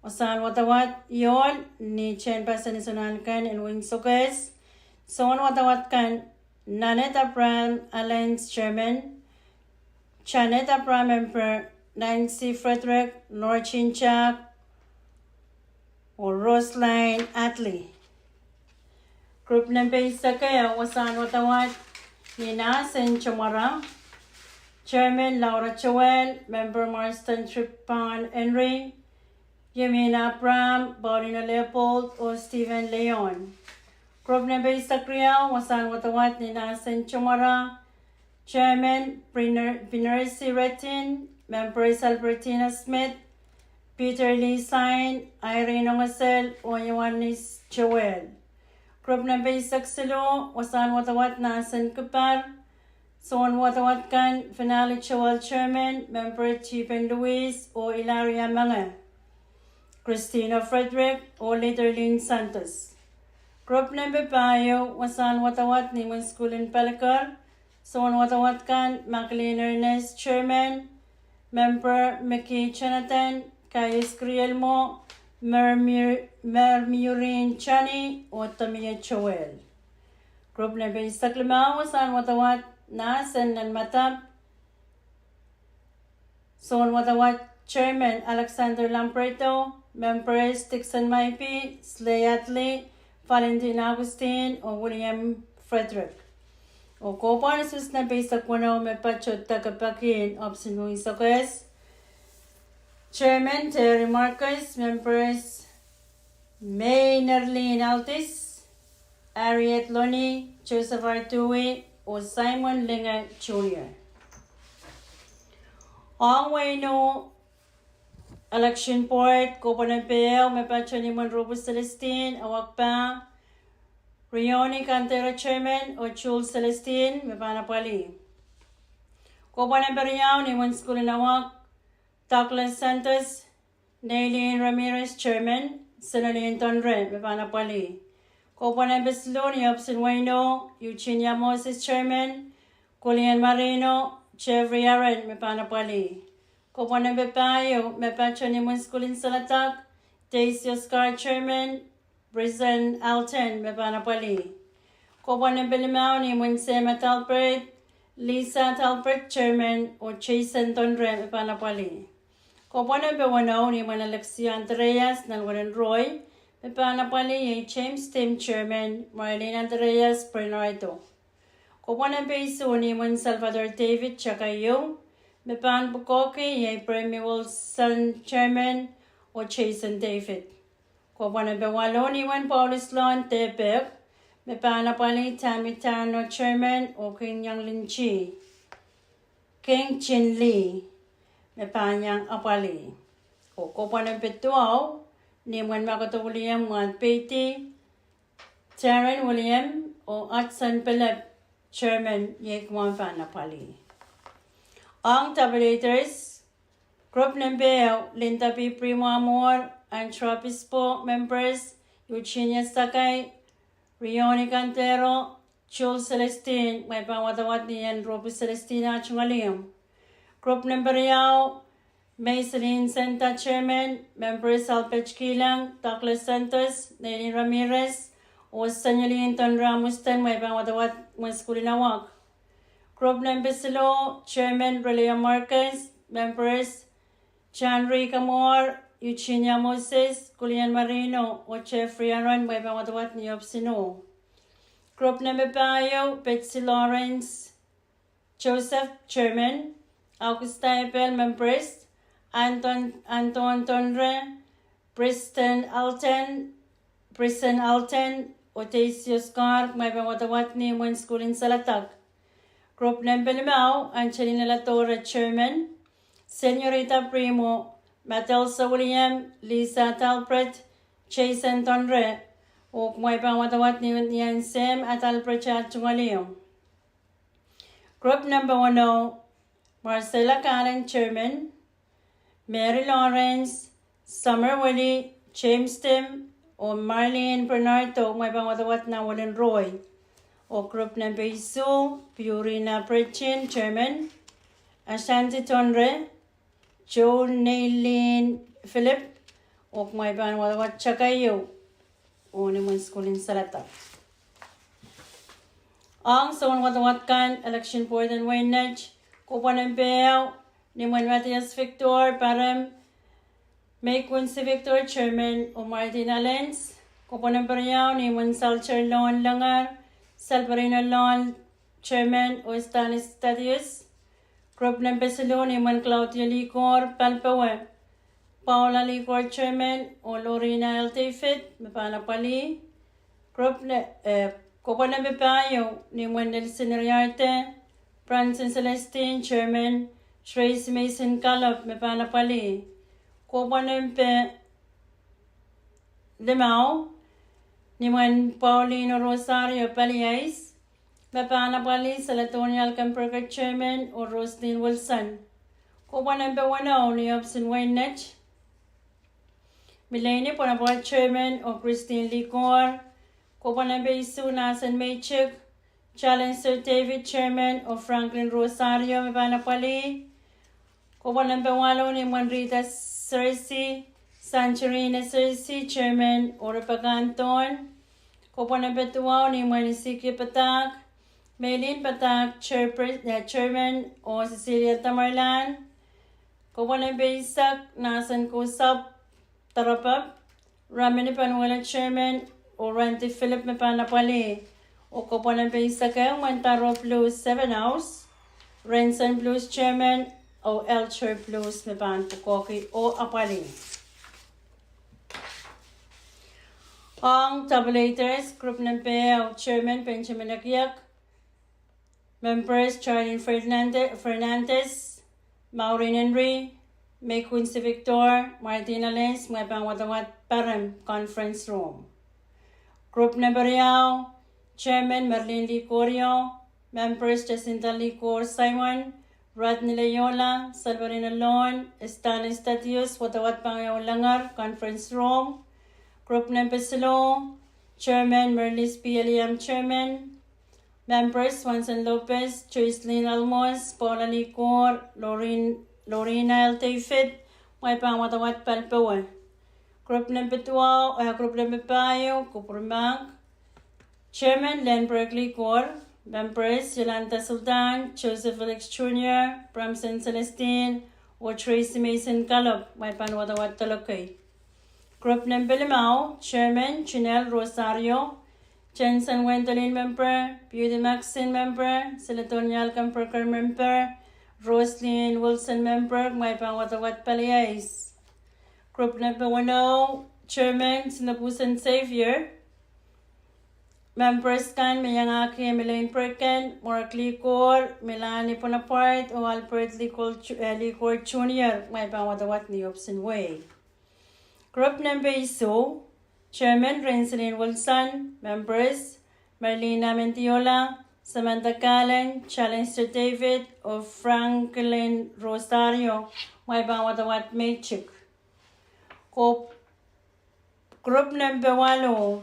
wasahn wadawad ohl ni tehnpasen isonankan en wehin Sokehs, soun wadawad kan Nanette Abraham Allens, Chairman, Janet Abraham, Member, Nancy Frederick, Norgin Jack, oh Roseline Atli. Group nempe eisek ehu, wasahn wadawad ni mahsen Tomorrow, Chairman Laura Joel, Member Marston Tripon Henry, Yemina Abraham, Paulina Leopold, oh Stephen Leon. Group nempe eisek riau, wasahn wadawad ni mahsen Tomorrow, Chairman Pinersi Retin, Members Albertina Smith, Peter Lee Sain, Irene Ongesel, oh Ioannis Joel. Group nempe eisek siluh, wasahn wadawad mahsen Kipar, soun wadawad kan Finale Joel, Chairman, Member Stephen Louis, oh Ilaria Mange, Christina Frederick, oh Literlin Santos. Group nempe pahieu, wasahn wadawad ni imwen sukuhl en Pelican, soun wadawad kan Maclean Ernest, Chairman, Member Mickey Jonathan, Kaius Krielmo, Mermiurin Johnny, oh Tomie Joel. Group nempe eisek limau, wasahn wadawad mahsen nan Madap, soun wadawad Chairman Alexander Lamberto, Members Dixon Maipi, Slay Atli, Valentin Augustine, oh William Frederick. Oh kohpwa usuhs nempe eisek weneu me patoh deke pakin ohpis en wehin Sokehs, Chairman Terry Marcus, Members May Nerlin Aldis, Harriet Loni, Joseph Ardui, oh Simon Linge Junior. Ong wehin Election Board, kohpwa nempe ehu me patoh ni imwen Rupu Celestine, Awakpah, Rioni Kantera, Chairman, oh Jules Celestine me pahn apwalih. Kohpwa nempe riau ni imwen sukuhl en Awak, Douglas Santos, Neilin Ramirez, Chairman, Senolin Tonre me pahn apwalih. Kohpwa nempe siluh ni ohpis en wehin Eugenia Moses, Chairman, Kulian Marino, Jeffrey Aaron me pahn apwalih. Kohpwa nempe pahieu me patoh ni imwen sukuhl en Seladak, Daisy Oscar, Chairman, Bryson Alton me pahn apwalih. Kohpwal nempe limau ni imwen Sam Adelbert, Lisa Adelbert, Chairman, oh Jason Tonre me pahn apwalih. Kohpwal nempe weneu ni imwen Alexia Andreas nan Welin Roy, me pahn apwalih iei James Tim, Chairman, Marlene Andreas, Bernardo. Kohpwal nempe isuh ni imwen Salvador David Chakayo, me pahn pwukoahki iei Bremy Wilson, Chairman, oh Jason David. Kohpwal nempe walu ni imwen Paulus Lon Depek, me pahn apwalih Tammy Tarno, Chairman, oh King Young Lin Chi. King Chin Lee, me pahn iang apwalih. Oh kohpwal nempe duwau ni imwen Makoto William, Mwan Peiti, Darren William, oh Hudson Philip, Chairman, iei kumwail pahn apwalih. Ong tabulator, group nempe ehu, Linda P. Primor, Andrew Obispo, members, Eugenia Sakai, Rioni Kantero, Jules Celestine, kumwail pahn wadawad ni en Robi Celestine ah tungoal ihmw. Group nempe riau, Maiselin Center, Chairman, members Albert Kilang, Douglas Santos, Neilin Ramirez, oh Sanyalin Tonra Mustan, kumwail pahn wadawad mwen sukuhl en Awak. Group nempe siluh, Chairman Relia Marcus, members John Rika Moore, Eugenia Moses, Kulian Marino, oh Jeffrey Aaron, kumwail pahn wadawad ni ohpis en Sino. Group nempe pahieu, Betsy Lawrence Joseph, Chairman, Augusta Ebel, members, Anton, Anton Tonre, Preston Alton, Preston Alton, oh Daisy Oscar, kumwail pahn wadawad ni imwen sukuhl en Saladek. Group nempe limau, Angelina Ladora, Chairman, Senorita Primo, Madelsa William, Lisa Talbert, Jason Tonre, oh kumwail pahn wadawad ni, ni en Sam Adalbert ah tungoal ihmw. Group nempe weneu, Marcella Kallen, Chairman, Mary Lawrence, Summer Willie, James Tim, oh Marlene Bernardo, kumwail pahn wadawad nan Welin Roy. Oh group nempe isuh, Purina Bridgin, Chairman, Ashanti Tonre, Joel Neilin Philip, oh kumwail pahn wadawad Chakayo, oh ni imwen sukuhl en Saladek. Ong soun wadawad kan, election board en Waynet, kohpwal nempe ehu, ni imwen Matthias Victor, Parem, May Quincy Victor, Chairman, oh Martin Allens. Kohpwal nempe riau, ni imwen Salter Lon Lengar, Salperino Lon, Chairman, oh Stanis Thaddeus. Group nempe siluh, ni imwen Claudia Likor, Palpowe, Paula Likor, Chairman, oh Lorena L. David, me pahn apwalih. Group ne, eh, kohpwal nempe pahieu, ni imwen Nelson Riarte, Branson Celestine, Chairman, Tracy Mason Gallup, me pahn apwalih. Kohpwal nempe limau, ni imwen Paulino Rosario Paliais, me pahn apwalih Seladonia Alkenberger, Chairman, oh Roslyn Wilson. Kohpwal nempe weneu, ni ohpis en Waynet, Mileini Pwonopwol, Chairman, oh Christine Likor. Kohpwal nempe isuh, Nasen Meichik, Challenger David, Chairman, oh Franklin Rosario, me pahn apwalih. Kohpwal nempe walu, ni imwen Rita Searcy, Sancherina Searcy, Chairman, oh Rebecca Anthon. Kohpwal nempe duwau, ni imwen Ezekiel Padahk, Meilin Padahk, Chairper-, eh, Chairman, oh Cecilia Tamerlan. Kohpwal nempe eisek, Nasen Kosap Tarapap, Ramini Panuela, Chairman, oh Randy Philip, me pahn apwalih. Oh kohpwal nempe eisek ehu, Mwenda Rob Lewis, Seven House, Renson Blues, Chairman, oh Elcher Blues, me pahn pwukoahki oh apwalih. Ong tabulator, group nempe ehu, Chairman Benjamin Akiak, members Charlene Fernande-, Fernandez, Maureen Henry, May Quincy Victor, Martina Lenz, kumwail pahn wadawad Parem Conference Room. Group nempe riau, Chairman Merlin Likorio, members Jacinta Likor Simon, Rodney Leyola, Salvarina Lon, Stanley Statius, wadawad pahn Lengar Conference Room. Group nempe siluh, Chairman Merlis P. Eliam, Chairman, members Swanson Lopez, Joycelyn Almos, Paula Likor, Lorin-, Lorina L. David, kumwail pahn wadawad Palpowe. Grup nempe duwau, eh, grup nempe pahieu, kupwurmahk. Chairman Lehn Berkeley Kor, members Yolanda Sultan, Joseph Felix Junior, Bramson Celestine, oh Tracy Mason Gallop, mwein pahn wadawad doalokei. Grup nempe limau, Chairman Janelle Rosario, Jensen Wendelin member, Beauty Maxine member, Siladon Yalcom Berger member, Roslyn Wilson member, mwein pahn wadawad pali ice. Grup nempe weneu, Chairman Sinapusen Xavier, members kan me iangahki Emmeline Bergen, Mark Likor, Melanie Bonaparte, oh Albert Likor, eh, Likor Junior, mwein pahn wadawad ni ohpis en wehi. Grup nempe isuh, Chairman Renselin Wilson, members Merlina Mendiola, Samantha Galen, Challister David, oh Franklin Rosario, mwein pahn wadawad meitik. Ko Grup nempe waluh,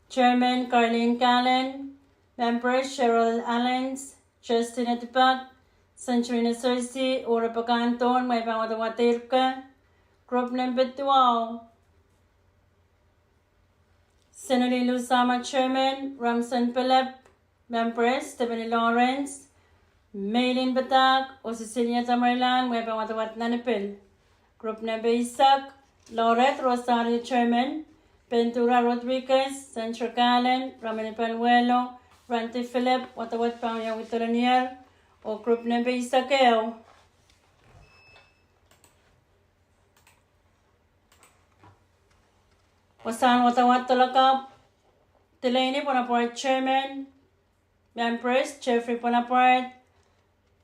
Chairman Carlin Galen, members Cheryl Allens, Justin Etipak, Santrina Searcy, oh Rebecca Anton, mwein pahn wadawad deirke. Grup nempe duwau, Senalin Lusama, Chairman Ramson Philip, members Stephanie Lawrence, Meilin Padahk, oh Cecilia Tamerlan, mwein pahn wadawad nanpil. Grup nempe eisek, Laureth Rosario, Chairman, Bendura Rodriguez, Sandra Galen, Ramani Paluelo, Randy Philip, wadawad pahn wiawi dolanier. Oh grup nempe eisek ehu, wasahn wadawad doalokapw, Delaney Bonaparte, Chairman, members Jeffrey Bonaparte,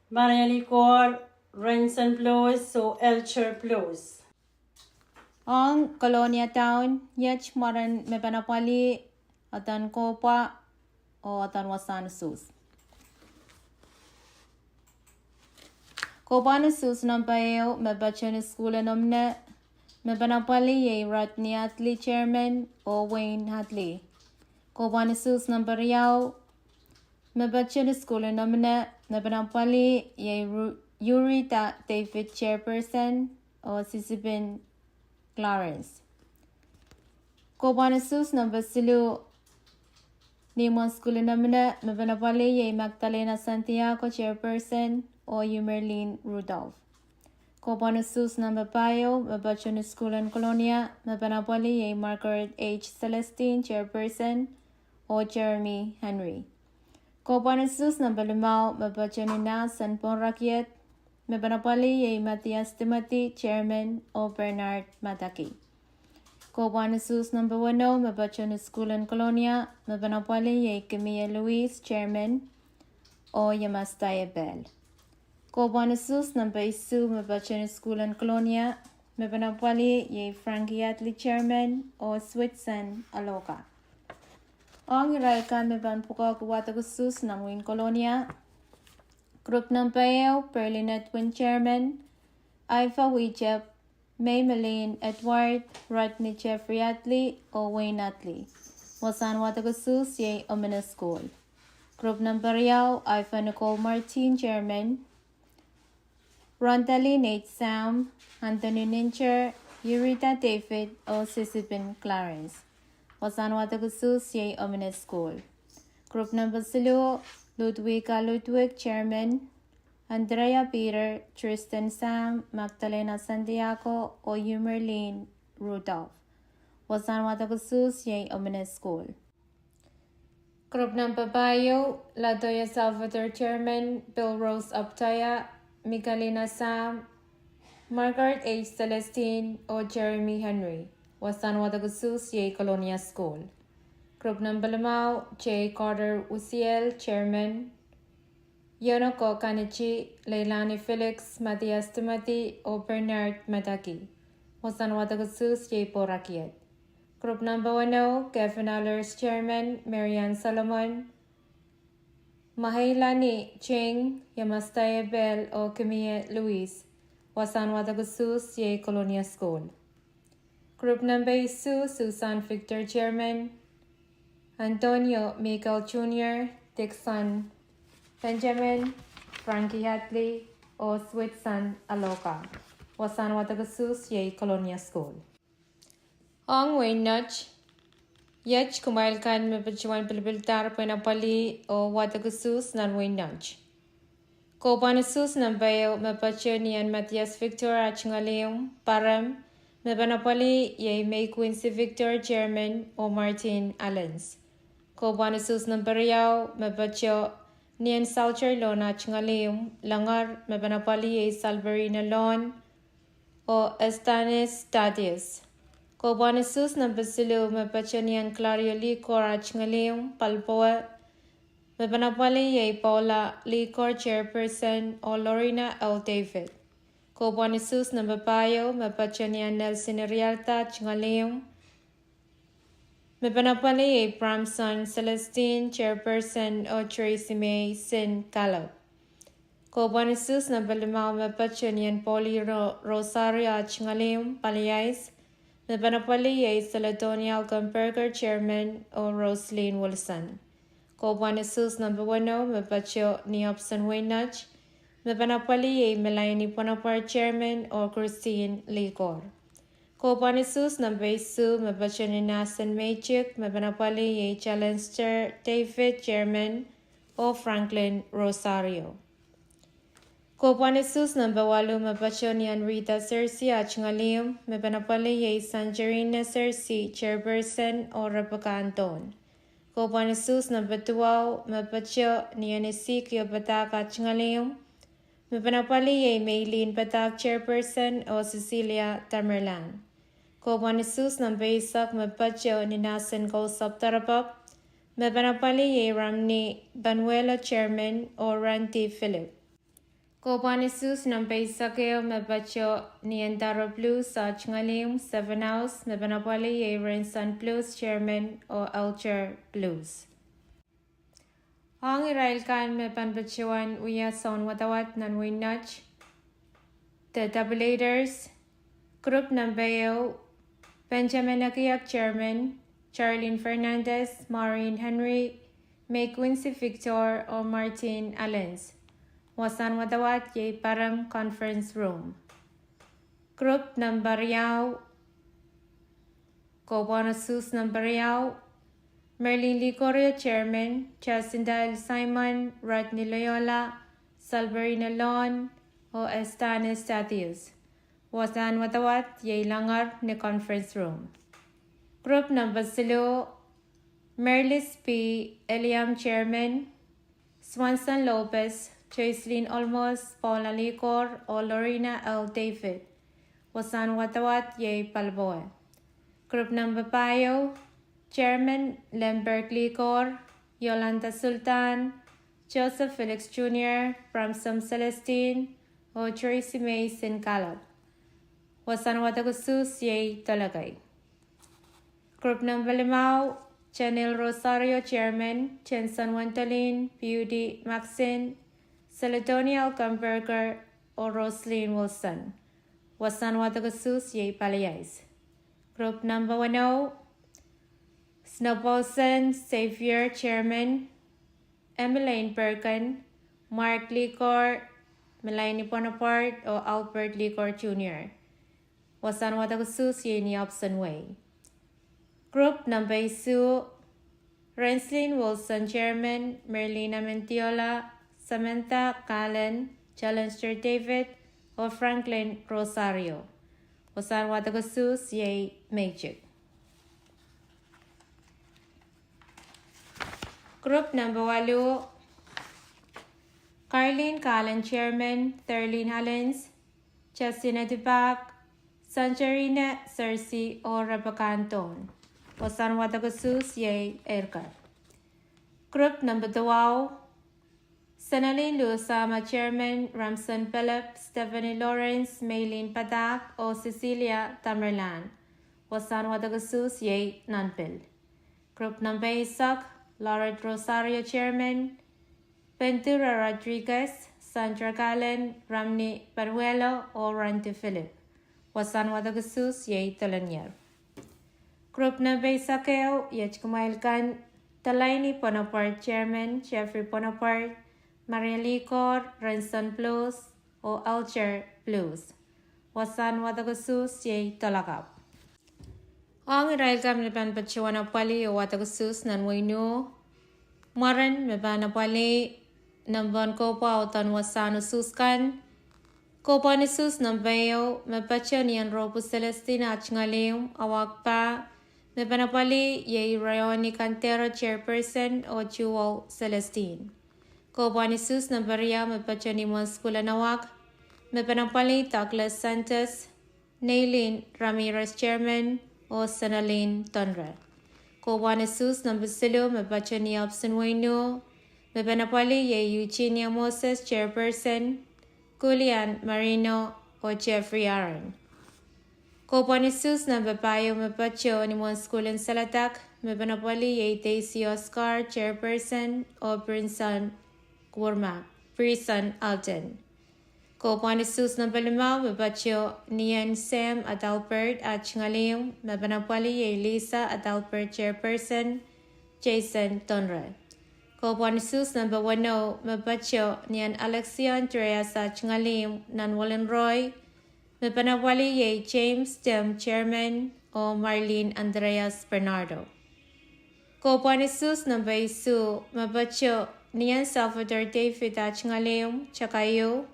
Maria Likor, Renson Blues, oh Elcher Blues. Ong Kolonia Town, iet mwaren me pahn apwalih, adan kohpwa, oh adan wasahn usuhs. Kohpwahn usuhs nempe ehu me patohwan sukuhl en Omine, me pahn apwalih iei Rodney Hadley, Chairman, oh Wayne Hadley. Kohpwahn usuhs nempe riau me patohwan sukuhl en Omine, me pahn apwalih iei Ru-, Yurita David, Chairperson, oh Sisipin Clarence. Kohpwahn usuhs nempe siluh ni imwen sukuhl en Omine, me pahn apwalih iei Magdalena Santiago, Chairperson, oh Yumerlin Rudolph. Kohpwahn usuhs nempe pahieu me patohwan sukuhl en Kolonia, me pahn apwalih iei Margaret H. Celestine, Chairperson, oh Jeremy Henry. Kohpwahn usuhs nempe limau me patohwan nah sang pohn rakiet, me pahn apwalih iei Matthias Timothy, Chairman, oh Bernard Madaki. Kohpwahn usuhs nempe weneu me patohwan sukuhl en Kolonia, me pahn apwalih iei Kimie Louise, Chairman, oh Yemastaia Pehl. Kohpwahn usuhs nempe isuh me patohwan sukuhl en Kolonia, me pahn apwalih iei Frankie Hadley, Chairman, oh Switson Aloka. Ong irail kan me pahn pwukoahki wadek usuhs nan wehin Kolonia, grup nempe ehu, Berlin Edwin, Chairman, Iva Wijep, May Melin Edward, Rodney Jeffrey Hadley, oh Wayne Hadley. Wasahn wadek usuhs iei Omine Sukuhl. Grup nempe riau, Iva Nicole Martin, Chairman, Rondalin H. Sam, Anthony Nincher, Yurita David, oh Sisipin Clarence. Wasahn wadek usuhs iei Omine Sukuhl. Grup nempe siluh, Ludwika Ludwig, Chairman, Andrea Peter, Tristan Sam, Magdalena Santiago, oh Yumerlin Rudolph. Wasahn wadek usuhs iei Omine Sukuhl. Grup nempe pahieu, Latoya Salvador, Chairman, Bill Rose Aptaya, Michalina Sam, Margaret H. Celestine, oh Jeremy Henry. Wasahn wadek usuhs iei Kolonia Sukuhl. Grup nempe limau, J. Carter Usiel, Chairman, Yonoko Kanichi, Leilani Felix, Matthias Timothy, oh Bernard Madaki. Wasahn wadek usuhs iei pohrakiet. Grup nempe weneu, Kevin Allers, Chairman, Marian Solomon, Maheilani Ching, Yemastaia Pehl, oh Kimie Louise. Wasahn wadek usuhs iei Kolonia Sukuhl. Grup nempe isuh, Susan Victor, Chairman, Antonio Michael Junior, Dixon Benjamin, Frankie Hadley, oh Switson Aloka. Wasahn wadek usuhs iei Kolonia Sukuhl. Ong wehin Nett, iet kumwail kan me patohwan pilipildahr pwehn apwalih oh wadek usuhs nan wehin Nett. Kohpwahn usuhs nempe ehu me patoh ni en Mathias Victor ah tungoal ihmw, Parem, me pahn apwalih iei May Quincy Victor, Chairman, oh Martin Allens. Kohpwahn usuhs nempe riau me patoh ni en Salter Loan ah tungoal ihmw, Loangor, me pahn apwalih iei Salperina Loan oh Estanis Tadius. Kohpwahn usuhs nempe siluh me patoh ni en Clario Likor ah tungoal ihmw, Pohnpei, me pahn apwalih iei Paula Likor, Chairperson, oh Lorina L. David. Kohpwahn usuhs nempe pahieu me patoh ni en Nelson Iriarda ah tungoal ihmw, me pahn apwalih iei Bramson Celestine, Chairperson, oh Tracy May Sin Caleb. Kohpwahn usuhs nempe limau me patoh ni en Paulino Rosario ah tungoal ihmw, Paliais, me pahn apwalih iei Celedonial Gumberger, Chairman, oh Roslyn Wilson. Kohpwahn usuhs nempe weneu me patoh ni ohpis en wehin Nett, me pahn apwalih iei Melaini Pwonopwar, Chairman, oh Christine Likor. Kohpwahn usuhs nempe isuh me patoh ni Nelson Meitik, me pahn apwalih iei Challenster David, Chairman, oh Franklin Rosario. Kohpwahn usuhs nempe waluh me patoh ni en Rita Searcy ah tungoal ihmw, me pahn apwalih iei Sanjerina Searcy, Chairperson, oh Rebecca Anthon. Kohpwahn usuhs nempe duwau me patoh ni en Ezekiel Padahk ah tungoal ihmw, me pahn apwalih iei Meilin Padahk, Chairperson, oh Cecilia Tamerlan. Kohpwahn usuhs nempe eisek me patoh ni Nelson Kousapw Doaropok, me pahn apwalih iei Romney Panuelo, Chairman, oh Randy Philip. Kohpwahn usuhs nempe eisek ehu me patoh ni en Daro Blues ah tungoal ihmw, Seven House, me pahn apwalih iei Renson Blues, Chairman, oh Elder Blues. Ong irail kan me pahn patohwan wia soun wadawad nan wehin Nett, the tabulators, group nempe ehu, Benjamin Akiak, Chairman, Charlene Fernandez, Maureen Henry, May Quincy Victor, oh Martin Allens. Wasahn wadawad iei Parem Conference Room. Group nempe riau, kohpwahn usuhs nempe riau, Merlin Likoria, Chairman, Jacinta L. Simon, Rodney Loyola, Salperina Loan, oh Estanis Tadius. Wasahn wadawad iei Loangor ni Conference Room. Group nempe siluh, Merlis P. Eliam, Chairman, Swanson Lopez, Joycelyn Olmos, Paula Likor, oh Lorina L. David. Wasahn wadawad iei Pohnpei. Group nempe pahieu, Chairman Lambert Likor, Yolanda Sultan, Joseph Felix Junior, Bramson Celestine, oh Tracy May Sin Caleb. Wasahn wadek usuhs iei Dolokei. Group nempe limau, Janil Rosario, Chairman, Jensen Wendolin, Beauty Maxine, Celedonial Gumberger, oh Roslyn Wilson. Wasahn wadek usuhs iei Paliais. Group nempe weneu, Snowballson Xavier, Chairman, Emmeline Bergen, Mark Likor, Melaini Pwonopwart, oh Albert Likor Junior. Wasahn wadek usuhs iei ni ohpis en wehi. Group nempe isuh, Renslin Wilson, Chairman, Merlina Mendiola, Samantha Kallen, Challenster David, oh Franklin Rosario. Wasahn wadek usuhs iei Meitik. Group nempe waluh, Carlin Kallen, Chairman, Therlin Allens, Justina Dubak, Sanjarina Sersi, oh Rebecca Anton. Wasahn wadek usuhs iei Erkar. Group nempe duwau, Senalin Lusama, Chairman, Ramson Philip, Stephanie Lawrence, Meilin Padak, oh Cecilia Tamerlan. Wasahn wadek usuhs iei Nanpil. Group nempe eisek, Lauret Rosario, Chairman, Bentura Rodriguez, Sandra Kallen, Romney Panuelo, oh Randy Philip. Wasahn wadek usuhs iei Dolungier. Group nempe eisek ehu, iet kumwail kan, Delaini Pwonopwart, Chairman, Jeffrey Pwonopwart, Maria Likor, Renson Blues, oh Alger Blues. Wasahn wadek usuhs iei Dolakapw. Ong irail kan me pahn patohwan apwalih oh wadek usuhs nan wehin Nuh, mwaren me pahn apwalih nempehn kohpwa oh dohn wasahn usuhs kan. Kohpwahn usuhs nempe ehu me patoh ni en Rohpu Celestine Ahngalim, Awak Pah, me pahn apwalih iei Rayoni Kandera, chairperson, oh Tuwau Celestine. Kohpwahn usuhs nempe riau me patoh ni mwohn sukuhl en Awak, me pahn apwalih Douglas Santos, Neilin Ramirez, chairman, oh Senalin Tonre. Kohpwahn usuhs nempe siluh me patoh ni ohpis en wehin Nuh, me pahn apwalih iei Eugenia Moses, chairperson, Kulian Marino, oh Jeffrey Aaron. Kohpwahn usuhs nempe pahieu me patoh ni mwohn sukuhl en Saladek, me pahn apwalih iei Daisy Oscar, chairperson, oh Prinson Kurma, Prison Alton. Kohpwahn usuhs nempe limau me patoh ni en Sam Adalbert Ahngalim, me pahn apwalih iei Lisa Adalbert, chairperson, Jason Tonre. Kohpwahn usuhs nempe weneu me patoh ni en Alexia Andreas Ahngalim nan Wellen Roy, me pahn apwalih iei James Tim, chairman, oh Marlene Andreas Bernardo. Kohpwahn usuhs nempe isuh me patoh ni en Salvador David Ahngalim, Takaio,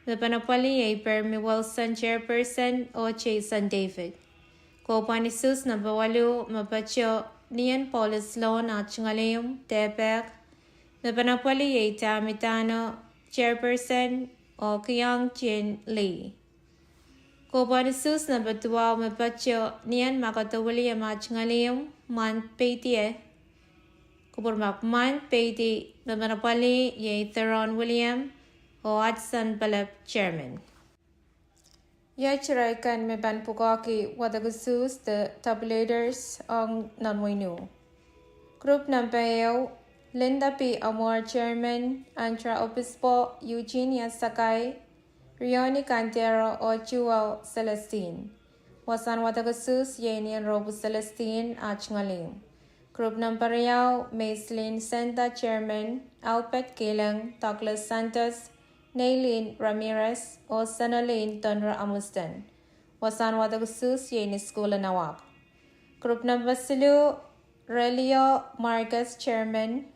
me pahn apwalih iei Permi Wilson, chairperson, oh Jason David. Kohpwahn usuhs nempe waluh me patoh ni en Paulus Lon Ahngalim, Dehpek, me pahn apwalih iei Tammy Tano, chairperson, oh Kiong Chin Lee. Kohpwahn usuhs nempe duwau me patoh ni en Makodo William Ahngalim, Mwan Peidi, kupwurmahk, Mwan Peidi, me pahn apwalih iei Theron William, oh Hudson Pelep, chairman. Iet irail kan me pahn pwukoahki wadek usuhs de tabulators ong nan wehin Nuh. Group nempe ehu, Linda P. Amor, chairman, Andra Obispo, Eugenia Sakai, Rioni Kandera, oh Tuwau Celestine. Wasahn wadek usuhs iei ni en Rohpu Celestine Ahngalim. Group nempe riau, Maislin Senta, chairman, Albert Kileng, Douglas Santos, Neilin Ramirez, oh Senalin Tonre Amusten. Wasahn wadek usuhs iei ni sukuhl en Awak. Group nempe siluh, Relio Marcus, chairman,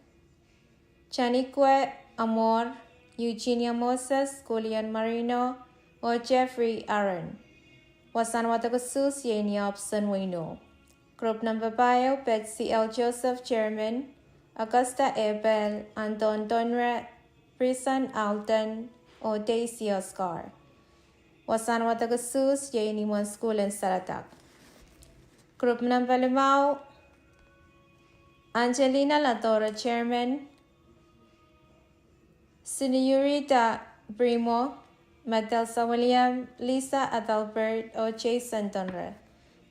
Janikwe Amor, Eugenia Moses, Kulian Marino, oh Jeffrey Aaron. Wasahn wadek usuhs iei ni ohpis en wehin Nuh. Group nempe pahieu, Betsy L. Joseph, chairman, Augusta A. Bell, Anton Tonre, Prison Alton, oh Daisy Oscar. Wasahn wadek usuhs iei ni mwohn sukuhl en Saladek. Group nempe limau, Angelina Ladora, chairman, Seniorita Primo, Madelsa William, Lisa Adalbert, oh Jason Tonre.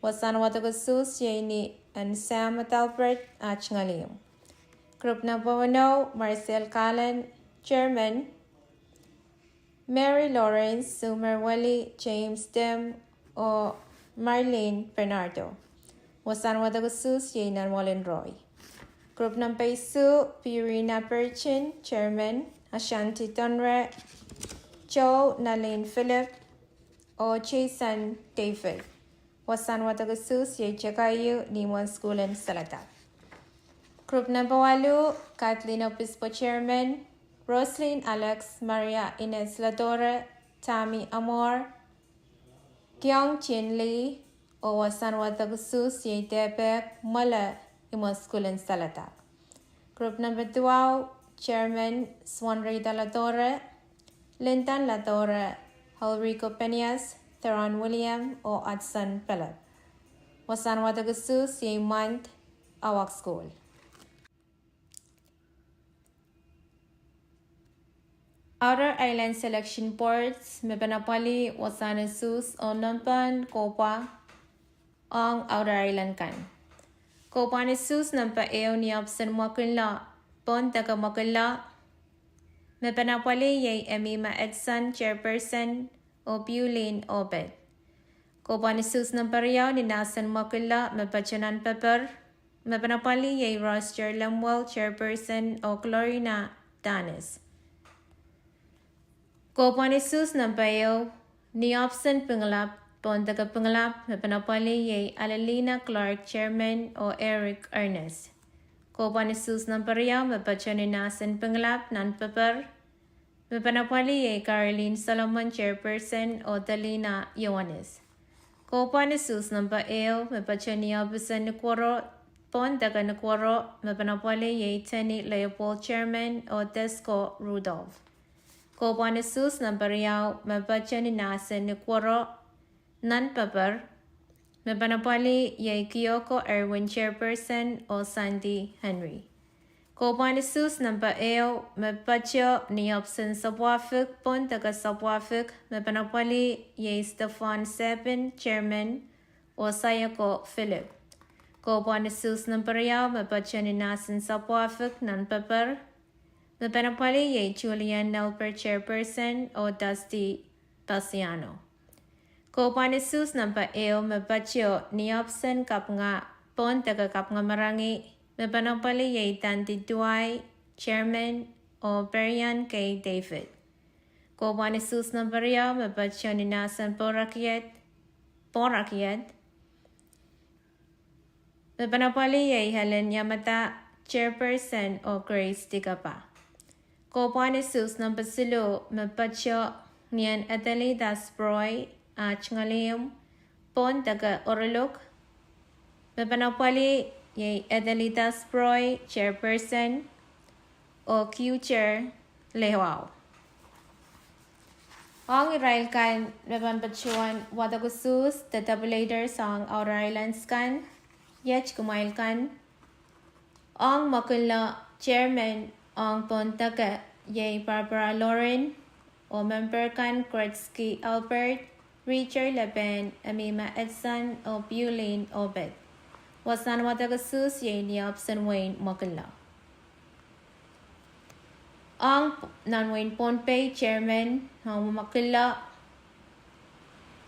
Wasahn wadek usuhs iei ni en Sam Adalbert Ahngalim. Group nempe weneu, Marcel Kalen, chairman, Mary Lawrence, Sumer Weli, James Tim, oh Marlene Bernardo. Wasahn wadek usuhs iei nan Wellen Roy. Group nempe isuh, Purina Virgin, chairman, Ashanti Tonre, Joe Nalin Philip, oh Jason David. Wasahn wadek usuhs iei Takaio ni mwohn sukuhl en Saladek. Group nempe waluh, Kathleen Obispo, chairman, Roslyn Alex, Maria Ines Ladora, Tammy Amor, Kiong Chin Lee, oh wasahn wadek usuhs iei Dehpek, Mwoale, ni mwohn sukuhl en Saladek. Group nempe duwau, chairman, Swanrita Ladora, Linton Ladora, Ulrico Penias, Theron William, oh Hudson Pelep. Wasahn wadek usuhs iei Mwan, Awak Sukuhl. Outer Island Selection Boards me pahn apwalih wasahn usuhs oh nempehn kohpwa ong Outer Island kan. Kohpwahn usuhs nempe ehu ni ohpis en Mwakillo, pohn deke Mwakillo, me pahn apwalih iei Emima Edson, chairperson, oh Piulin Obed. Kohpwahn usuhs nempe riau ni mahsen Mwakillo me patoh nan paper, me pahn apwalih iei Roster Lemuel, chairperson, oh Glorina Danes. Kohpwahn usuhs nempe ehu ni ohpis en Pingelap, pohn deke Pingelap, me pen apwalih iei Alelina Clark, chairman, oh Eric Ernest. Kohpwahn usuhs number riau me patoh ni nahs en Pingelap nan paper, me pen apwalih iei Caroline Solomon, chairperson, oh Delina Ioanis. Kohpwahn usuhs number ehu me patoh ni ohpis en Nukuoro, pohn deke Nukuoro, me pen apwalih iei Tenny Leopold, chairman, oh Desko Rudolph. Kohpwahn usuhs number riau me patoh ni nahs en Nukuoro nan paper, me pen apwalih iei Kioko Erwin, chairperson, oh Sandy Henry. Kohpwahn usuhs number ehu me patoh ni ohpis en Sapwahfik, pohn deke Sapwahfik, me pen apwalih iei Stefan Sebin, chairman, oh Sayoko Philip. Kohpwahn usuhs number riau me patoh ni nahs en Sapwahfik nan paper, me pen apwalih iei Julian Nelper, chairperson, oh Dusty Pasiano. Kohpwahn usuhs number ehu me patoh ni ohpis en Kapinga, pohn deke Kapinga Marangi, me pen apwalih iei Dandi Duai, chairman, oh Perian K David. Kohpwahn usuhs number riau me patoh ni nahs en Pohrakied, Pohrakied, me pen apwalih iei Helen Yamada, chairperson, oh Grace Dikapa. Kohpwahn usuhs number siluh me patoh ni en Adelita Sproi, ah Ngalium, pohn deke Orelouk, me pen apwalih iei Adelita Sproi, chairperson, oh Kucher Lehwau. Ong irail kan me pahn patohwan wadek usuhs de tabulator sang Outer Islands kan, iet kumwail kan: ong Mokinla, chairman ong pohn deke iei Barbara Loren, oh memper kan Gretzky Albert, Richard Leben, Amima Edson, oh Piulin Obed. Wasahn wadek usuhs iei ni ohpis en wehin Mokinla. Ong nan wehin Pohnpei, chairman ong Mokinla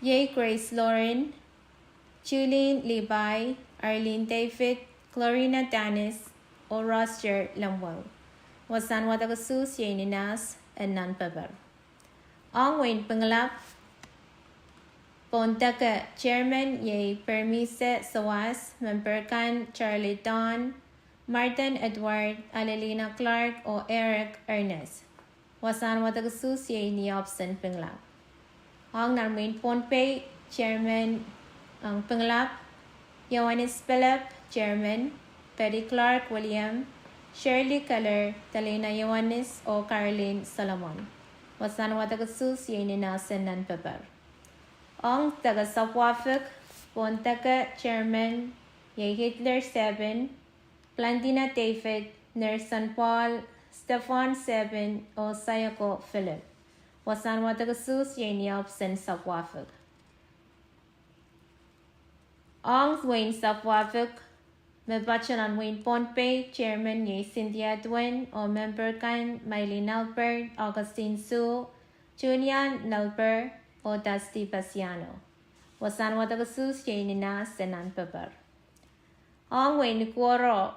iei Grace Loren, Julene Levi, Arlene David, Glorina Dennis, oh Roster Lemuel. Wasahn wadek usuhs iei ni nahs en nan paper. Ong wehin Pingelap, pohn deke chairman iei Permise Soas, memper kan Charlie Don, Martin Edward, Alelina Clark, oh Eric Ernest. Wasahn wadek usuhs iei ni ohpis en Pingelap. Ong nan wehin Pohnpei, chairman ong Pingelap, Ioanis Pelep, chairman, Betty Clark William, Shirley Keller, Delina Ioanis, oh Caroline Solomon. Wasahn wadek usuhs iei ni nahs en nan paper. Ong deke Sapwahfik, pohn deke chairman iei Hitler Sebin, Plantina David, Nerson Paul, Stefan Sebin, oh Sayoko Philip. Wasahn wadek usuhs iei ni ohpis en Sapwahfik. Ong wehin Sapwahfik, me patoh nan wehin Pohnpei, chairman iei Cynthia Edwin, oh memper kan Mailin Albert, Augustine Sue, Junian Nelper, oh Dusty Pasiano. Wasahn wadek usuhs iei ni nahs en nan paper. Ong wehin Nukuoro,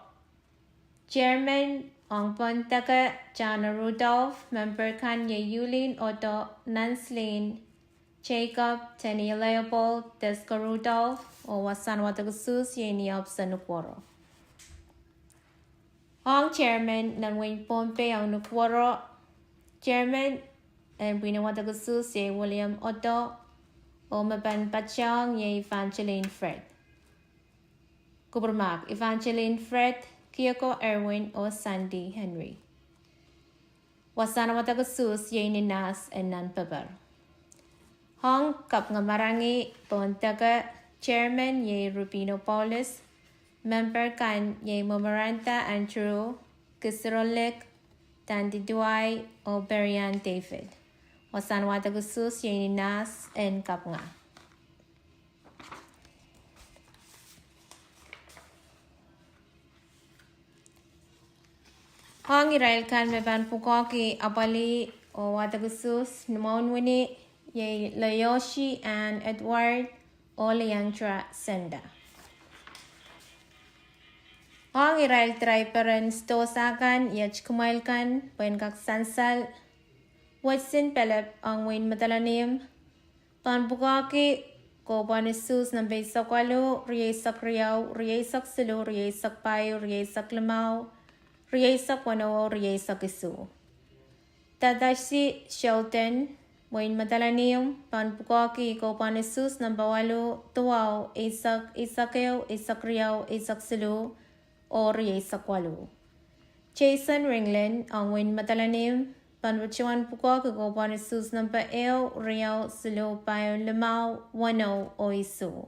chairman ong pohn deke Jana Rudolph, memper kan iei Yulin Oto, Nanslin Jacob, Tenny Leopold, Desko Rudolph, oh wasahn wadek usuhs iei ni ohpis en Nukuoro. Ong chairman nan wehin Pohnpei ong Nukuoro, chairman en pwihn en wadek usuhs iei William Oto, oh me pahn patohng iei Evangeline Fred. Kupwurmahk, Evangeline Fred, Kioko Erwin, oh Sandy Henry. Wasahn wadek usuhs iei ni nahs en nan paper. Ong Kapinga Marangi, pohn deke, chairman iei Rubino Paulus, memper kan iei Momoranta Andrew, Kisiro Lake, Dandi Duai, oh Perian David. Wasahn wadek usuhs iei ni nahs en Kapinga. Ong irail kan me pahn pwukoahki apwalih oh wadek usuhs ni mwohn wini, iei Leoshi Ann Edward oh Leandra Senda. Ong irail draiper en sidohsa kan, iet kumwail kan pwehn kak sansal: Watson Pelep ong wehin Madolenihmw, pahn pwukoahki Kohpwahn Isuhs, nempe eisek waluh, rieisek riau, rieisek siluh, rieisek pahieu, rieisek limau, rieisek weneu, rieisek isuh. Tadashi Shelton, wehin Madolenihmw, pahn pwukoahki Kohpwahn Isuhs nempe waluh, duwau, eisek, eisek ehu, eisek riau, eisek siluh, oh rieisek waluh. Jason Ringland, ong wehin Madolenihmw, pahn patohwan pwukoahki Kohpwahn Isuhs nempe ehu, riau, siluh, pahieu, limau, weneu, oh isuh.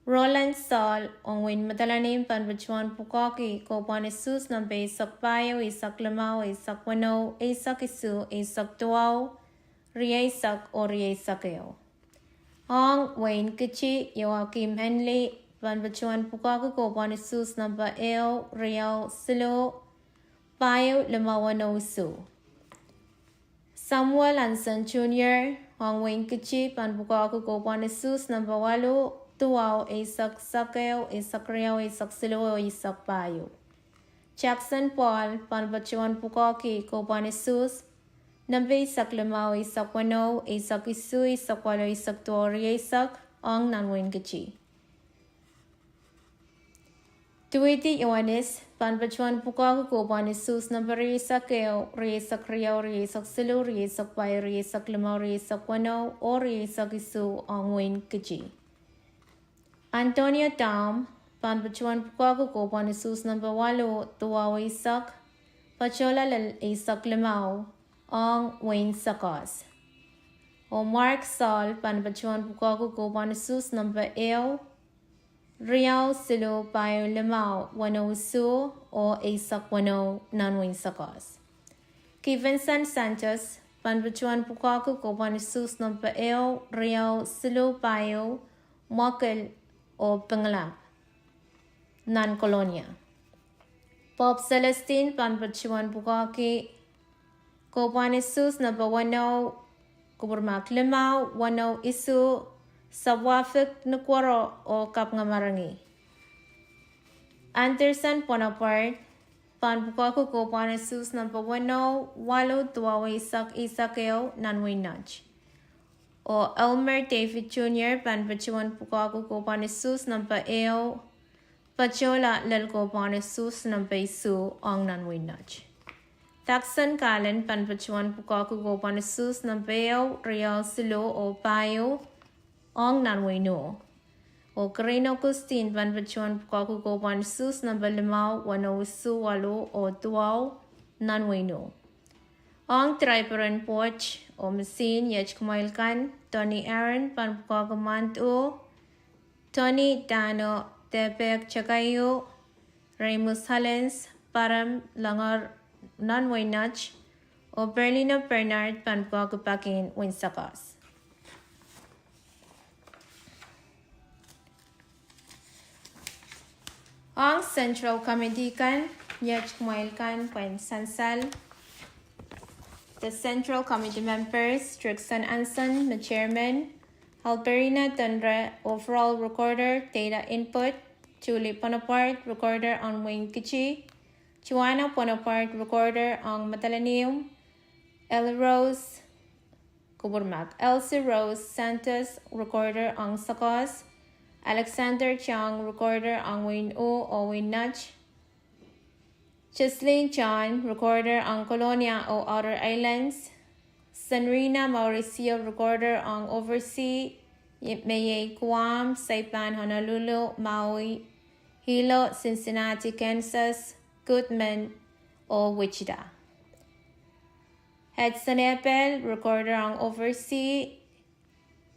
Roland Saul, ong wehin Madolenihmw, pahn patohwan pwukoahki Kohpwahn Isuhs nempe eisek pahieu, eisek limau, eisek weneu, eisek isuh, eisek duwau, rieisek, oh rieisek ehu. Ong wehin Kiti, Joachim Henley, pahn patohwan pwukoahki Kohpwahn Isuhs nempe ehu, riau, siluh, pahieu, limau, weneu, isuh. Samuel Anson Junior, ong wehin Kiti, pahn pwukoahki Kohpwahn Isuhs nempe waluh, duwau, eisek, eisek ehu, eisek riau, eisek siluh, oh eisek pahieu. Jackson Paul, pahn patohwan pwukoahki Kohpwahn Isuhs nempe eisek limau, eisek weneu, eisek isuh, eisek waluh, eisek duwau, rieisek, ong nan wehin Kiti. Tuwiti Ioanis, pahn patohwan pwukoahki Kohpwahn Isuhs nempe rieisek ehu, rieisek riau, rieisek siluh, rieisek pahieu, rieisek limau, rieisek weneu, oh rieisek isuh, ong wehin Kiti. Antonio Tom, pahn patohwan pwukoahki Kohpwahn Isuhs nempe waluh, duwau, eisek, patohla lel eisek limau, ong wehin Sakoas. Oh Mark Saul, pahn patohwan pwukoahki Kohpwahn Isuhs nempe ehu, riau, siluh, pahieu, limau, weneu, isuh, oh eisek weneu, nan wehin Sakoas. Kivenson Santos, pahn patohwan pwukoahki Kohpwahn Isuhs nempe ehu, riau, siluh, pahieu, mwekid, oh Pingelap, nan Kolonia. Bob Celestine, pahn patohwan pwukoahki Kohpwahn Isuhs nempe weneu, kupwurmak limau, weneu, isuh, Sapwahpik, Nukuoro, oh Kapingamarangi. Anderson Bonaparte, pahn pwukoahki Kohpwahn Isuhs nempe weneu, waluh, duwau, eisek, eisek ehu, nan wehin Nett. Oh Elmer David Junior, pahn patohwan pwukoahki Kohpwahn Isuhs nempe ehu, patohla lel Kohpwahn Isuhs nempe isuh, ong nan wehin Nett. Dakson Kalen, pahn patohwan pwukoahki Kohpwahn Isuhs nempe ehu, riau, siluh, oh pahieu, ong nan wehin Nett. Oh Keren Augustine, pahn patohwan pwukoahki Kohpwahn Isuhs nempe limau, weneu, isuh, waluh, oh duwau, nan wehin Nett. Ong draperon pwoat oh misihn, iet kumwail kan: Tony Aaron, pahn pwukoahki Mwandu; Tony Dano, Depek, Takaio; Remus Hollins, Parem, Langor, nan wehin Nett; oh Perlino Bernard, pahn pwukoahki Pakin, wehin Sakoas. Ong Central Committee kan, iet kumwail kan pwehn sansal. The Central Committee members: Trixon Anson, me Chairman; Alberina Tonre, Overall Recorder, Data Input; Julie Bonaparte, Recorder ong wehin Kiti; Joanna Bonaparte, Recorder ong Madolenihmw; Elsie Rose, kupwurmak, Elsie Rose Santos, Recorder ong Sakoas; Alexander Chang, Recorder ong wehin Uh oh wehin Nett; Cheslin Chang, Recorder ong Kolonia oh Outer Islands; Senrina Mauricio, Recorder ong Oversea, me iei Guam, Saipan, Honolulu, Maui, Hilo, Cincinnati, Kansas, Cuddman, oh Wichita; Hudson Epel, Recorder ong Oversea,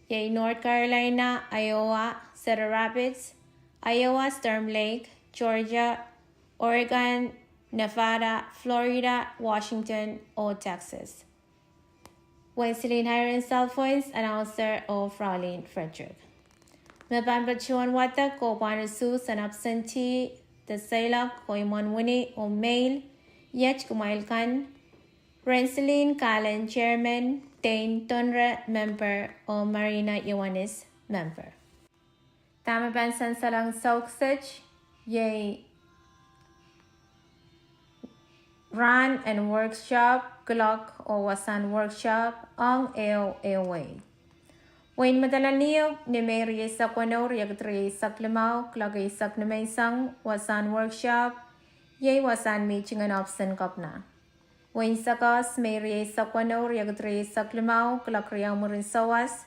iei North Carolina, Iowa, Cedar Rapids, Iowa, Storm Lake, Georgia, Oregon, Nevada, Florida, Washington, oh Texas; Wenslin Irons Alphonse, Announcer, oh Fraulein Frederick. Me pahn patohwan wadek Kohpwahn Isuhs en Absentee, de Seiloak oh imwen wini oh mail, iet kumwail kan: Renslin Kalen, Chairman; Dane Tonre, Member; oh Marina Ioanis, Member. Dahme pahn sansalohng sauk set, iei rahn en workshop, kuloak oh wasahn workshop, ong ehu ehu wehi. Wehin Madolenihmw, ni Mei rieisek weneu, riekid rieisek limau, kuloak eisek nimenseng, wasahn workshop iei wasahn mihting en ohpis en kepina. Wehin Sakoas, Mei rieisek weneu, riekid rieisek limau, kuloak riau mwurin sawas,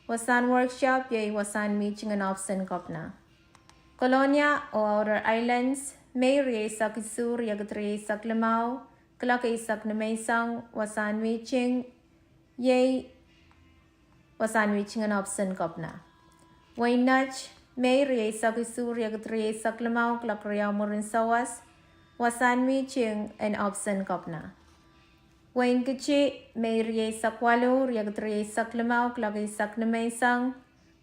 wasahn workshop iei wasahn mihting en ohpis en kepina. Kolonia oh Outer Islands, Mei rieisek isuh, riekid rieisek limau, kuloak eisek nimenseng, wasahn mihting iei wasahn mihting en ohpis en kepina. Wehin Net, Mei rieisek isuh, riekid rieisek limau, kuloak riau mwurin sawas, wasahn mihting en ohpis en kepina. Wehin Kitti, Mei rieisek waluh, riekid rieisek limau, kuloak eisek nimenseng,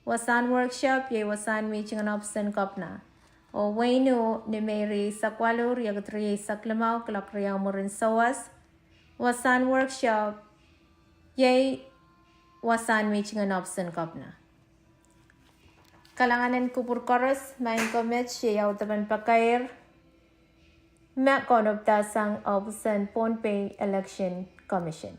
wasahn workshop iei wasahn mihting en ohpis en kepina. Oh Wehin U, ni Mei rieisek waluh, riekid rieisek limau, kuloak riau mwurin sawas, wasahn workshop iei wasahn mihting en ohpis en kepina. Kalahngan en kupwur koaros, maing ko met, iei audepen pakair me kaunopdahsang ohpis en Pohnpei Election Commission.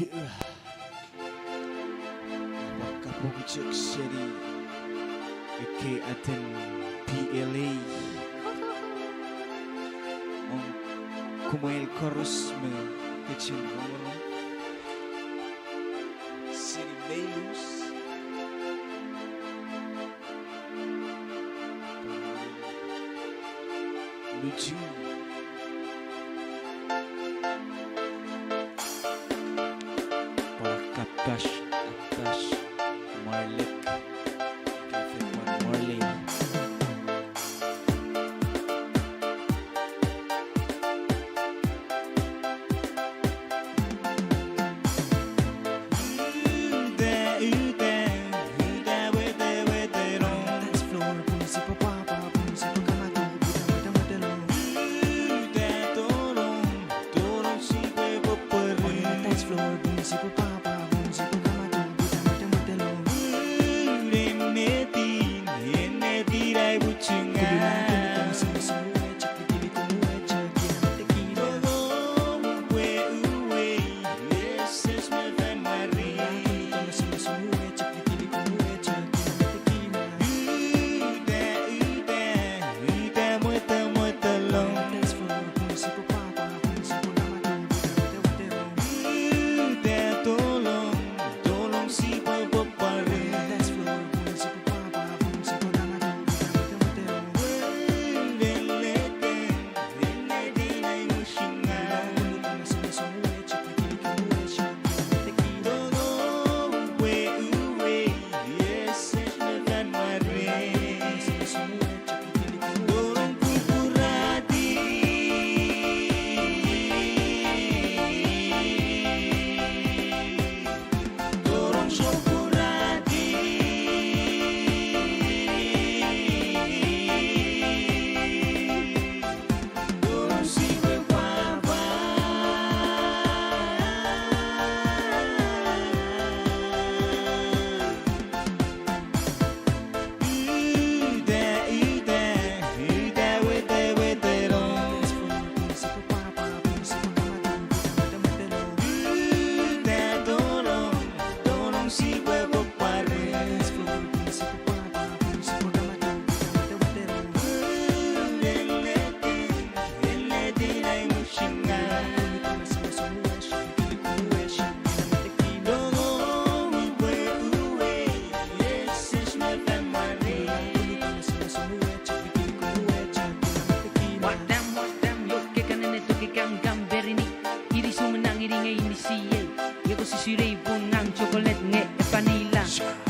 Pwe kapoktek seri ekei aden P L A ong kumwail koaros me ketin rongorong seri Meilus. Lucu. Pwe kapash, kapash, Marley. Kefin pwan Marley.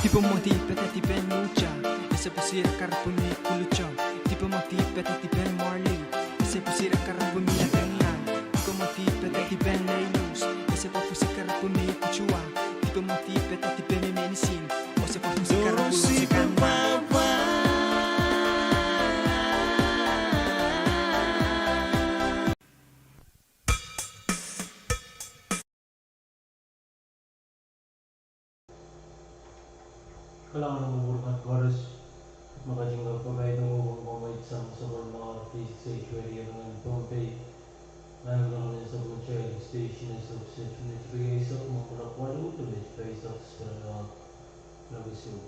Dipomwadi peda dipen Lucha, ese pwosira karapwini Kulucho. Dipomwadi peda dipen Marley, ese pwosira karapwini Atengial. Dipomwadi peda dipen Meilus, ese pwosira karapwini Kutua. Dipomwadi peda dipen meinisin, ese pwosira karapwini Atengial. Kalahngan en mwuhr kan koaros, me kaidehn kapwaiada mwomwen komwi sang sapwellimomwi K C H Radio nan Pohnpei. Nan kalahngan en sapwellimatail station, S F C, unit three A sub, Mangkula Kuala, unit five sub, Spencer. Nan kisu.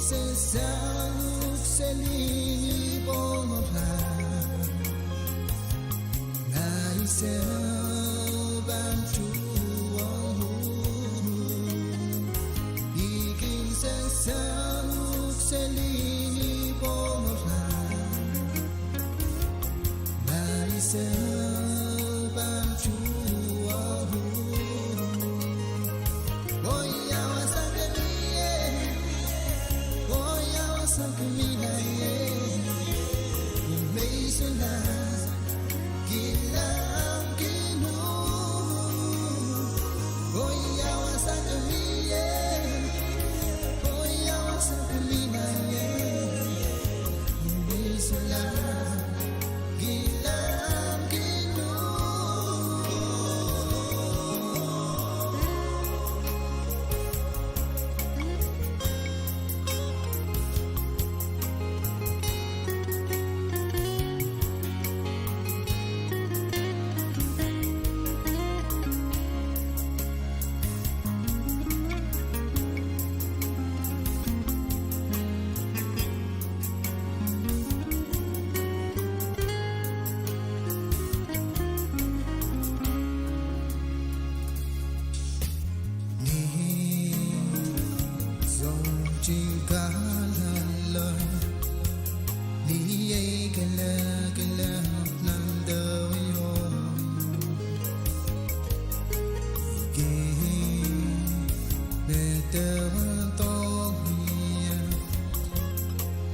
Sehse seli ni pwongala, ma I sehse pahn tuhwong uhk. I kin sehse seli ni pwongala, ma I sehse pahn tuhwong uhk. Oh, ia wasa ke mie, oh, ia wasa ke mie, me I solahr kilang kihno. Oh, ia wasa ke mie, oh, ia wasa ke mie, me I solahr kilang kihno. Ni sohte kahlahlo, ni ei kelehkelehpw nan dewe o, I kin medewe dohng ie,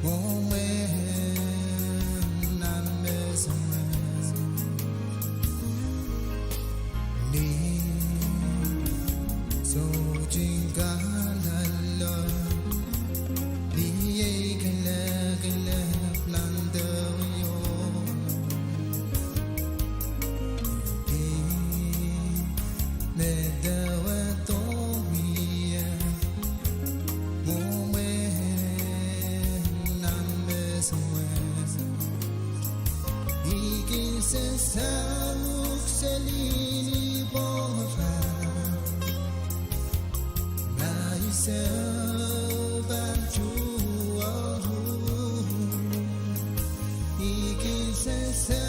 mwomwen nan me soumwahu. Ni sohte kahlahlo, ni ei kelehkelehpw nan dewe o, I kin medewe dohng ie, mwomwen nan me soumwahu. I kin sehse uhk seli ni pwongala, ma I sehse pahn tuhwong uhk. I kin sehse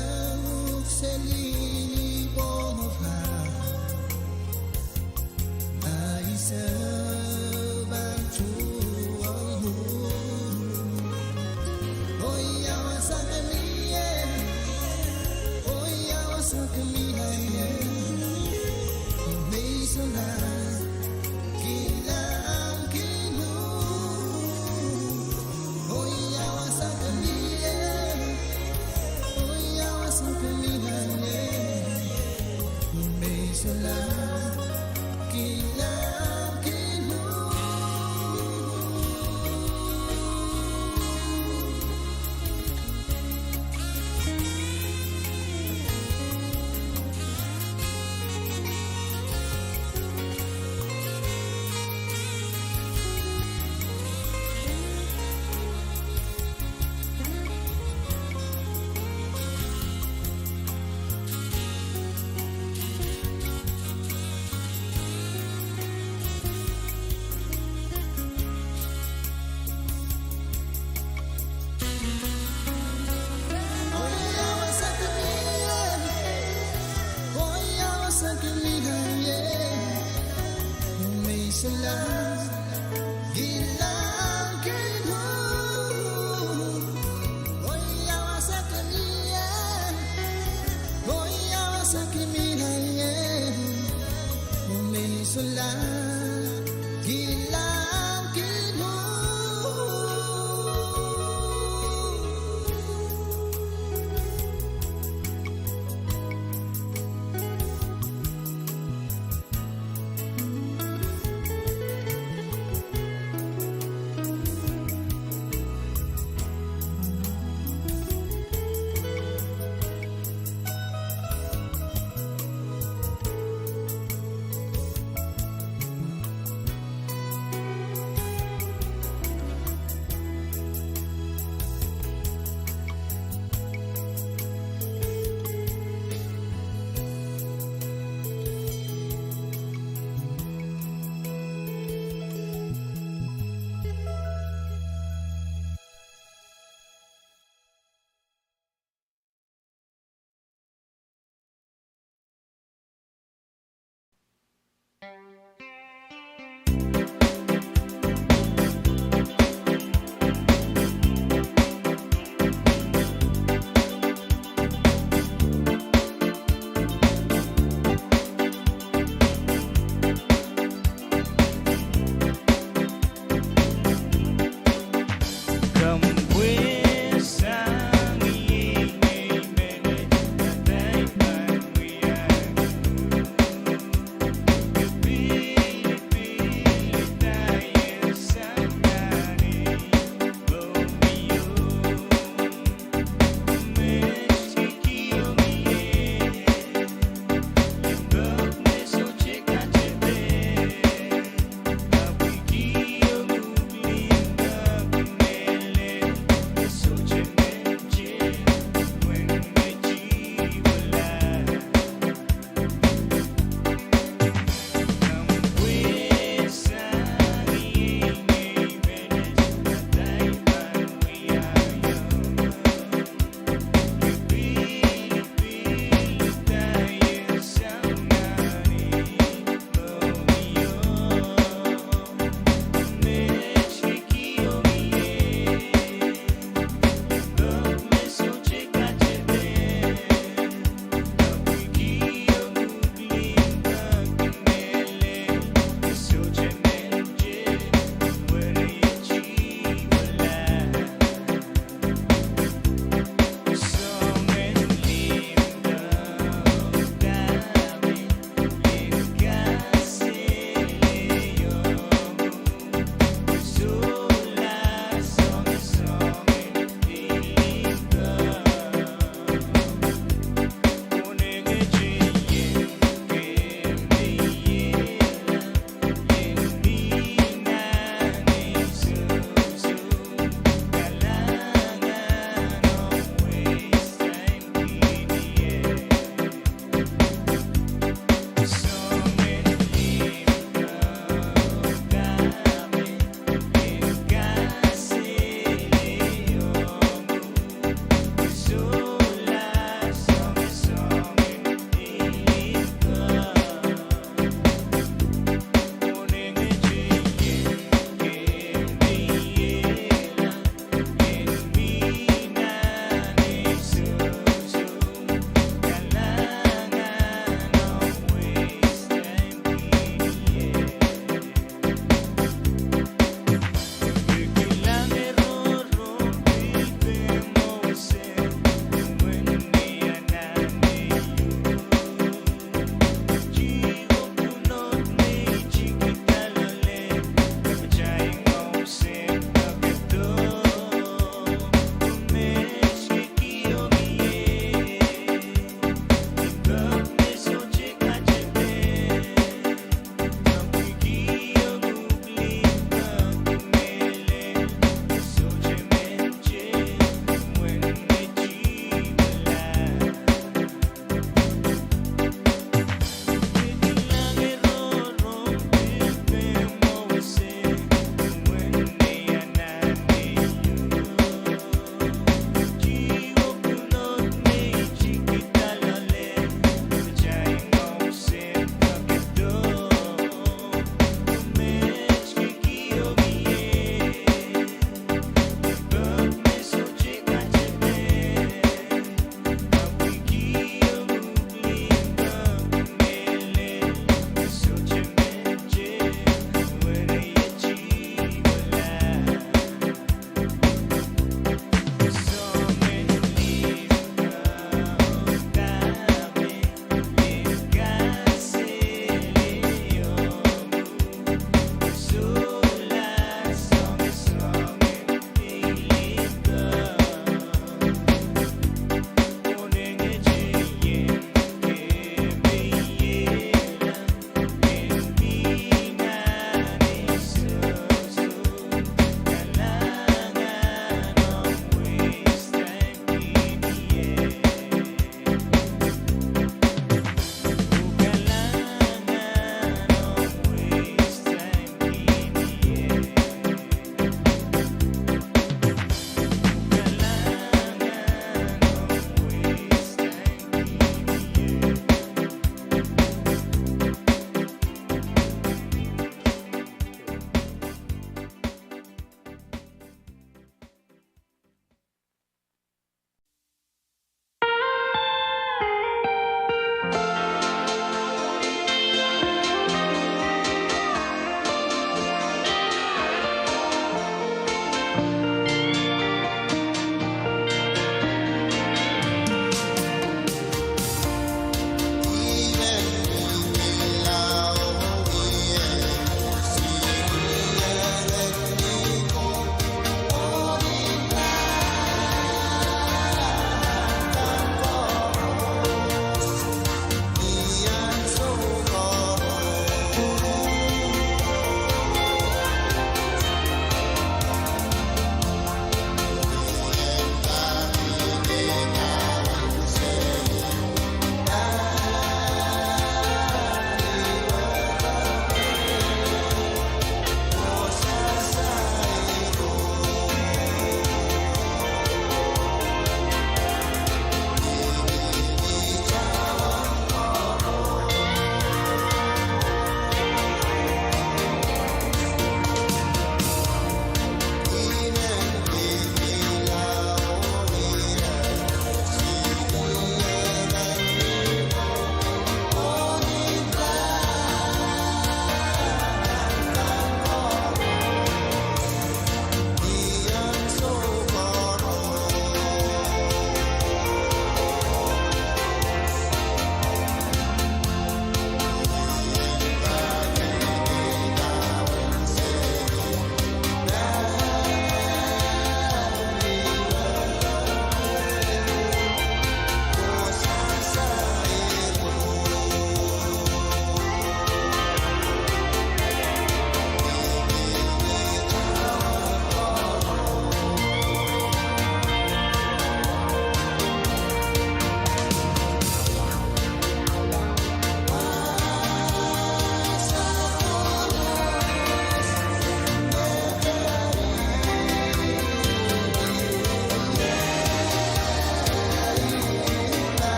uhk seli ni pwongala, ma I sehse pahn tuhwong uhk. Oh, ia wasa ke mie, oh, ia wasa ke mie,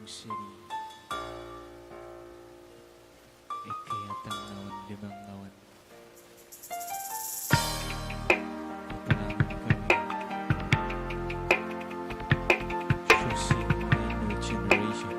seli. Ekei adang ngawen, limehng ngawen. Pwupwulang kawei. Sewese my new generation.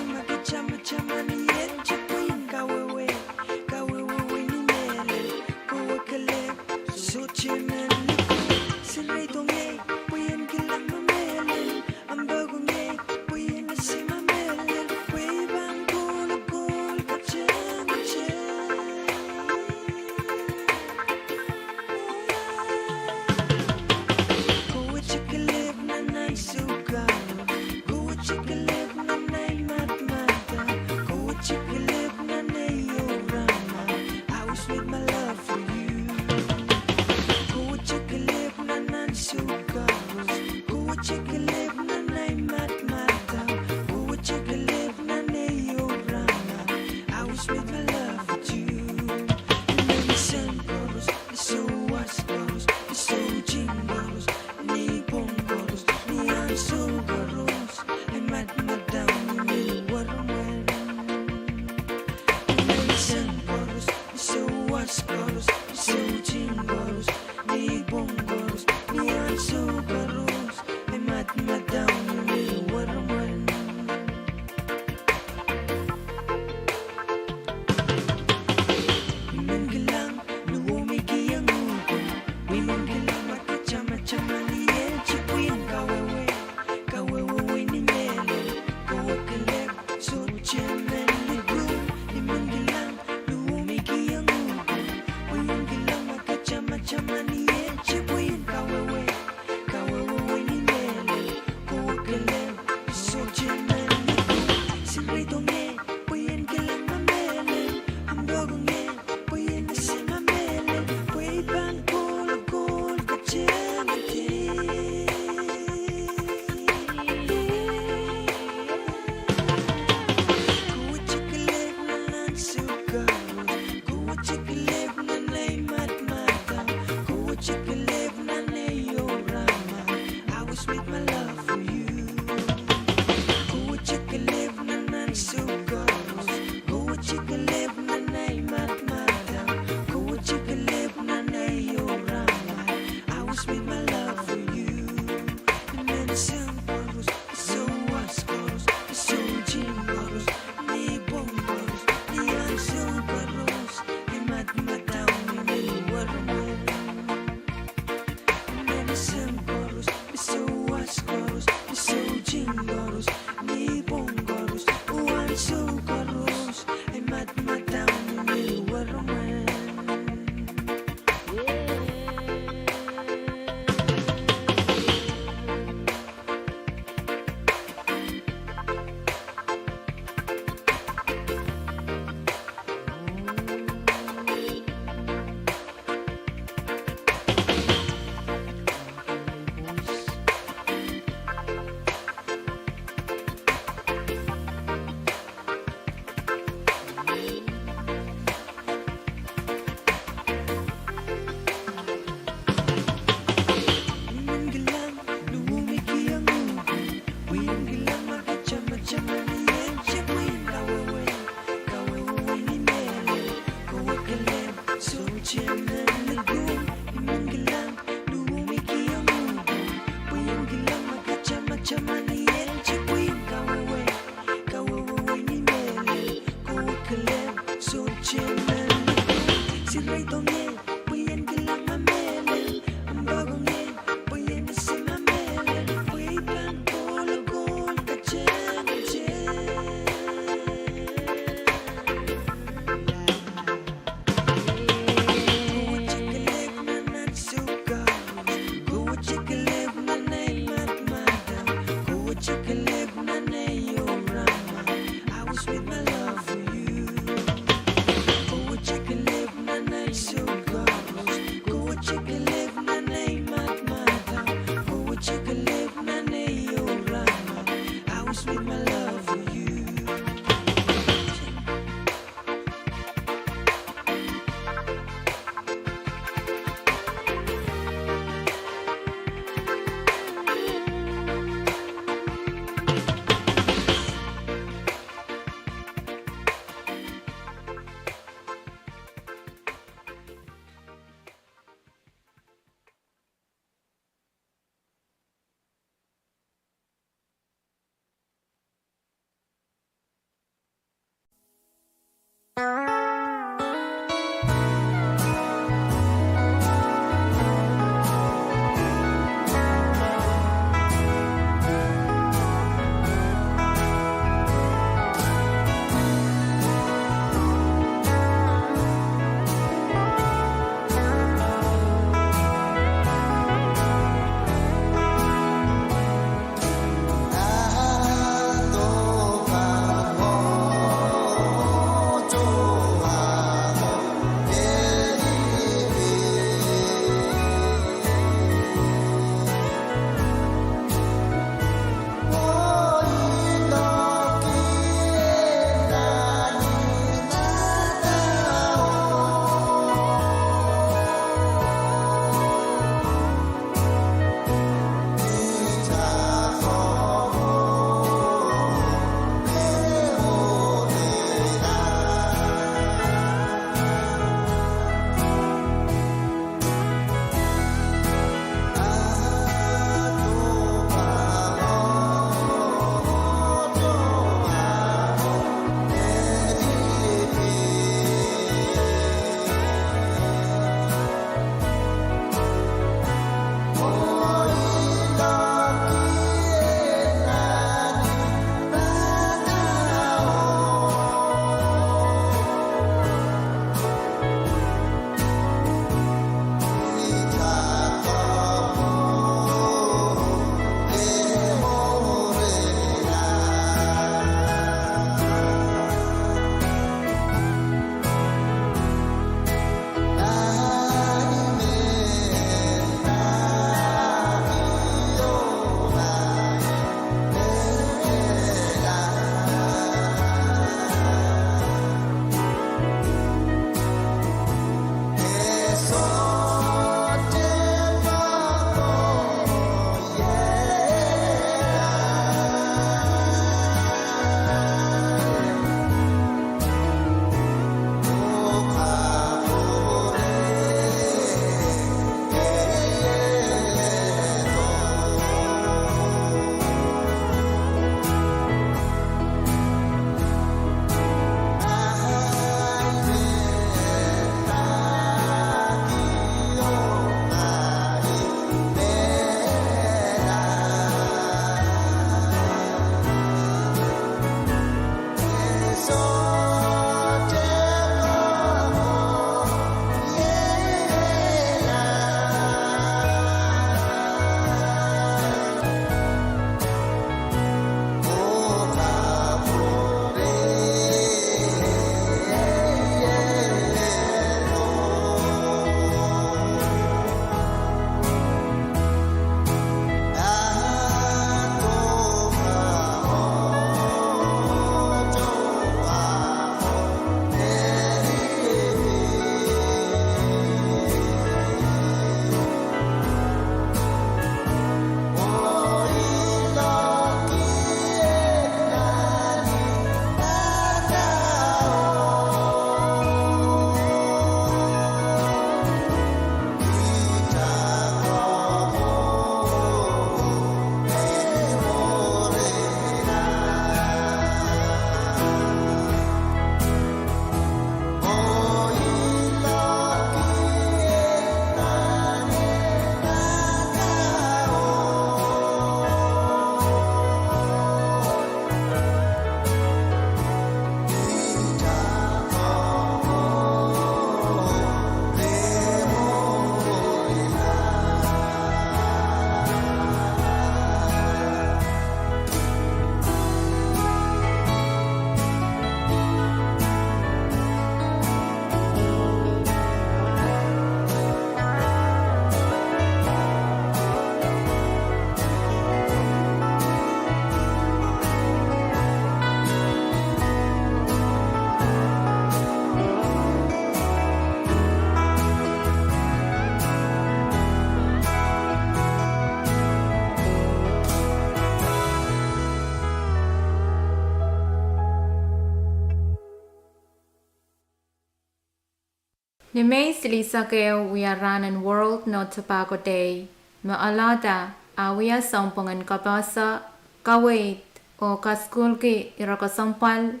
Ni Mei silihsek ehu wia rahn en World No Tobacco Day, me alehda ah wia sounpwong en kapehse, kaweid, oh kasukuhlki ire kesempwal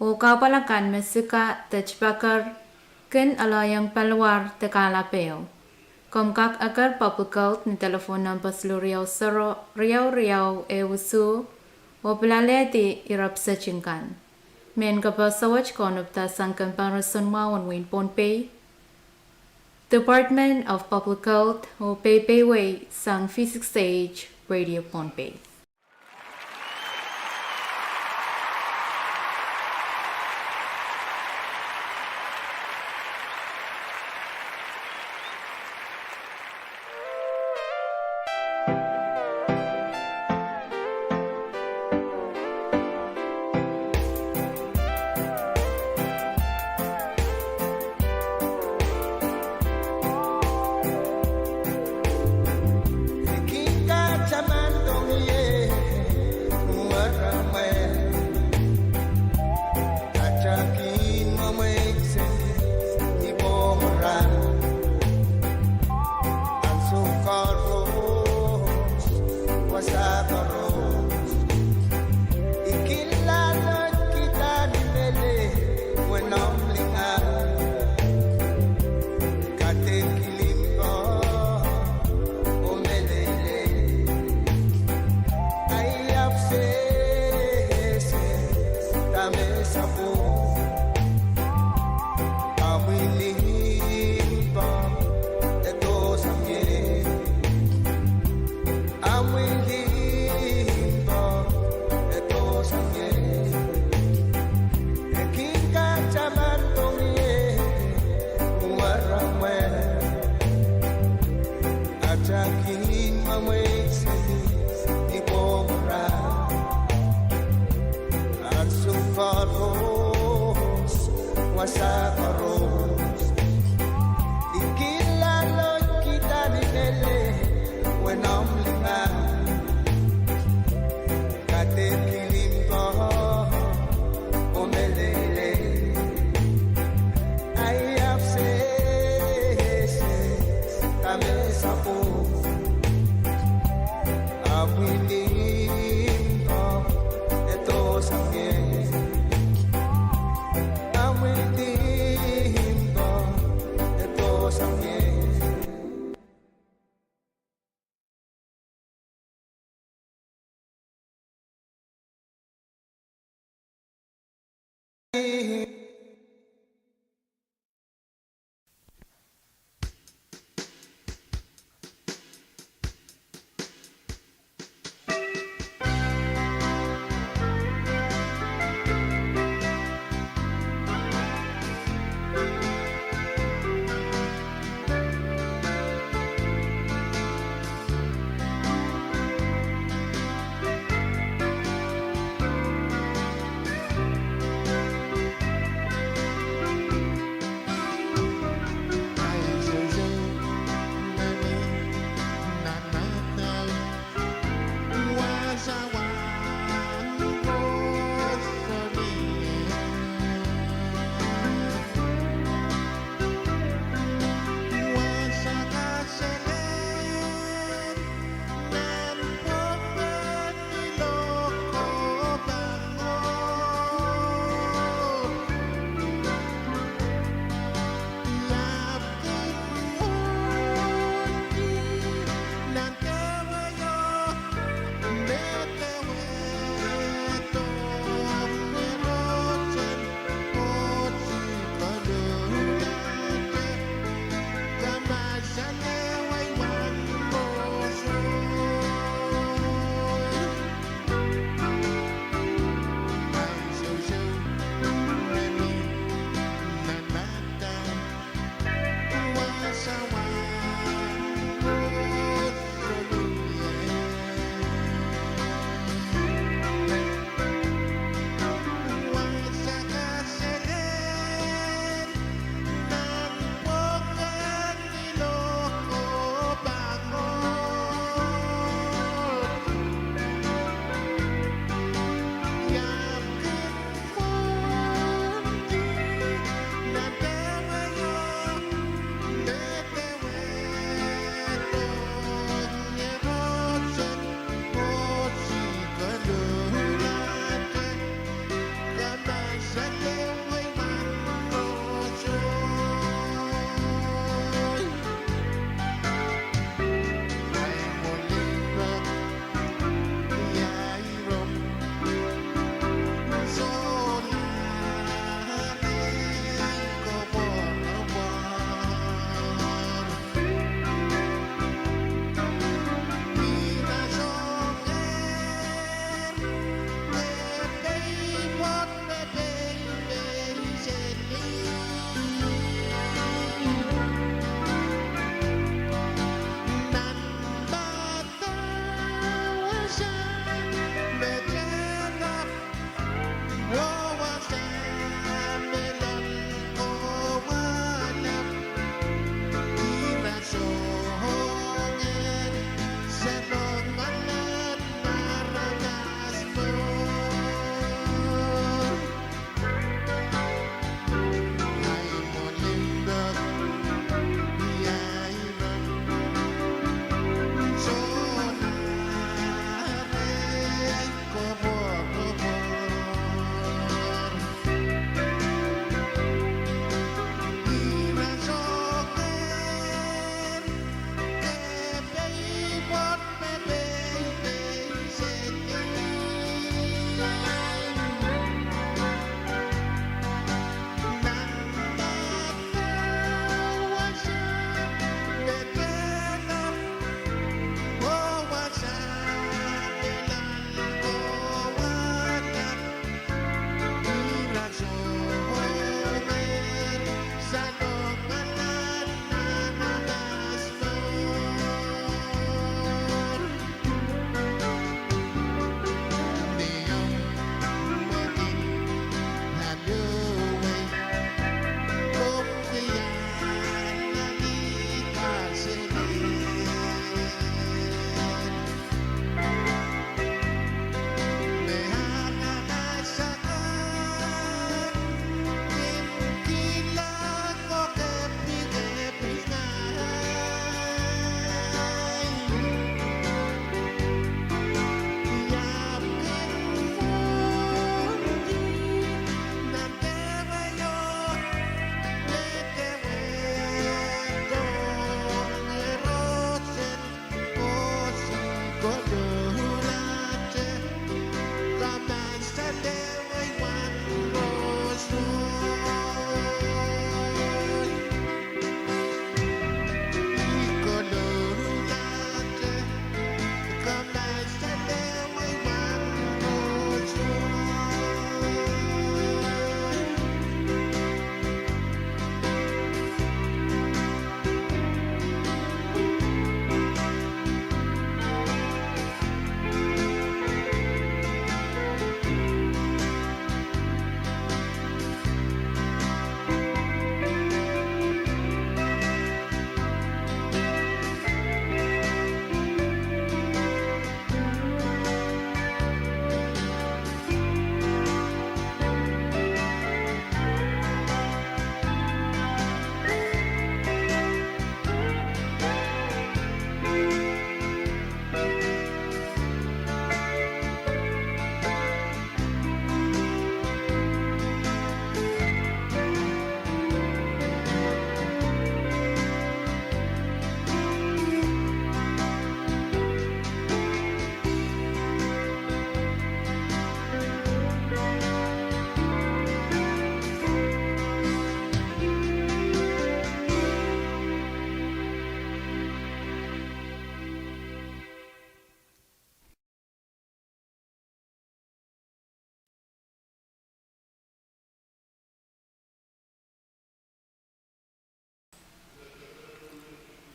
oh kahpwal akan me siga de tipaker kin alehiong paliwar de kahlap ehu. Komw kak eker Public Health ni delepwohn nempe siluh riau sero riau riau ehu isuh oh pilalehdi ire piseting kan. Mehn kapehse wet kaunopda sang kempoakepahn mwahu en wehin Pohnpei, Department of Public Health oh peipehiwei sang V six H Radio Pohnpei.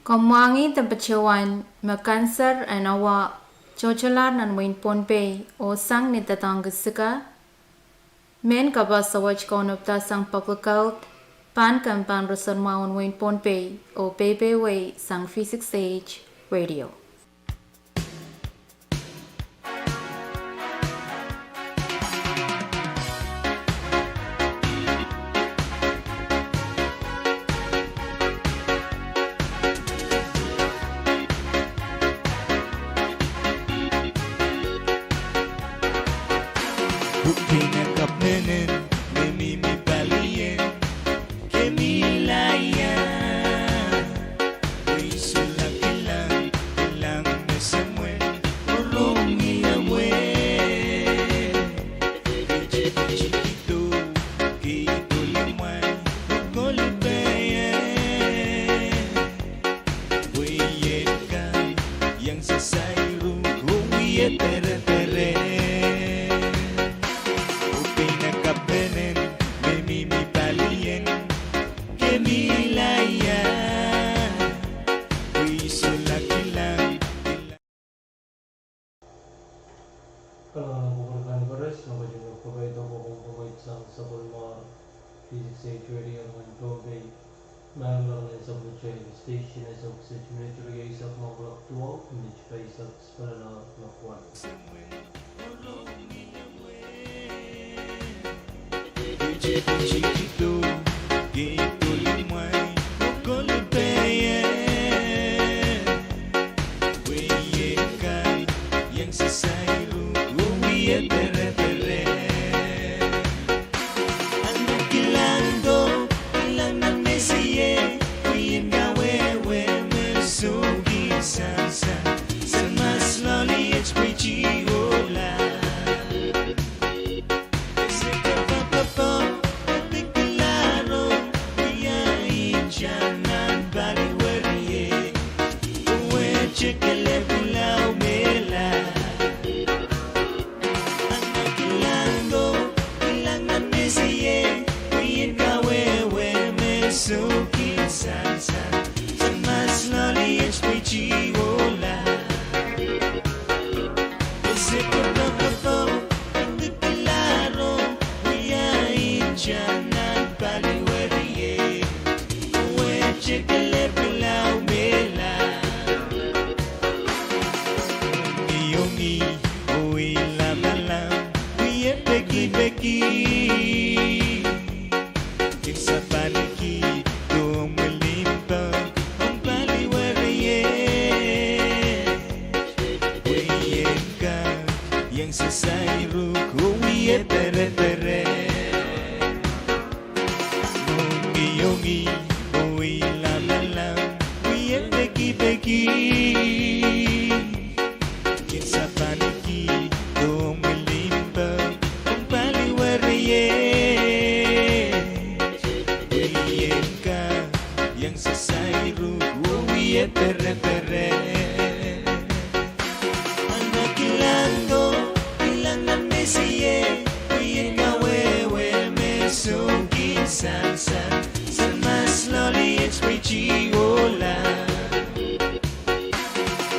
Komw mwahngih de patohwan me kanser en awa toatolahr nan wehin Pohnpei oh sang ni doadoahngki sika? Mehn kapaso wet kaunopda sang Public Health, pahn kempahn roson mwahu en wehin Pohnpei oh peipeiewe sang V six H Radio. Pwuhk pein akapw menen me mihmi palien kemihla ia? Pwe I solahr kilang, kilang me semwen oh rong ni amwe. Ketikitik kihdo, kihdo limwai oh kolipeye. Wehin kan iang sasairuk oh wie perepere. Pwuhk pein akapw menen me mihmi palien kemihla ia? Pwe I solahr kilang, kilang. Kalahngan en kupwuren koaros, me ketin pwukoa doadoahk en pwukoa sang sapwellimomwi V six H Radio nan Pohnpei. Maing, kalahngan en sapwellime station, e sou kiset minit rieisek mwakelekel duwau, minit paisek sipengen me kual. Ketikitik kihdo, kihdo limwai oh kolipeye. Wehin kan iang sasairuk oh wie perepere. Ahn kilang do, kilang nan mesiei, pwe I en kawehwe me souki sansan, sanmas loale et pwe I ohla. Ese popokopo, e pil kilang do, pwe I en iang nan pali weriei, oh wehte kelehpw lao mehla. Ahn kilang do, kilang nan mesiei, pwe I en kawehwe me souki sansan, sanmas loale et pwe I ohla. Ese popokopo, e pil kilang do, pwe I en iang nan pali weriei, oh wehte kelehpw lao mehla. Iongi, iongi, oh I lamalam, wie pekipeki. Kin sapahliki dohng mwulimpoak ong pali weriei. Wehin kan iang sasairuk oh wie perepere. Iongi, iongi, oh I lamalam, wie pekipeki. Kin sapahliki dohng mwulimpoak ong pali weriei. Wehin kan iang sasairuk oh wie perepere. Ahn kilang do, kilang nan mesiei, pwe I en kawehwe me souki sansan, sanmas loale et pwe I ohla.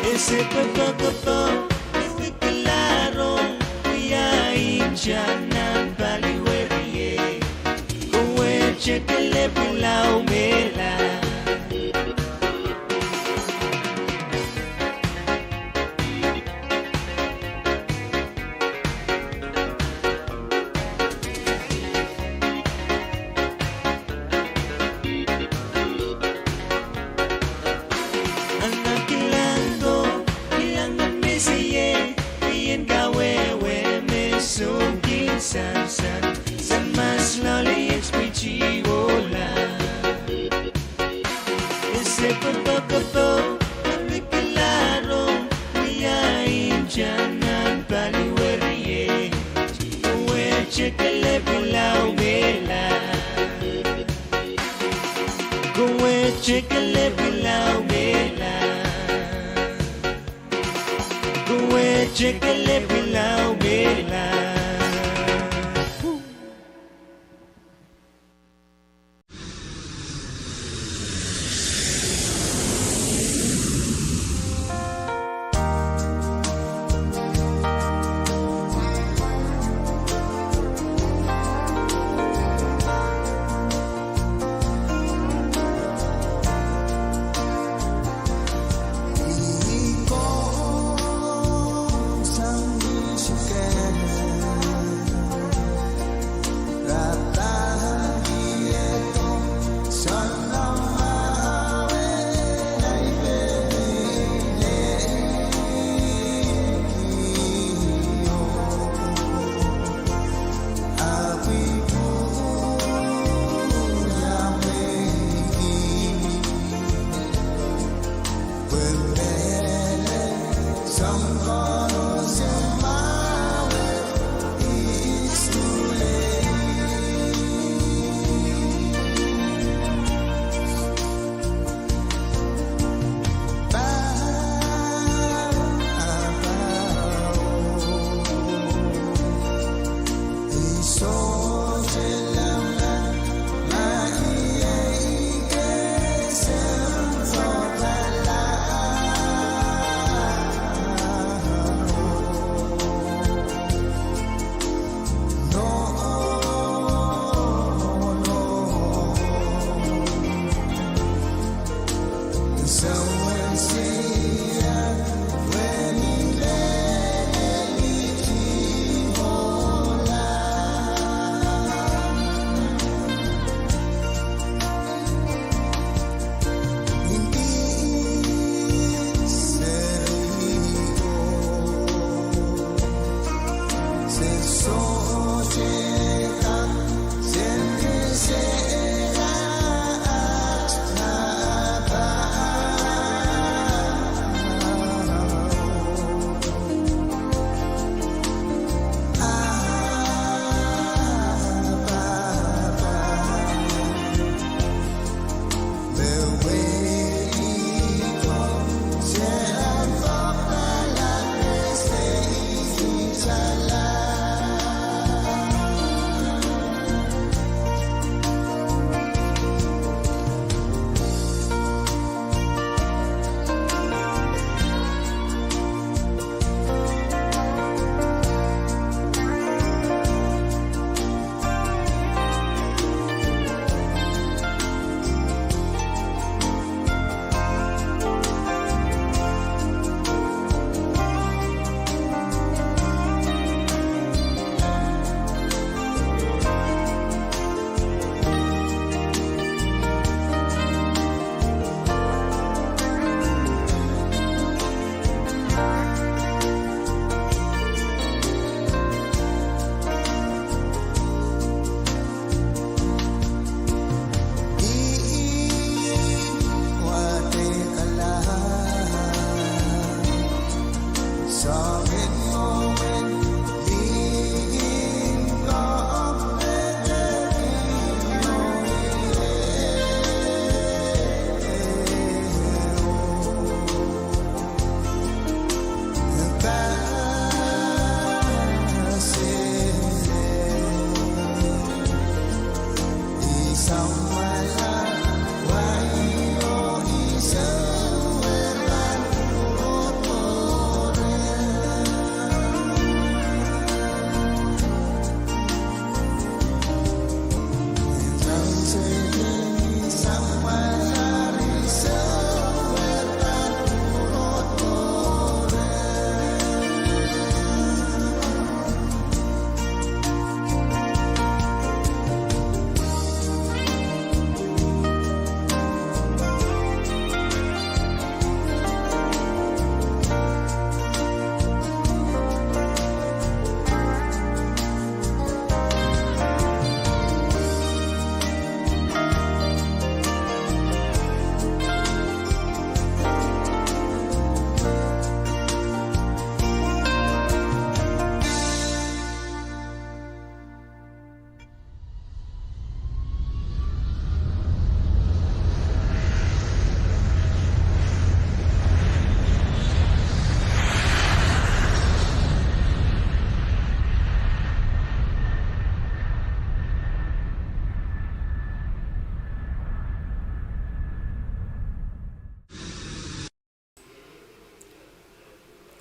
Ese popokopo, e pil kilang do, pwe I en iang nan pali weriei, oh wehte kelehpw lao mehla. Ahn kilang do, kilang nan mesiei, pwe I en kawehwe me souki sansan, sanmas loale et pwe I ohla. Ese popokopo, e pil kilang do, pwe I en iang nan pali weriei, oh wehte kelehpw lao mehla. Kowehte kelehpw lao mehla. Kowehte kelehpw lao mehla.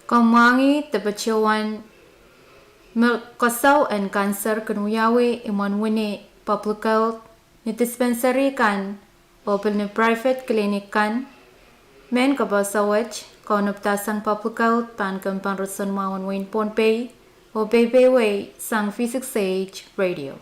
Komw mwahngih de patohwan me koasoi en kanser kin wiawi imwen wini public health ni dispensary kan oh pil ni private clinic kan. Mehn koapohso wet kaunopada sang public health pahn kempoakepahn roson mwahu en wehin Pohnpei oh peipeidawei sang V six H Radio.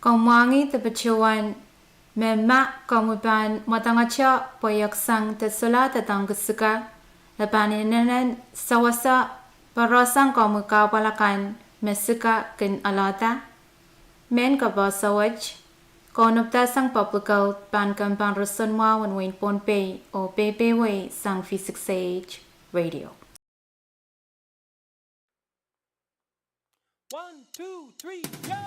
Komw mwahngih de patohwan me ma komwi pahn mwadangete pwe I eksang de solahr doadoahngki sika, e pahn inenen sewese pwe rohsang komwi kahpwal akan me sika kin alehda. Mehn kapehse wet, kaunopdahsang public health pahn kempen roson mwahu en wehin Pohnpei oh peipeiewi sang V six A H radio. One, two, three, go!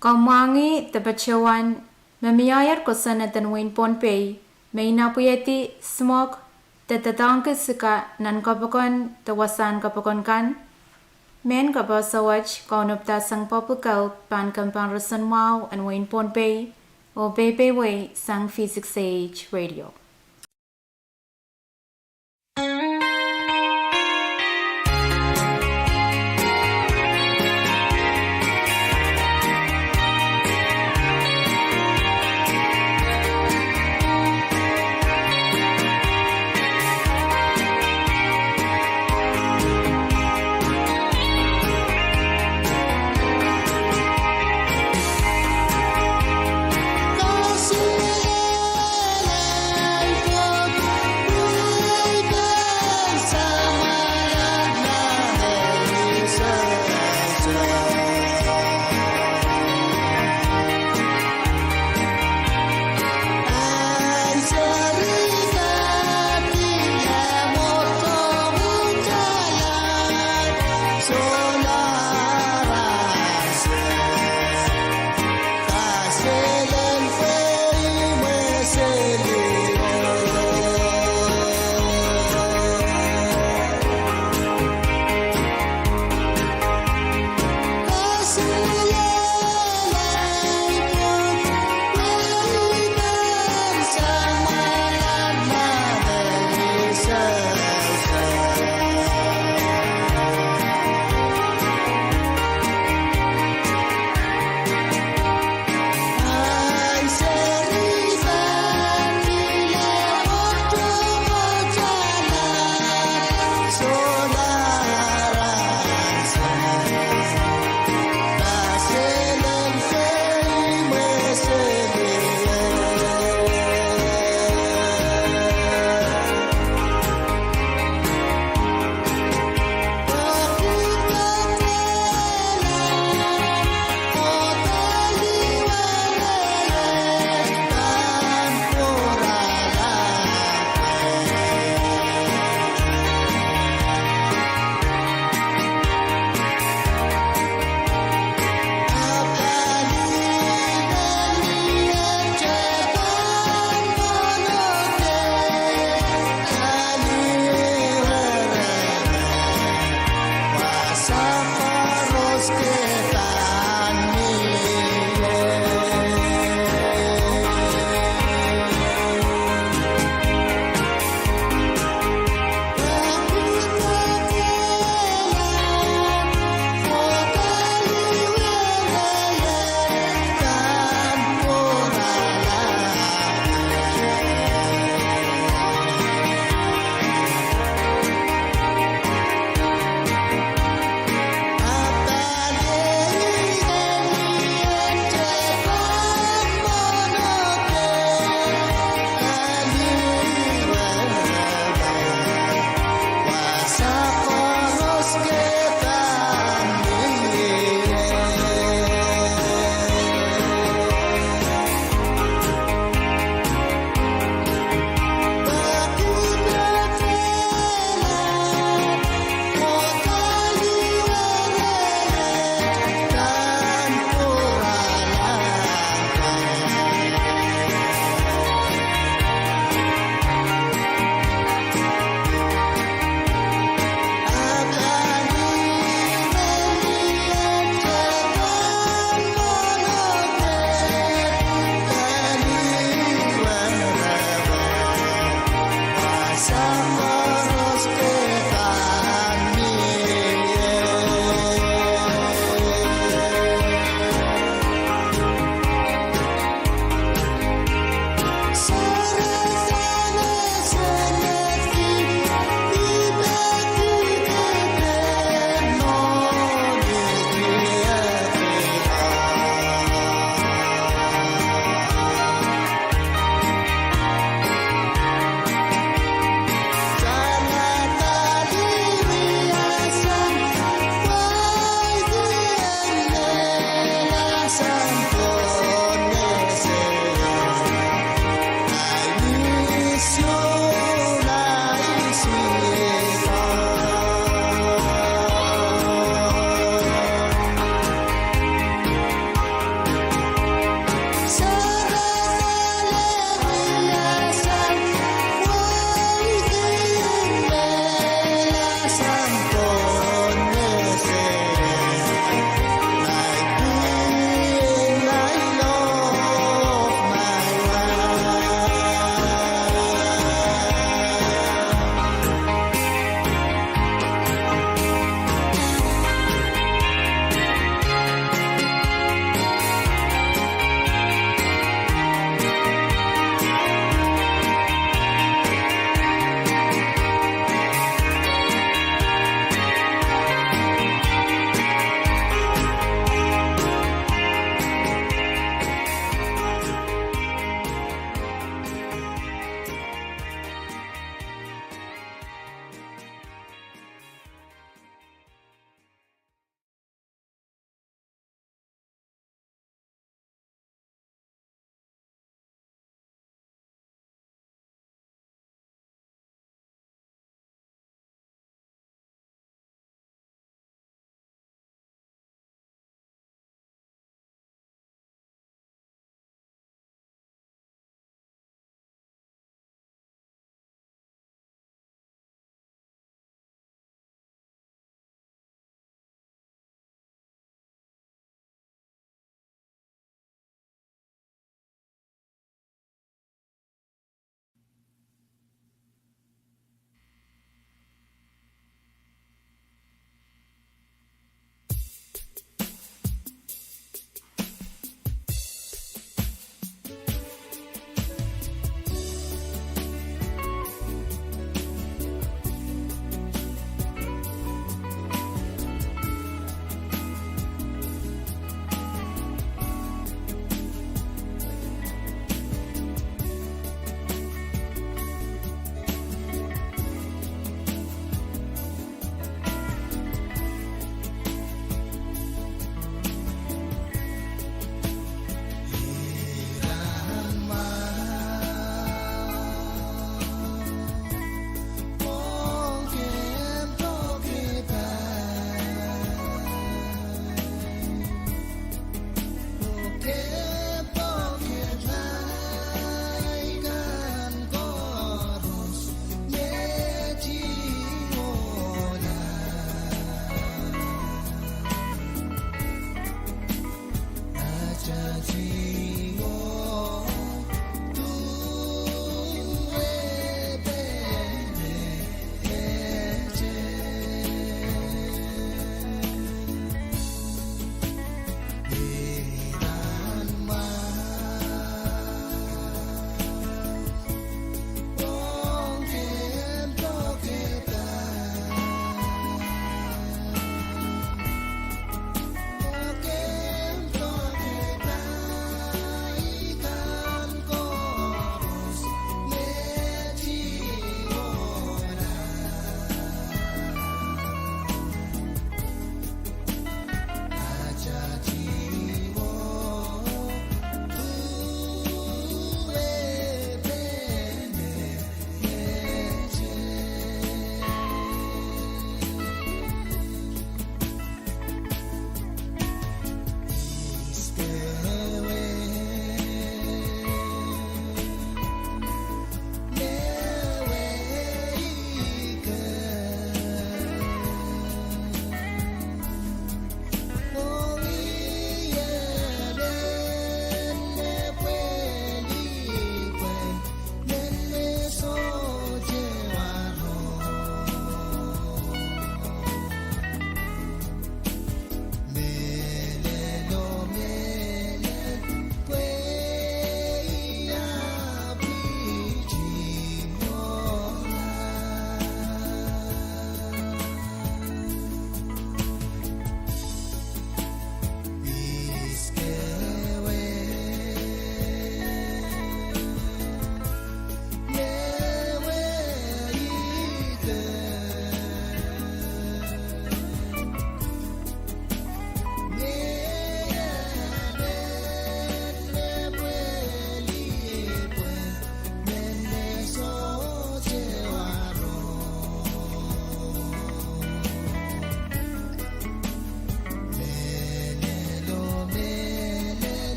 Kamwahngih de patohwan me miehier kosonned en wehin Pohnpei me inapwihedi smog de doadoahngki sika nan kapokon de wasahn kapokon kan. Mehn kapehse wet kaunopdahsang public health pahn kempahn roson mwahu en wehin Pohnpei oh peipeimwei sang V six A H radio.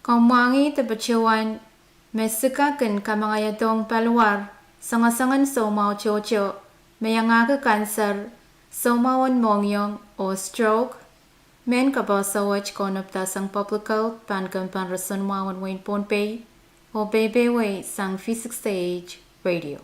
Komw mwahngih de patohwan me sika kin kamangaiadohng paliwar sangasangan soumwahu tohto me iangahki kanser, soumwahu en mohngiong oh stroke? Mehn kapehse wet kaunopdahsang Public Health pahn kempen roson mwahu en wehin Pohnpei oh peipeidawei sang V six A H Radio.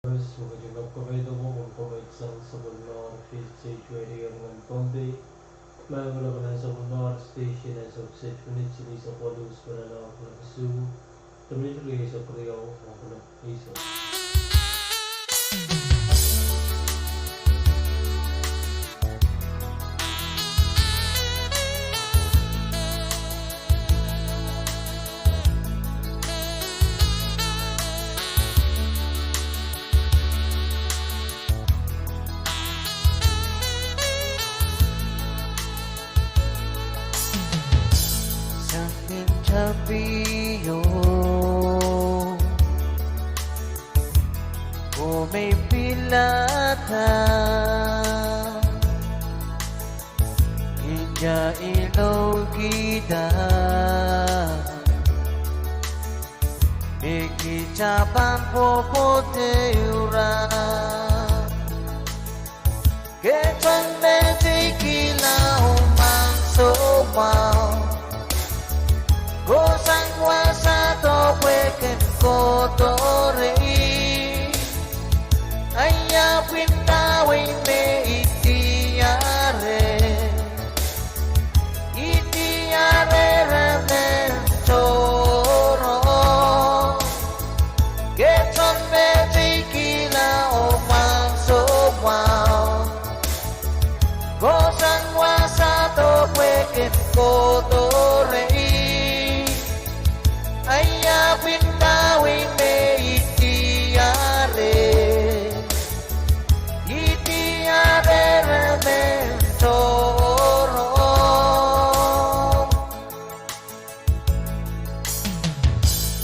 Res, me ketin kapkapaiada komwi, komwi sang sapwellimomwi Field Stage Radio en Pohnpei. Ma e ngalek nan sapwellimomwi station, e sohte minit silihsek waluh, pwe nan awa kena kesiluh. Te minit rieisek riau, awa kena rieisek. Sang ni tapio, oh me pilada, inda iloakihda, e kita pahn pwopwoud ehu rah. Ke sohte medeikihla oh maing soumwahu, kohsang wasa doh pwe ken kohdo rehi. Ia pwihn dahwei me I diare? I diare emen tohrohr. Ke sohte medeikihla oh maing soumwahu, kohsang wasa doh pwe ken kohdo rehi. Ia pwihn dahwei me I diare? I diare emen tohrohr.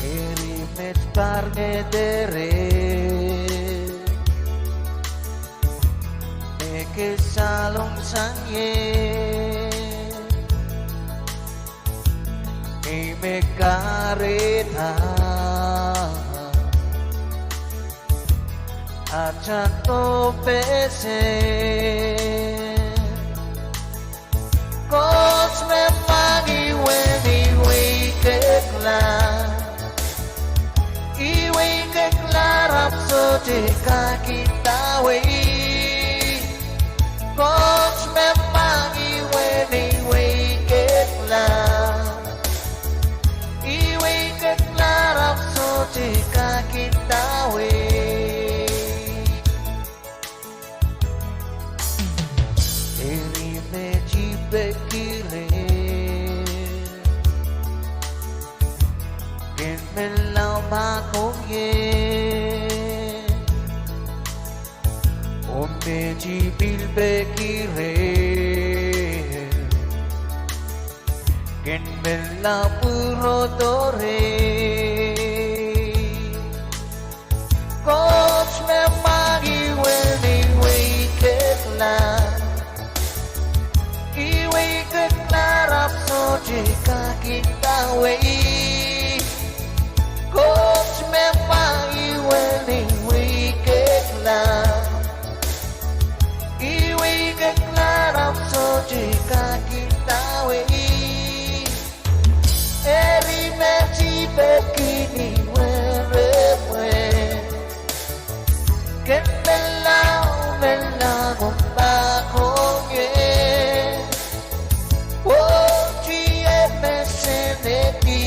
Eri met pahr me dere, me ke salong sang ie, ei me kahrehda atail dohpeseng. Koht me mwahngih wen, I weikekla. I weikekla, ahpw sohte kak indawei. Koht me mwahngih wen, I weikekla. I weikekla, ahpw sohte kak indawei. Eri met I peki reh, ken men lao mahkohng ie. Oh met I pil peki reh, ken men lao pwurodo rehi. Koht me mwahngih wen, I weikekla. I weikekla, ahpw sohte kak indawei. Koht me mwahngih wen, I weikekla. I weikekla, ahpw sohte kak indawei. Eri met I peki ni weremwe, ken men lao, men lao mahkohng ie. Oh, I tiepene sene di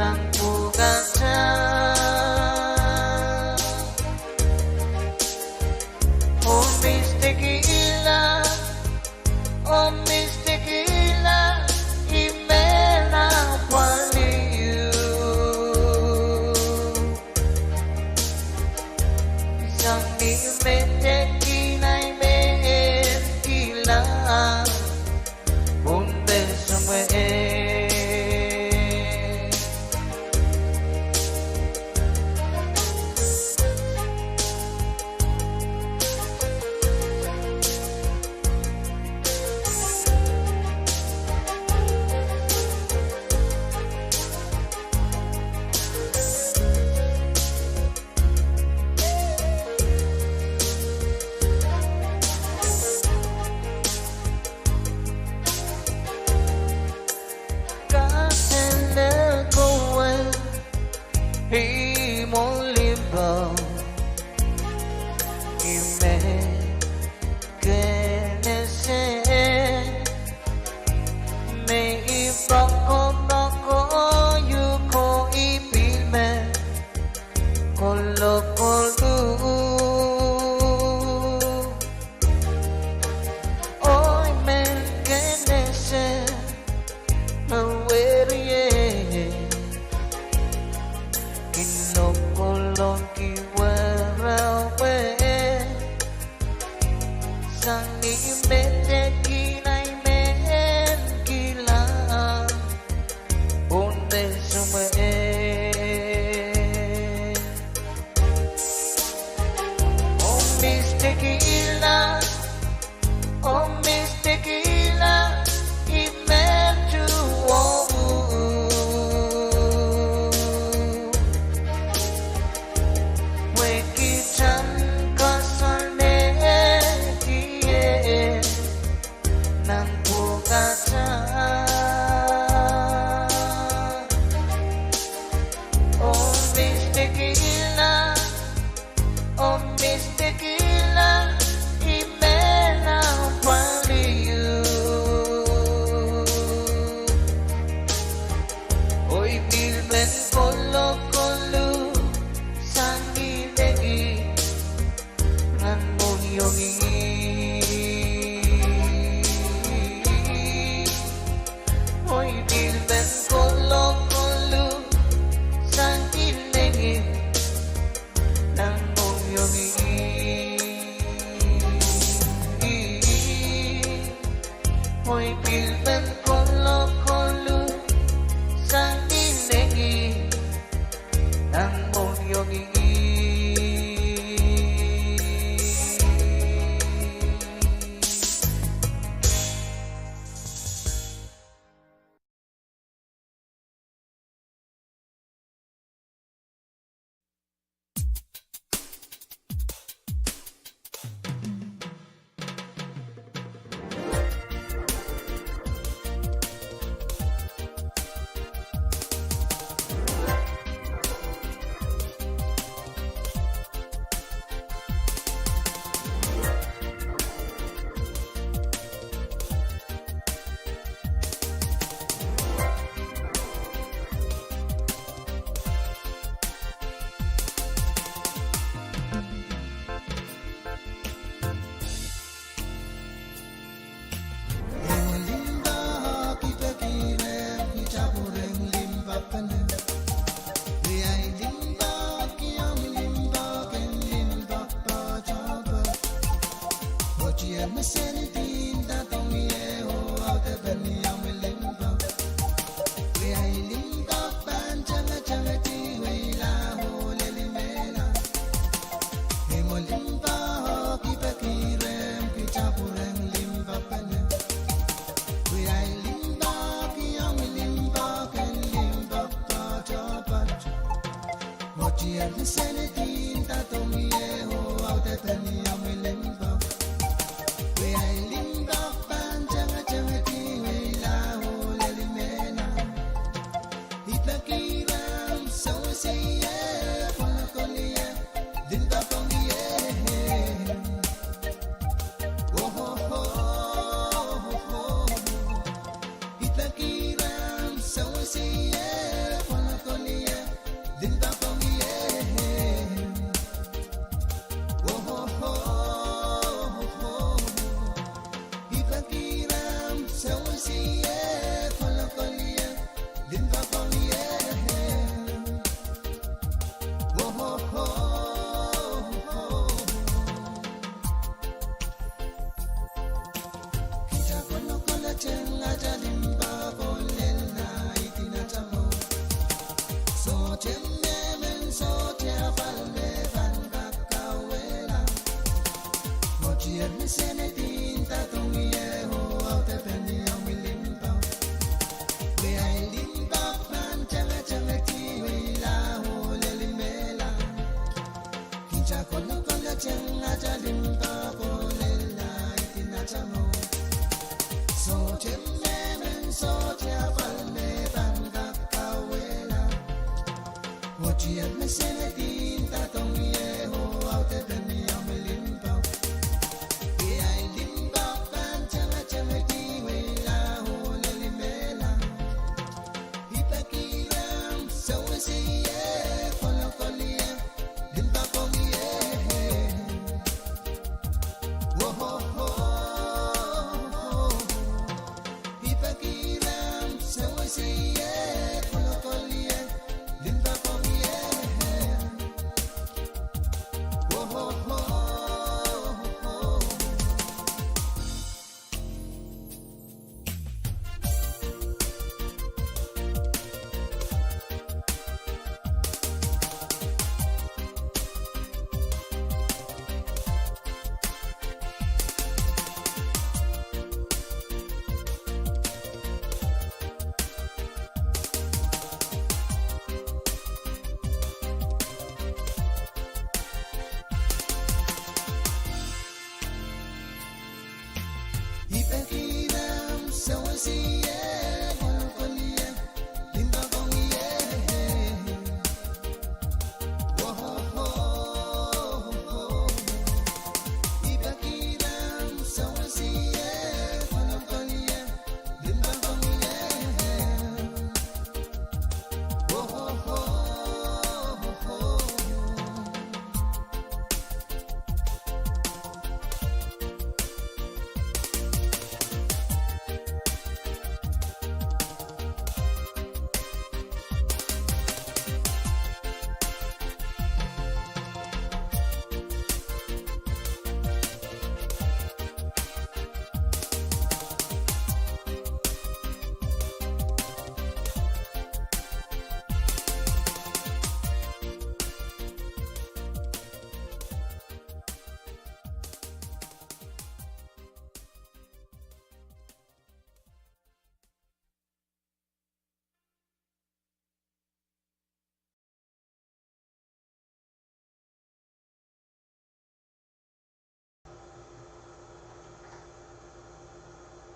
nan pwukat. Oh mistakihla, oh mistakihla, I men apwalih uhk. Sang ni mehteikin ahi mehn kilang, oh menseng me e Kaselel kowe, I mwo limpoak, I men kenese. Me I poakopoak uhk oh I pil men kolokol uhk. Oh I men kenese, me weriei kin lokolongki wehwehwe. Sang ni mehteikin ahi mehn kilang, oh menseng me e. Oh mistakihla, oh mistakihla, I men tuhwong uhk. Pwehki tohn koasoanehdi ie nan pwukat. Oh mistakihla, oh mistakihla, I men apwalih uhk. Oh I pil men kolokol uhk, sang ni nengih nan mohngiong ih. Oh I pil men kolokol uhk, sang ni nengih nan mohngiong ih. Oh I pil men kolokol uhk, sang ni nengih nan mohngiong ih.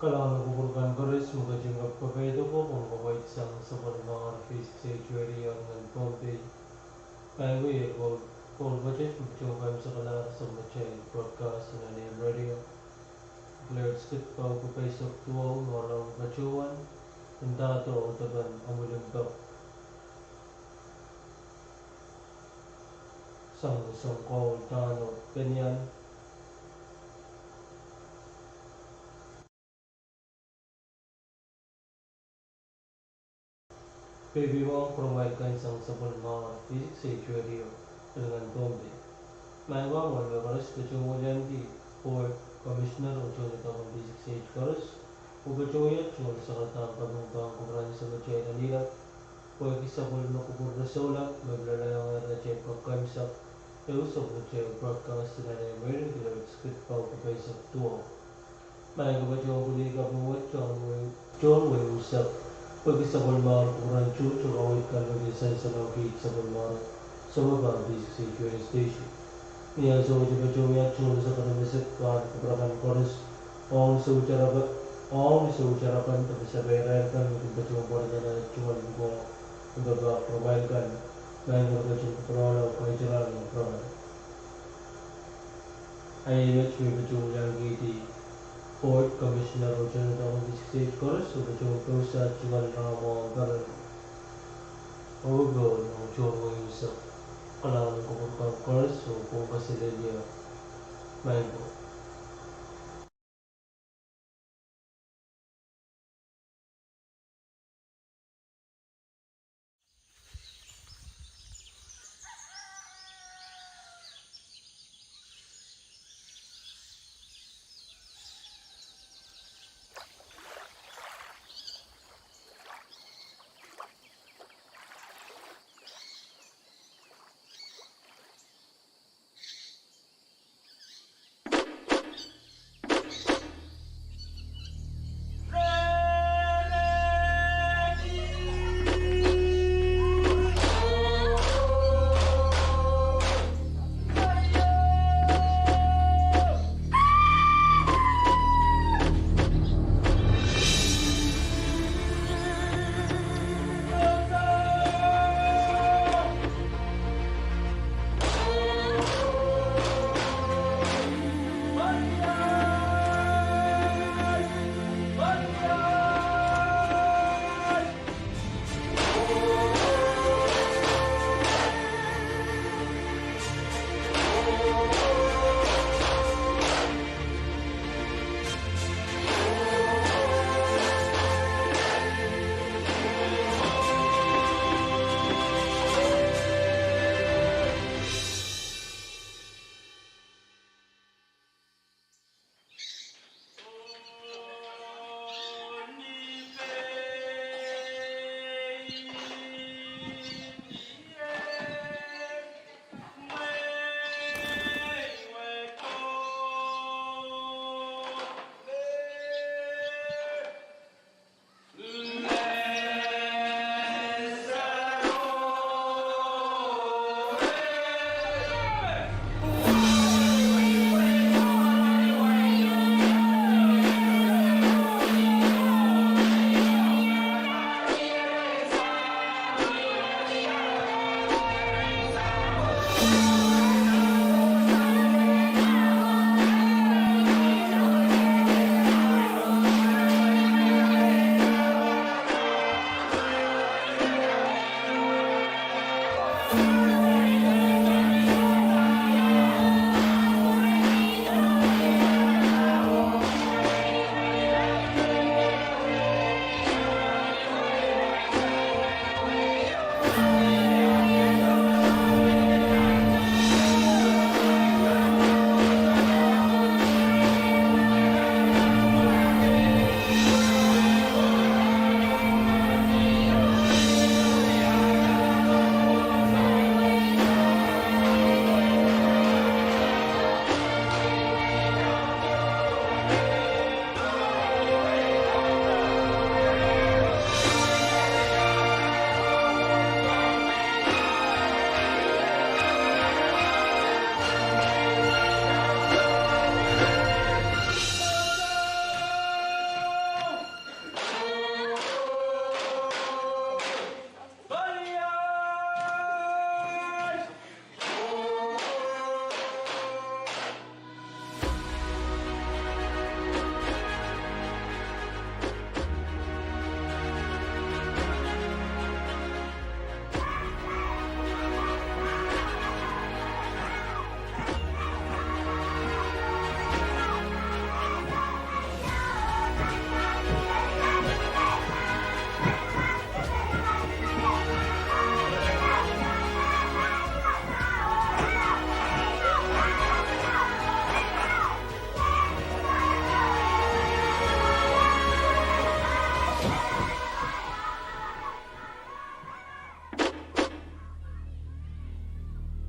Kalahngan en kupwur kan koaros me ketin kapwaiada ko, pwehn kapwaiada sang sapwellimomwi V six H Radio nan Pohnpei. Maing ko, iei Paul, Paul Bajaj, me patohwan kaimwisekala sang atail broadcast nan A M radio. Kilet skit pahu kiht paisek duwau, me oaralap patohwan ndahdo audepen omw limpoak sang Sounkoul, Tano, Benien. Peipeimwahu kupwuromwail kan sang sapwellimomwi V six H Radio, lingan Pohnpei. Maing ko, mwohn me koaros patohwan iang ki Board Commissioner oh tohn doadoahk en V six H koaros, oh patohwan iang tungoal sakaradahn kaping pahn kupwuren Samatail Nanleng, pwehki sapwellime kupwur resoulak me pil lelohng atail kak kaimwisekala ehu sapwellimatail broadcast nan A M radio, kilet skit pahu kiht paisek duwau. Maing ko, patohwan pwili kaping wet tohn wei, tohn wei unsek, pwehki sapwellimomwi kupwuren tuht oh kaweid kan me pil sansalehng kiht sapwellimomwi, sapwellimomwi V six H Radio station. Ni ansou wet patohwan iang tungoal sakaradahn message pahn kupwuren koaros, ong ni soutarapan, ong ni soutarapan, de sapwellime kan me kin patohwan pwarada nan tungoal limpoak, limpoak pwuromwail kan, maing ko, patohwan kupwuromwail oh kaitala nan pwuromwail. Ahi met me patohwan iang kihdi Board Commissioner oh tohn doadoahk en V six H koaros, oh patohwan pousehla tungoal rahn mwahu peren. Oh patohwan tohn wei unsek. Kalahngan en kupwur kan koaros, oh pwong kaselehlie. Maing ko.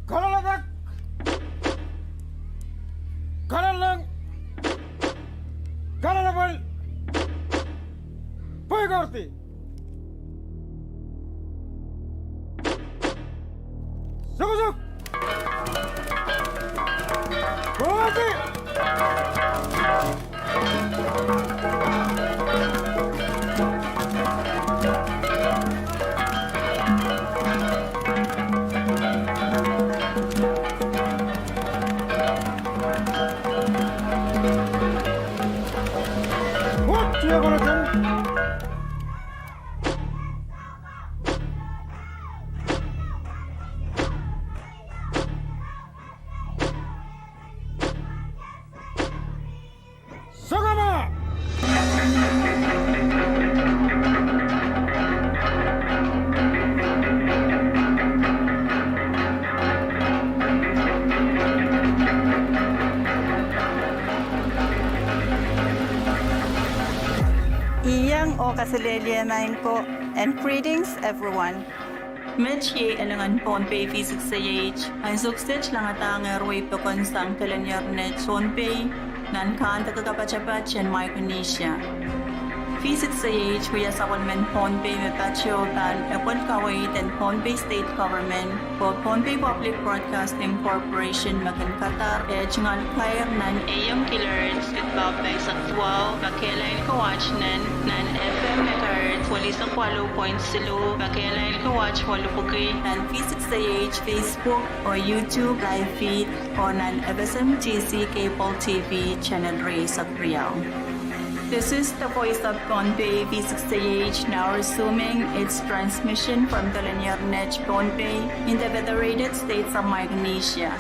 Kalelapak, kaleleng, kalelapak, pweikourdi. Sukosuk. Pweikourdi. Sokama! Iang oh kaselehlie maing ko, and greetings everyone. Met iei elengen Pohnpei V six A H, ansou kiset langadahngehr wehi pokon sang kelehn ier net Pohnpei, nan kahndeke kapatapat en Micronesia. V six A H wia sapwellimen Pohnpei me patoh pahn epwel kaweid en Pohnpei State Government oh Pohnpei Public Broadcasting Corporation me kin kadar eh tungoal kair nan A M kilohertz kidpahp pahisek duwau me kehlail ko watt nan, nan F M megahertz welisek waluh point siluh me kehlail ko watt welipwiki nan V six A H Facebook oh YouTube live feed oh nan F S M T C cable T V channel rieisek riau. This is the voice of Pohnpei V six A H now resuming its transmission from Telenier Net, Pohnpei, in the Federated States of Micronesia.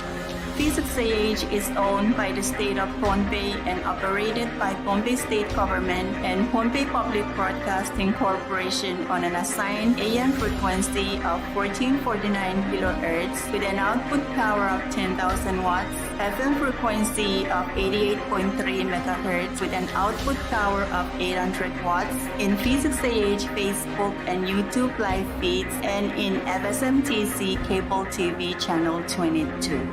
V six A H is owned by the State of Pohnpei and operated by Pohnpei State Government and Pohnpei Public Broadcasting Corporation on an assigned A M frequency of fourteen forty-nine kilohertz with an output power of ten thousand watts, F M frequency of eighty-eight point three megahertz with an output power of eight hundred watts in V six A H Facebook and YouTube live feeds and in F S M T C cable T V channel twenty-two.